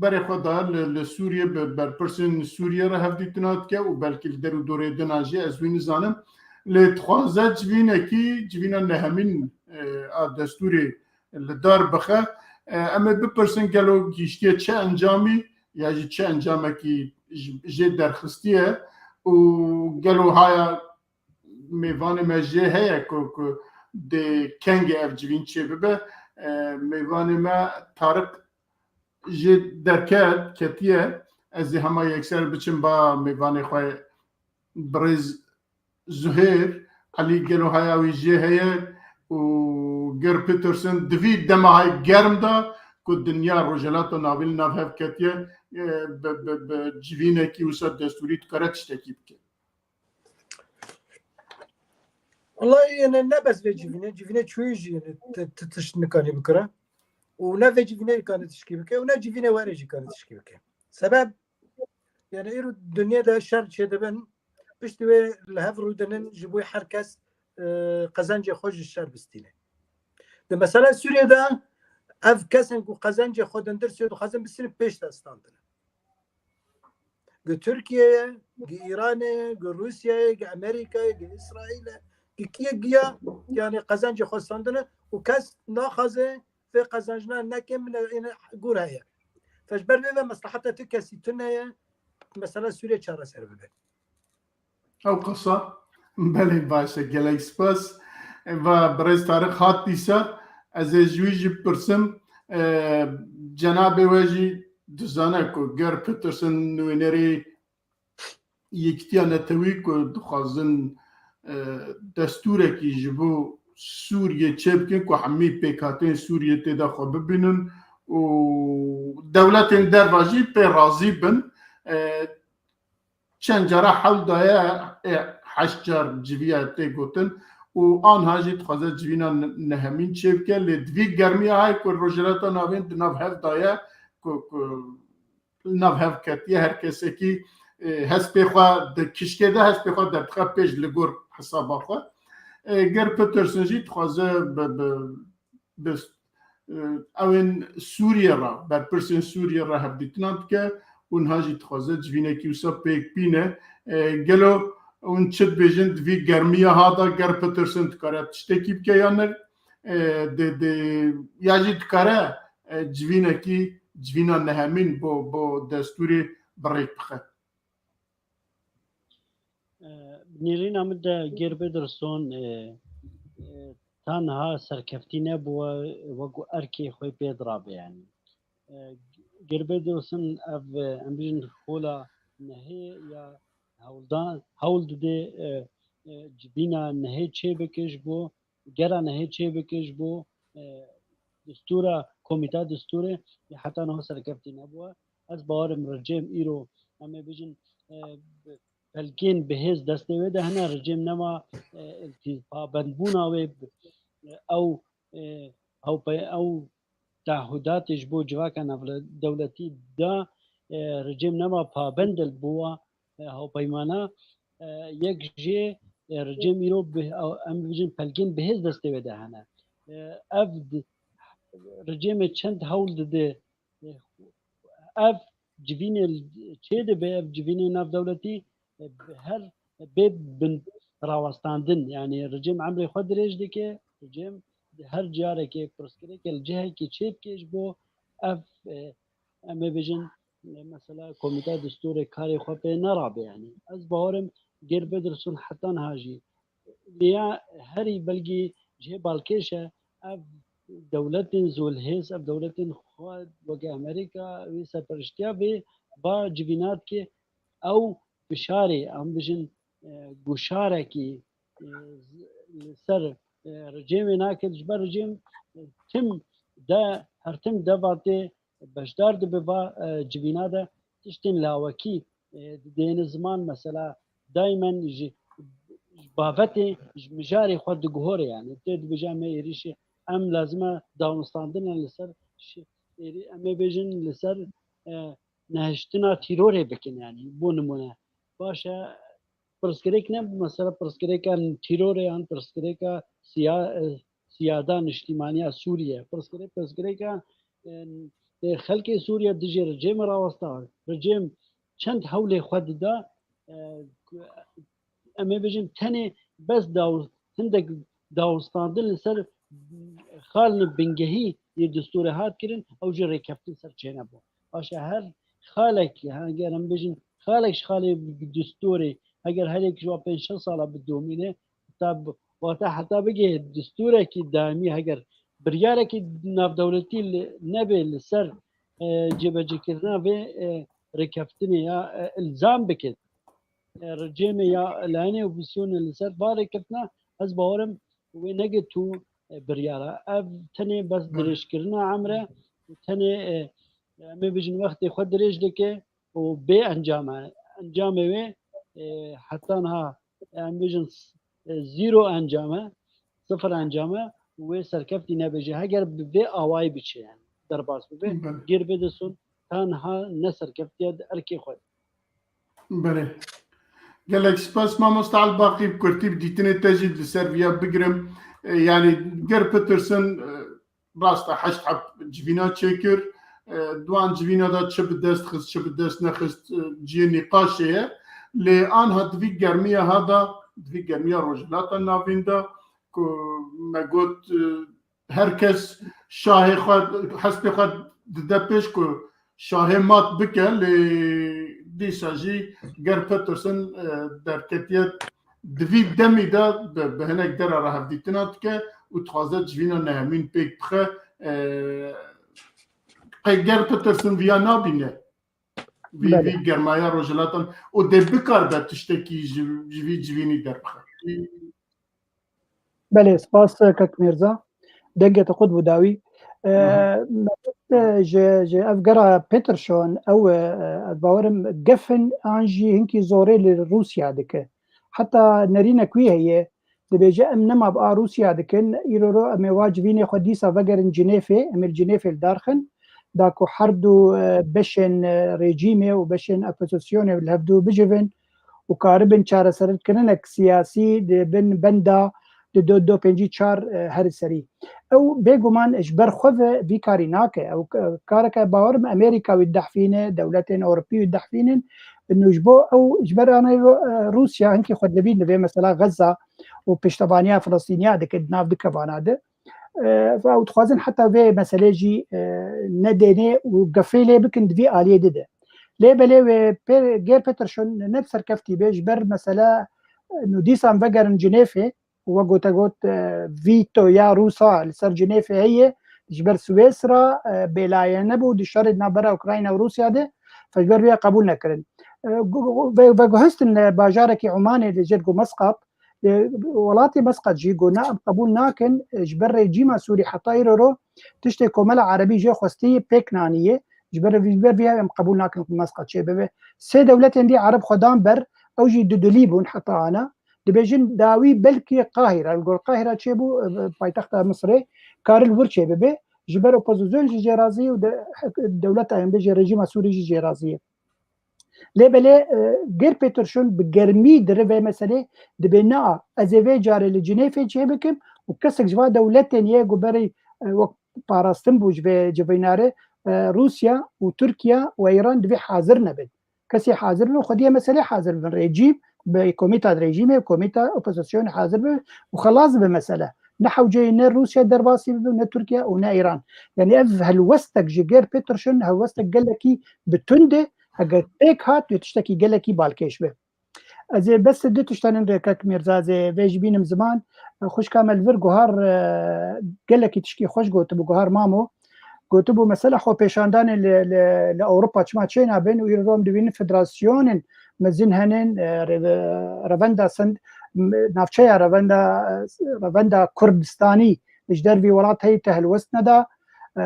berê xwe da li, li Sûriyê bi berpirsên Sûriyê re hevdîtina dike û belkî li der û dorê din a jî ez wî nizanim. Lê dixwaze civînekî, civîna nehemîn, e, a destûrê li dar bixe. E, em ê bipirsin gelo gihiştiye çi encamî ya jî çi encamekî ji, jê derxistiye û gelo haya mêvanê me jê heye ku, ku dê kengê ev civîn çêbibe. E, mêvanê me Tariq jê derket, ketiye. Ez ê hema yekser biçim ba mêvanê xwe birêz Zuhêr Elî, gelo haya wî jê heye û Gerd Petersen di vî dema hay germ de ku dinya Rojhilata Navîn li nav hev ketiye, e, bi, bi, bi civînekî wisa destûrî dikare tiştekî bike. Wallahî yani ne bes vê civînê, civînê çûyî jî yani ti, ti tişt nikanî bikire. Û ne vê civînê nikanî tişkî bike û ne civînê werê jî kanî tişkî bike. Sebeb yani îro dinyê de şer çêdibin, piştî wê li hev rûdinin ji bo her kes, e, qezencê xwe ji şer bistîne. Di mesela Sûriyê de ev kesên ku qezencê xwe dindir sê dixwazin bistînin pêş de standine. Gi Tirkiyeyê, gi Îranê, gi Rûsyayê, gi Amerîkayê, gi Îsraîlê, gi kiyê giya yani qezencê xwe standine û kes naxwaze vê qezencina neke min ê gûr heye. Fe ji ber vê ve mesleheta tu kesî tune ye, mesela Sûriyê çareser bibe. Ew qasa. Belê baş e, gelek spas. Va birêz Tariq hat dîsa, ez ê ji wî jî bipirsim. E, cenabê we jî dizane ku Gerd Petersen nûnerê Yekîtiya Netewî ku dixwazin, e, destûrekî ji bo Sûriyê çêbikin ku hemî pêkhateyên Sûriyê tê de xwe bibînin û dewletên derva jî pê razî bin. E, çend cara hewl daye, e, heşt car civiya tê gotin û anha jî dixwaze civîna ne-, nehemîn çêbike, lê di vî germiya hay ku Rojhilata Navîn di nav hev daye ku, ku li nav hev ketiye, her kesekî, e, hespê xwe di kişkê de, hespê xwe derdixe pêş li gor hesaba xwe. E, Gerd Petersen jî dixwaze bi, bi, bi, e, ewên Sûriyê re, berpirsên Sûriyê re hevdîtina dike û niha jî dixwaze civînekî wisa pêk bîne. E, gelo hûn çi dibêjin, di vî germiya ha de Gerd Petersen dikare tiştekî bike ya ne? E, di, di, ya jî dikare, e, civînekî, civîna nehemîn bo, bo destûrê bi rêk bixe. E, nêrîna min de Gerd Petersen, e, e, tanha serkeftî nebûye, wekû erkê xwe pê dirabe, yanî. E, Gerd Petersen ev, e, em bijin xola nehê ya hewldan, hewl dide, e, e, civîna nehê çêbike ji bo gera nehê çêbike ji bo, e, destûra, komîta destûrê ya heta niha serkeftî nebûye. Ez bawerim rejîm îro, em ê bijin, e, bi pelkên bihêz destê wê de hene, rejîm nema, e, iltî-, pabendbûna wê, e, ew, e, ew pe-, ew tahudatê ji bo civaka navdewletî da, e, rejîm nema pabend li bo wa, e, hawpeymana, e, yek jê, e, rejîm îro bi, em bijin pelgên bihêz destê wê de hene. E, ev di-, rejîmê çend hewl dide, e, ev civînê çê dibe, ev civînê navdewletî, e, bi her bê bin rawestandin. Yanî rejîm emrê xwe dirêj dike, rejîm di her carekê pirsgirêke li cihekî çê dike ji bo ev, e, em ê bêjin, e, mesela komîta destûrê karê xwe pê nerabe yanî. Ez bawerim Gerd Petersen heta niha jî lêya herî belgî cihê balkêş e, ev dewletên zolhêz, ev dewletên xwe weke Amerîka wê serperiştiya vê va civîna dike, ew fişarê, em bijin, e, guşarekî, e, li ser, e, rejîmê nake, ji ber rejîm, e, tim de, her tim deva tê beşdar dibe va, e, civîna de tiştên lawekî, e, didêne ziman, mesela daymen ji, ji bavetê, ji mijarê xwe diguhore, yanî tê dibêje em ê êrîşê, em lazim e danûstandina li ser şi-, êrî-, em ê bêjin li ser, e, nehiştina tîrorê bikin, yanî bo nimûne. Baş e, pirsgirêk ne, mesela pirsgirêka tîrorê yan pirsgirêka siya-, e, siyada niştîmaniya Sûriye. Pirsgirêk, pirsgirêka, e, e, xelkê Sûriye dijî rejîmê rawesta. Rejîm çend hewlê xwe dida, e, ku, em ê bêjin tenê bes daw-, hindek dawistandin li ser xalên bingehî yê distûrê hat kirin, ew jî rêkeftin ser çênebû. Paşê her xalek, heger em bêjin xalek ji xalê distûrê, heger herêk ji wan pênc şeş sala bidomîne, heta bi-, wate heta bigihê distûrekî daîmî, heger biryarekî navdewletî li, nebê li ser, e, cêbecîkirina vê, e, rêkeftinê ya, e, îlzam bike, e, rejîmê ya layînê opozîsyonê li ser va rêkeftina, ez bawerim wê neke tu, e, biryara. Ev tenê bes dirêjkirina emre û tenê, e, em ê bêjin wextê xwe dirêj dike û bê encam e. Encamê wê, e, heta niha, em bêjin, e, zîro encam e, sifir encam e û wê serkeftî nebêje. Heger bi vê awayî biçe, yani derbas bibe, Belê. Gêr Peterson ta niha ne serkeftiye di erkê xwe de. Belê. Gelek spas mamosta Elbaqî, bi kurtî bi dîtinê te jî li ser viya bigirim. E, yani Gêr Peterson, e, rast e, heşt heb civîna çêkir. E, di wan civîna de çi bi dest xist, çi bi dest nexist, e, cihê nîqaşê ye. Lê anha di vî germiya ha de, di vî germiya Rojhilata Navîn de ku me got, e, her kes şahê xwe, hespê xwe dide pêş ku şahê mat bike, lê dîsa jî Gêr Peterson, e, derketiye di vî demî de bi, bi hinek dera re hevdîtina dike û dixwaze civîna nehemîn pêk bixe. E, qey Gêr Peterson viya nabîne? Vî, Belê. Vî germaya Rojhilatan û dê bikaribe tiştekî ji, ji vî civînî derbixe? Belê, spas, kek Mîrza. Dengê te qut bû dawî. E, Aha. Me got, e, ji, ji ev gera Peterson, ew, e, ez bawerim gef in an jî hinkî zorê li Rûsya dike. Heta nerînek wî heye, dibêje em nema bi a Rûsya dikin, îro ro em ê wa civînê xwe dîsa vegerin Cinêfê, em ê li Cinêfê li dar xin, da ku her du, e, beşên, e, rejîmê û beşên opozisyonê li hevdû bicivin û karibin çareserkirinek siyasî di bin benda di do, do pêncî çar, e, herî serî. Ew bêguman ji ber xwe ve vî karî nake. Ew k-, kareke bawerim Amerîka wî didehfîne, dewletên Ewropî wî didehfînin. Nû ji bo ew, ji ber anayî ro-, e, Rûsya hinkî xwe dilivîne vê mesela Xezza û piştevaniya Filistîniya dike di nav du kevana de. E, ew dixwazin heta vê meselê jî, e, nedêne û gefê lê bikin di vî aliyê de de. Lê belê wê pê-, Gêr Peterson ne bi serkeftî bê, ji ber mesela, e, nû dîsan vegerin Cinêfê, û wek gote got, e, vîto ya Rûsa li ser Cinêfê heye, ji ber Swêsra, e, bêlaye nebû di şerê di navbera Ukrayna û Rûsya de, ji ber vê ya qebûl nekirin. E, gu-, gu-, ve-, veguhestin li bajarekî Omanê li jêr ku Mesqat, e, welatê Mesqat jî got, na, em qebûl nakin, e, ji ber rejîma Sûrî heta îro ro tiştê Komela Erebî jê xwestî pêk nanî ye, ji ber, ji ber vê ya em qebûl nakin ku Mesqat çêbibe. Sê dewletên dî Ereb xwe dan ber, ew jî dudilî bûn heta ana. Dibêjin dawî belkî Qahîra, li gor Qahîra çêbû, e, paytexta Misirê, kar li wir çêbibe. Ji ber opozîsyon jî jê razî û de-, dewleta, em bêjin rejîma Sûrî jî jê razî ye. Lê belê, e, Gêr Peterson bi germî diri vê meselê, dibê na, ez ê vê carê li Cinêfê çêbikim û kesek ji va dewletên yê ku berê, e, wek parastin bû ji vê civînarê, e, Rûsya û Tirkiye û Îran divê hazir nebin. Kesê hazir bin, xwediyê meselê hazir bin. Rejîm, bi komîta rejîmê, komîta opozisyonê hazir bin û xelas bi mesele. Ne hewceyê ne Rûsya derbasî bibe, ne Tirkiye û ne Îran. Yani ev helwestek ji Gêr Peterson, helwestek gelekî bi tund e, heger pêk hat, dê tiştekî gelekî balkêş be. Ez ê bes du tiştanin rêkek Mîrza, ez ê vê jî bînim ziman. Xwişka me li vir guhar, e, gelekî tişkî xweş gotibû, guhar Mamo. Gotibû, mesela xwepêşandanê li, li, li Ewropa çima çênabin û îro em dibînin federasyonên mezin henin, e, re-, revenda send, navçeya revenda, revenda Kurdistanî ji dervî welat heyî te helwest neda, e,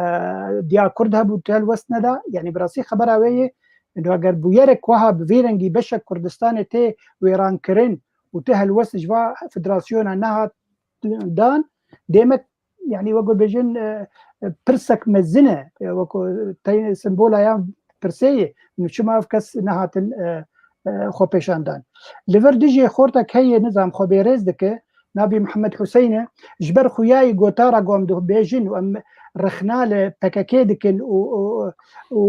diya Kurd hebû te helwest neda. Yani bi rastî xebera wê ye, û eger bûyerek wiha bi vî rengî beşek Kurdistanê tê wêrankirin û tê helwest ji va federasyona nehat dan, dê me, yani wek bêjin, e, e, pirsek mezin e, e, wek tey-, sembola ya pirsê ye, nû çima ev kes nehatin, e, e, xwepêşandan. Li vir dijî xortek heye, nizam xwe bêrêz dike, navê Mihemed Huseyne, ji ber xuyayî gotara ku em dibêjin û em rexna li P K K dikin û, û, û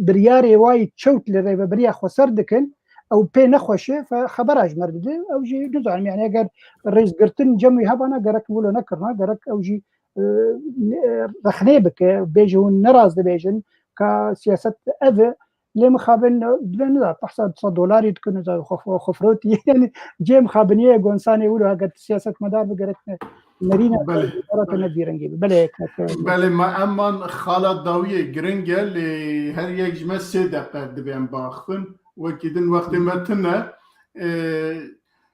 biryarê wayî çewt li rêvebiriya xweser dikin, ew pê nexweş e, fe-, xebera ji me re dide, ew jî nizanim, yani eger rêzgirtin cem wî hebana, gerek wilo nekirina, gerek ew jî, e, e, rexnê bike, bêje hûn nerast dibêjin, ka siyaset ev e, lê mixabin, e, dibê nida, behsa du sed dolarî dikin, nida, xwe, xwe, xwe firotî, yani cê mixabiniyê gonsanê wilo, eger tu siyasetmedar bi, gerek ne, nerîne, Belê, wezarata belê. ne vî rengî bi. Belê, kak, e, Belê, me eman xala dawiyê giring e, lê her yek ji me sê deqe divê em biaxivin. Wekî din wextê me tune. Ee,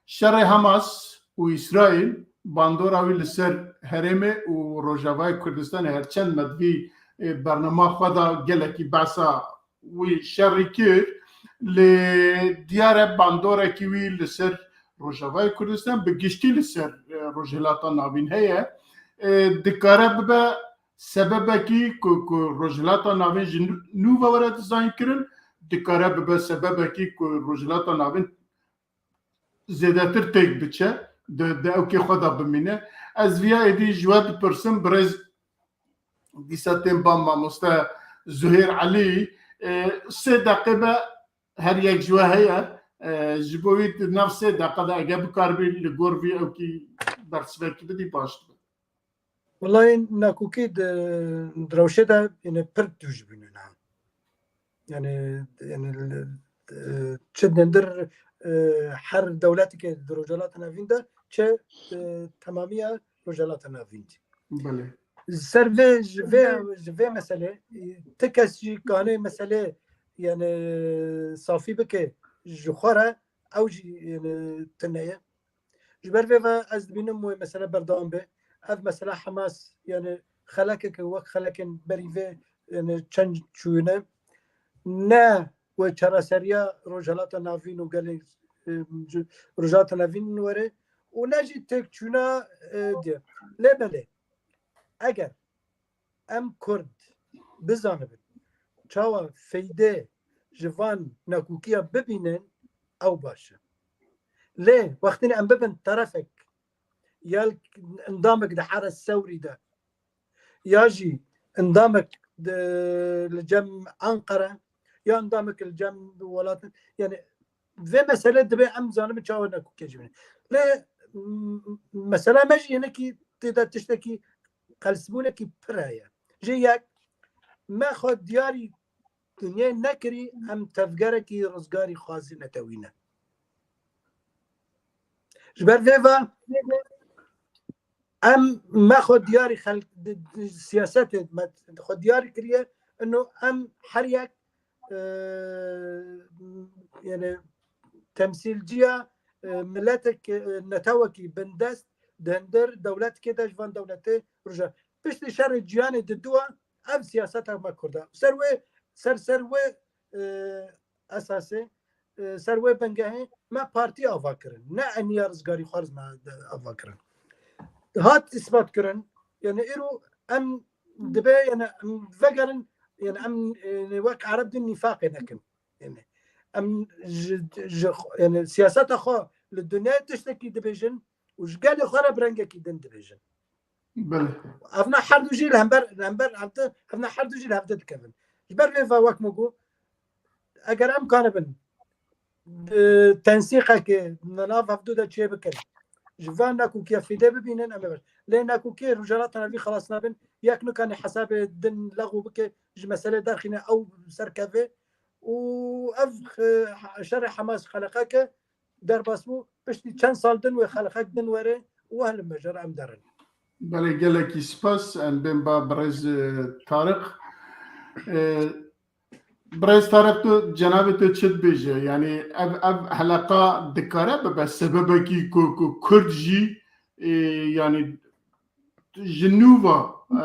şerê Hamas û Îsraîl bandora wî li ser herêmê û Rojavayê Kurdistanê, her çend me di vî, e, bernama xwe de gelekî behsa wî şerî kir, lê diyar e bandorekî wî li ser Rojavayê Kurdistan, bi giştî li ser, e, Rojhilata Navîn heye. E, dikare bibe sebebekî ku, ku Rojhilata Navîn ji nû ve were dizaynkirin, dikare bibe sebebekî ku Rojhilata Navîn zêdetir têk biçe, di, di ewkê xwe de bimîne. Ez viya êdî ji we dipirsim, birêz dîsa tên ba mamoste Zuhêr Elî, e, sê deqe be her yek ji we heye, e, ji bo wî di nav sê deqe de eger bikaribî li gor vî ewkî bersivekî bidî baş dibe. Welayi nakokî di, di rewşê de, yani pir tûj bûne niha. Yani, yani, e, çi dindir, e, her dewletekê di Rojhilata Navîn de, çi, e, temamiya Rojhilata Navîn de. Belê. Ser vê, ji vê, ji vê meselê, e, ti kes jî kanê meselê, yani, safî bike ji xwe re, ew jî, yani, tune ye. Ji ber vê ve ez dibînim wê mesele berdewam be. Ev mesela Hamas, yani xelekeke wek xelekên berî vê, yani çend çûyine. Ne wê çareseriya Rojhilata Navîn û gelê, e, Rojhilata Navîn were û ne jî têkçûna, e, diye. Lê belê, eger em Kurd bizanibin çawa feyde ji van nakokiya bibînin, ew baş e. Lê wextî em bibin terefek, ya endamek di Here Sewrî de, ya jî endamek di, li cem Ankara, ya endamek li cem welatin, yani vê mesele dibe em zanibin çawa nakokiya jî bibînin. Lê, m-, mesela me jî hinekî tê de tiştekî qelsbûnekî pir heye. Jê yek, me xwe diyarî dinyê nekirî, em tevgerekî rizgarî xwazî netewîne. Ji ber vê ve em me xwe diyarî xelk, di, di siyasetê me xwe diyarî kiriye, ino em her yek, e, yani temsîlciya, e, miletek, e, netewekî bindest di hundir dewletkê de ji van dewletê rûja. Piştî şerê cîhanê di dû a ev siyaseta me Kurda. Ser wê, ser, ser wê, e, esasê, e, ser wê bingehê me partî ava kirin. Ne eniya rizgarî xwarz me ava kirin. Hat îspat kirin. Yani îro em dibe, yani em vegerin, yani em, e, wek Ereb din nîfaqê nekin. Yani em ji, ji, yani siyaseta xwe li dinyayê tiştekî dibêjin û ji gelê xwe re bi rengekî din dibêjin. Belê. Evna her du jî li hember, li hember hevdi, evna her du jî li hevdi dikevin. Ji ber vê ve wek min got, eger em kanibin, e, tensîqekê di nav hevdu de çê bikin, ji van nakokiya fîde bibînin, em ê baş. Lê nakokiyê Rojhilata Navîn xelas nabin, yek nikane hesabê din lexû bike, ji meselê derxîne ew serkeve û ev, e, şerê Hamas xeleqeke derbas bû, piştî çend sal din wê xelqek din were û weh li me jê re em derin. Belê, gelekî spas. Em bên ba birêz, e, Tariq. E, birêz Tariq, tu, cenabê tu çi dibêje? Yani ev, ev heleqa dikare bibe sebebekî ku, ku Kurd jî, e, yani ji nû ve, e,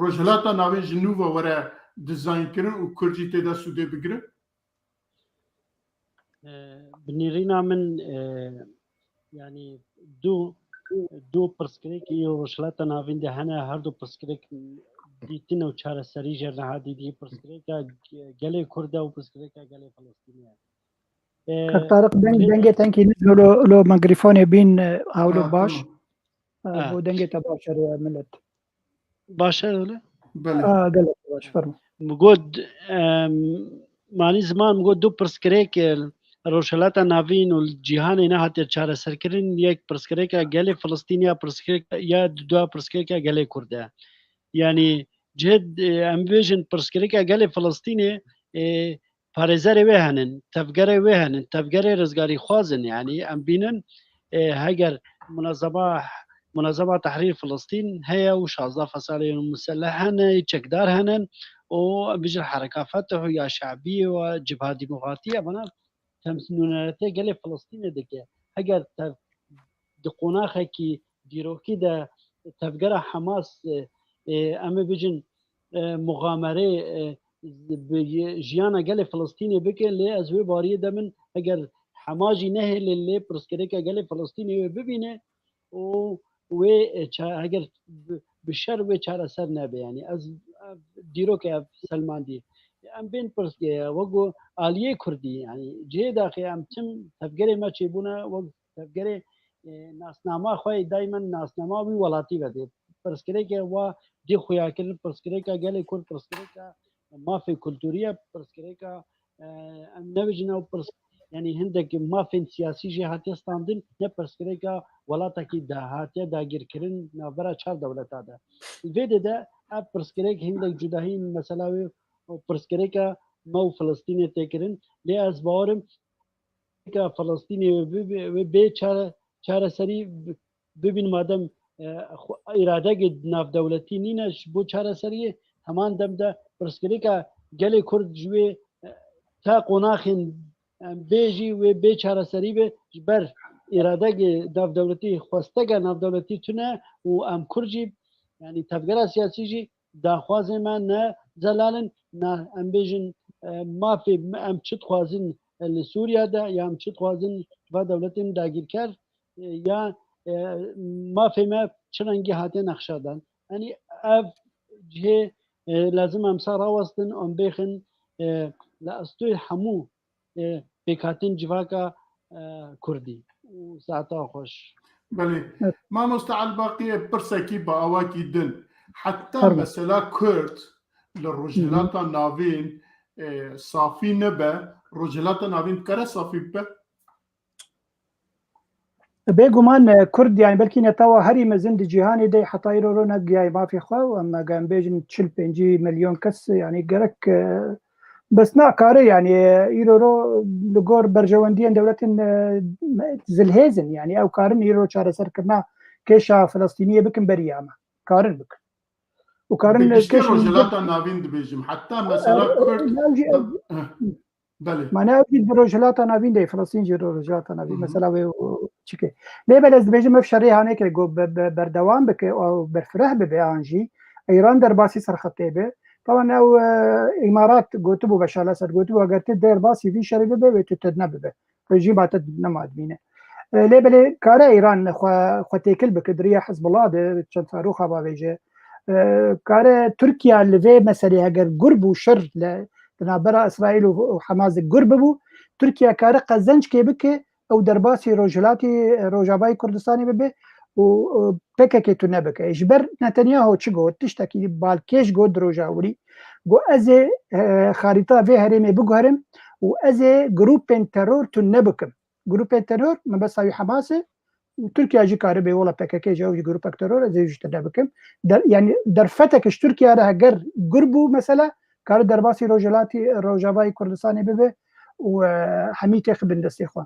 Rojhilata Navîn ji nû ve were dizaynkirin û Kurd jî tê de sûdê bigire? E, bi nêrîna min, e, yanî du, du pirsgirêk ê Rojhilata Navîn de hene, her du pirsgirêk dîtin û çareserî jê re niha dîtî. Pirsgirêka ge-, gelê Kurd e û pirsgirêka gelê Filistînê ye. E, Kak Tariq, deng-, dengê te hinkî nizm e, lo, lo mikrofon bîn, e, hewlo baş. E, bo dengê te baş e, milet. Baş e öyle? Belê. Aa, gelek baş, fermo. Min got, em, manî ziman, min got du pirsgirêk, e, Rojhilata Navîn û li cîhanê nehatiye çareserkirin, yek pirsgirêka gelê Filistînê ya pirsgirêka, ya du pirsgirêka gelê Kurd e. Yanî cihê, e, em bêjin pirsgirêka gelê Filistînê, e, parêzerê wê henin, tevgerê wê henin, tevgerê rizgarîxwaz in. Yanî em bînin, e, heger munezema, munezema Tehrîr Filistîn heye û şazdeh fesalê muselleh hene, çekdar henin û em bêjin Hereka Fetih û ya Şe'biyê û Cibha Demokratî, evana temsîl nûneretiya gelê Filistînê dike. Heger tev-, di qonaxekî dîrokî de tevgera Hamas, e, e, em ê bijin, e, muxamerê, e, bi jiyana gelê Filistînê bike, lê ez wê bariyê de min, heger Hamas jî nehêle lê pirsgirêka gelê Filistînê wê bibîne û wê, e, ça-, heger bi, bi şer wê çareser nebe, yanî ez, ev dîrokê ev selmandî. Em bên pirsgirêka, wek ku aliyê Kurdî, yanî cihê daxê em tim tevgerê me çêbûne, wek tevgerê, e, nasnama xwe yê daymen nasnama wî welatî vedê. Pirsgirêke wa dê xuyakirin, pirsgirêka gelê Kurd, pirsgirêka mafê kulturî ye, pirsgirêka, e, em nebêjin ew pirs-, yanî hindek mafên siyasî jê hatiye standin, ne pirsgirêka welatekî da hatiye dagirkirin navbera çar dewleta de. Vê de de ev pirsgirêk hindek cudahî mesela wê û pirsgirêka me û Filistînê tê kirin. Lê ez bawerim ka Filistînê wê bibe, wê bê çare-, çareserî bi-, bibîn madem, e, xwe-, îradegê navdewletî nîne ji bo çareseriyê, heman dem de pirsgirêka gelê Kurd ji wê, e, ta qonaxên, em bê jî wê bê çareserî be ji ber îradegê navdewletî, xwesteke navdewletî tune û em Kurd jî, yanî tevgera siyasî jî daxwazê me ne zelal in, ne em bêjin, e, mafê me, em çi dixwazin, e, li Sûriya de ya em çi dixwazin va dewletên dagirker, e, ya, e, mafê me çi rengî hatiye nexşedan. Yanî ev cihê, e, lazim em sa rawestin, em bêxin, e, li estoyê hemû, e, pêkhatin civaka, e, Kurdî. Û saeta xweş. Belê. Evet. Mamoste Elbaqiyê pirsekî bi awakî din. Heta Fermo. mesela Kurd li Rojhilata Navîn, e, safî nebe, Rojhilata Navîn dikare safî bibe? Bêguman, e, Kurd, yani belkî netawa herî mezin di cîhanê de heta îro ro negihiyayê mafê xwe û em, em bêjin çil pêncî milyon kes, yani gerek, e, bes nakare, yani, e, îro ro li gor berjewendiyên dewletên, e, zilhêz in, yani ew karin îro çareserkirina kêşa Filistîniyê bikin beriya me. Karin bikin. Û karin Bi giştî kêşên Rojhilata Navîn dibêjim. Heta mesela Ew, Kurd ew jî, da- Heh. Belê. Mane ew jî di Rojhilata Navîn de, Filistîn jî Rojhilata Navîn. Hı hı. Mesela wê û çike. Lê belê ez dibêjim ev şerê haneke go be, be, berdewam bike û berfireh bibe an jî. Îran derbasî serxetê be. Tawan ew, e, Îmarat gotibû, Beşar Esed gotibû, eger tu derbasî vî şerê bibe, wê tu tedne bibe. Rejîma te nema dibîne. E, lê belê kare Îran xwe, xwe têkil bike, di riya Hizbullah de çend saroxa bavêje. E, kare Tirkiye li vê meselê heger gur bû, şer li, di navbera Îsraîl û, û Hamas de gur bibû, Tirkiye kare qezencekê bike, ew derbasî Rojhilatê, Rojavayê Kurdistanê bibe û, û P K K tune bike. Ji ber Netanyahu çi got? Tiştekî balkêş got di roja hewirî. Got, ez ê, e, xarîta vê herêmê biguherim û ez ê grûpên teror tune bikim. Grûpên teror mebesta wî Hamas e û Tirkiye jî karibe wela P K K jî ew jî grûpek teror, ez ê jî tune bikim. Der, yani derfetek ji Tirkiye re heger gur bû mesela, kare derbasî Rojhilatî, Rojavayê Kurdistanê bibe û, e, hemî têxibin destê xwe.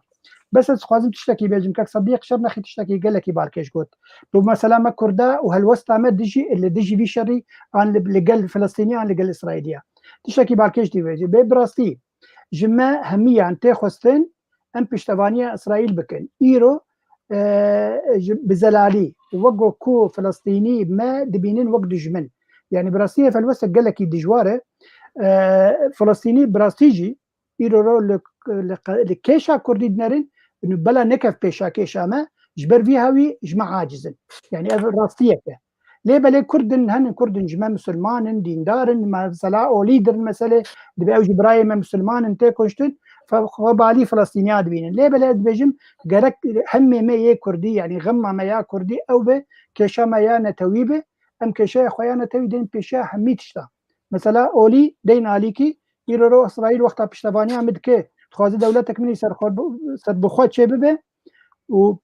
Bes ez dixwazim tiştekî bêjim, kek Sedîq Şernexî tiştekî gelekî balkêş got. Bi mesela me Kurda û helwesta me dijî, li dijî vî şerî an li, li gel Filistînî an li gel Îsraîlî ye. Tiştekî balkêş dî bêjî. Bê bi rastî ji me hemiyan tê xwestin em piştevaniya Îsraîl bikin. Îro, e, ji, bi zelalî, wek ku Filistînî me dibînin wek dijmin. Yani bi rastî ev helwestek gelekî dijwar e. E, Filistînî bi rastî jî îro ro li, li, li kêşa Kurdî dinerin, û bela nekev pêşa kêşa me, ji ber vî hawî ji me aciz in. Yani ev rastiyek e. Lê belê Kurd in, henin Kurd in, ji me misilman in, dîndar in, mesela olî dirin meselê, dibe ew ji birayê me misilman in, tê kuştin, fe-, xwe balî Filistîniya dibînin. Lê belê ez dibêjim, gerek hemê me yê Kurdî, yani xemma me ya Kurdî ew be, kêşa me ya netewî be, em kêşeya xwe ya netewî deyn pêşiya hemî tişta. Mesela olî deyn alîkî, îro ro Îsraîl wexta piştevaniya min dike, dixwaze dewletek min î ser xwe bi-, ser bi xwe çê bibe û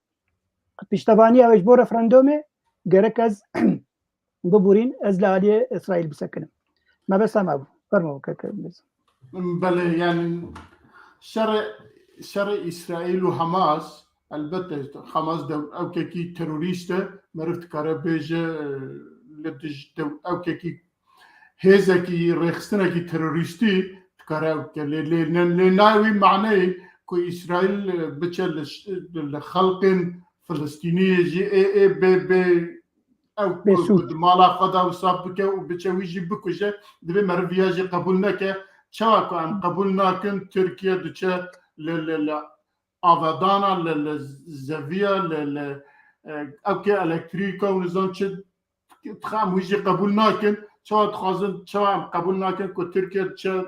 piştevaniya wê ji bo referendomê gerek ez biborîn, ez li aliyê Îsraîl bisekinim. Mebesta me bû. Fermo, keke. Belê, yani şerê, şerê Îsraîl û Hamas, elbette Hamas de ewkekî terorîst e, meriv dikare bêje, e, li dij de ewkekî hêzekî rêxistinekî terorîstî dikare ew bike. Lê, lê, lê, lê nayê wî maneyê ku Îsraîl, e, biçe li ş-, li xelqên Filistîniyê jî ê, ê bê, bê ew ku, ku di mala xwe de wisa bike û biçe wî jî bikuje, divê meriv viya jî qebûl neke. Çawa ku em qebûl nakin, Tirkiye diçe li, li, li avedana, li, li zeviya, li, li, e, ew kê elektrîka û nizam çi dixe em wî jî qebûl nakin. Çawa dixwazin, çawa em qebûl nakin ku Tirkiye diçe,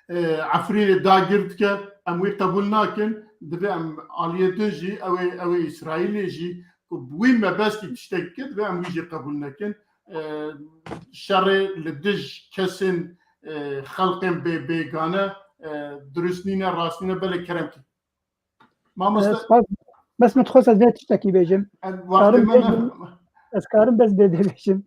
e, Efrînê dagir dike, em wî qebûl nakin. Divê em aliyê din jî, ew ê, ew ê Îsraîlê jî ku bi wî mebestî tiştek dike, divê em wî jî qebûl nekin. E, şerê li dij kesên, e, xelqên bê, bêgane, e, dirust nîne, rast nîne, belê kerem kî. Mamoste. Spas. Bes min dixwest ez vê tiştekî bêjim. Karim bêjim, ez karim bes bê bêjim.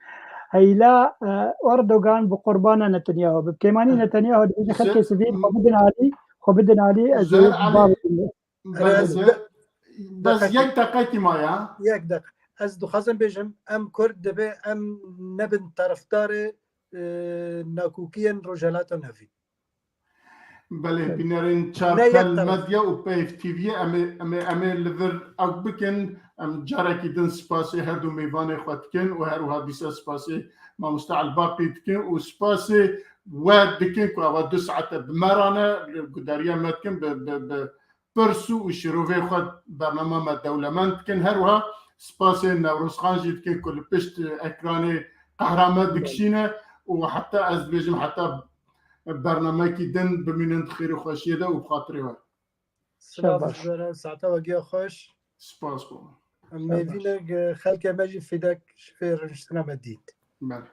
Heyla, e, Erdogan bi qurbana Netanyahu. Bi kêmanî Netanyahu dibêje xelkê sivîl xwe bidin alî, xwe bidin alî, ez ê bar bidim. Bes, bes yek deqekî maye. Yek deqe. Ez dixwazim bêjim, em Kurd divê em nebin terefdarê, e, nakokiyên Rojhelata Navîn. Belê, bînerên Çarpel Medya û Peyv T V'yê em ê, em ê, em ê li vir ew bikin. Em carekî din spasê her du mêvanê xwe dikin û her wiha dîsa spasê Mamoste Elbaqî dikin û spasê we dikin ku ava du saete bi me re ne, li gudariya me dikin, bi, bi, bi pirs û şirovê xwe bernama me dewlemend dikin. Her wiha spasê Newrozxan jî dikin ku li pişt ekranê qehra me dikişîne û heta ez dibêjim heta bernamekî din bimînin di xêr û xweşiyê de û bi xatirê we. Silav ji we re, saeta we giya xweş. Spas bo. Em mêvînek, e, xelkê me jî fîdek ji vê rûniştina me dît. Belê.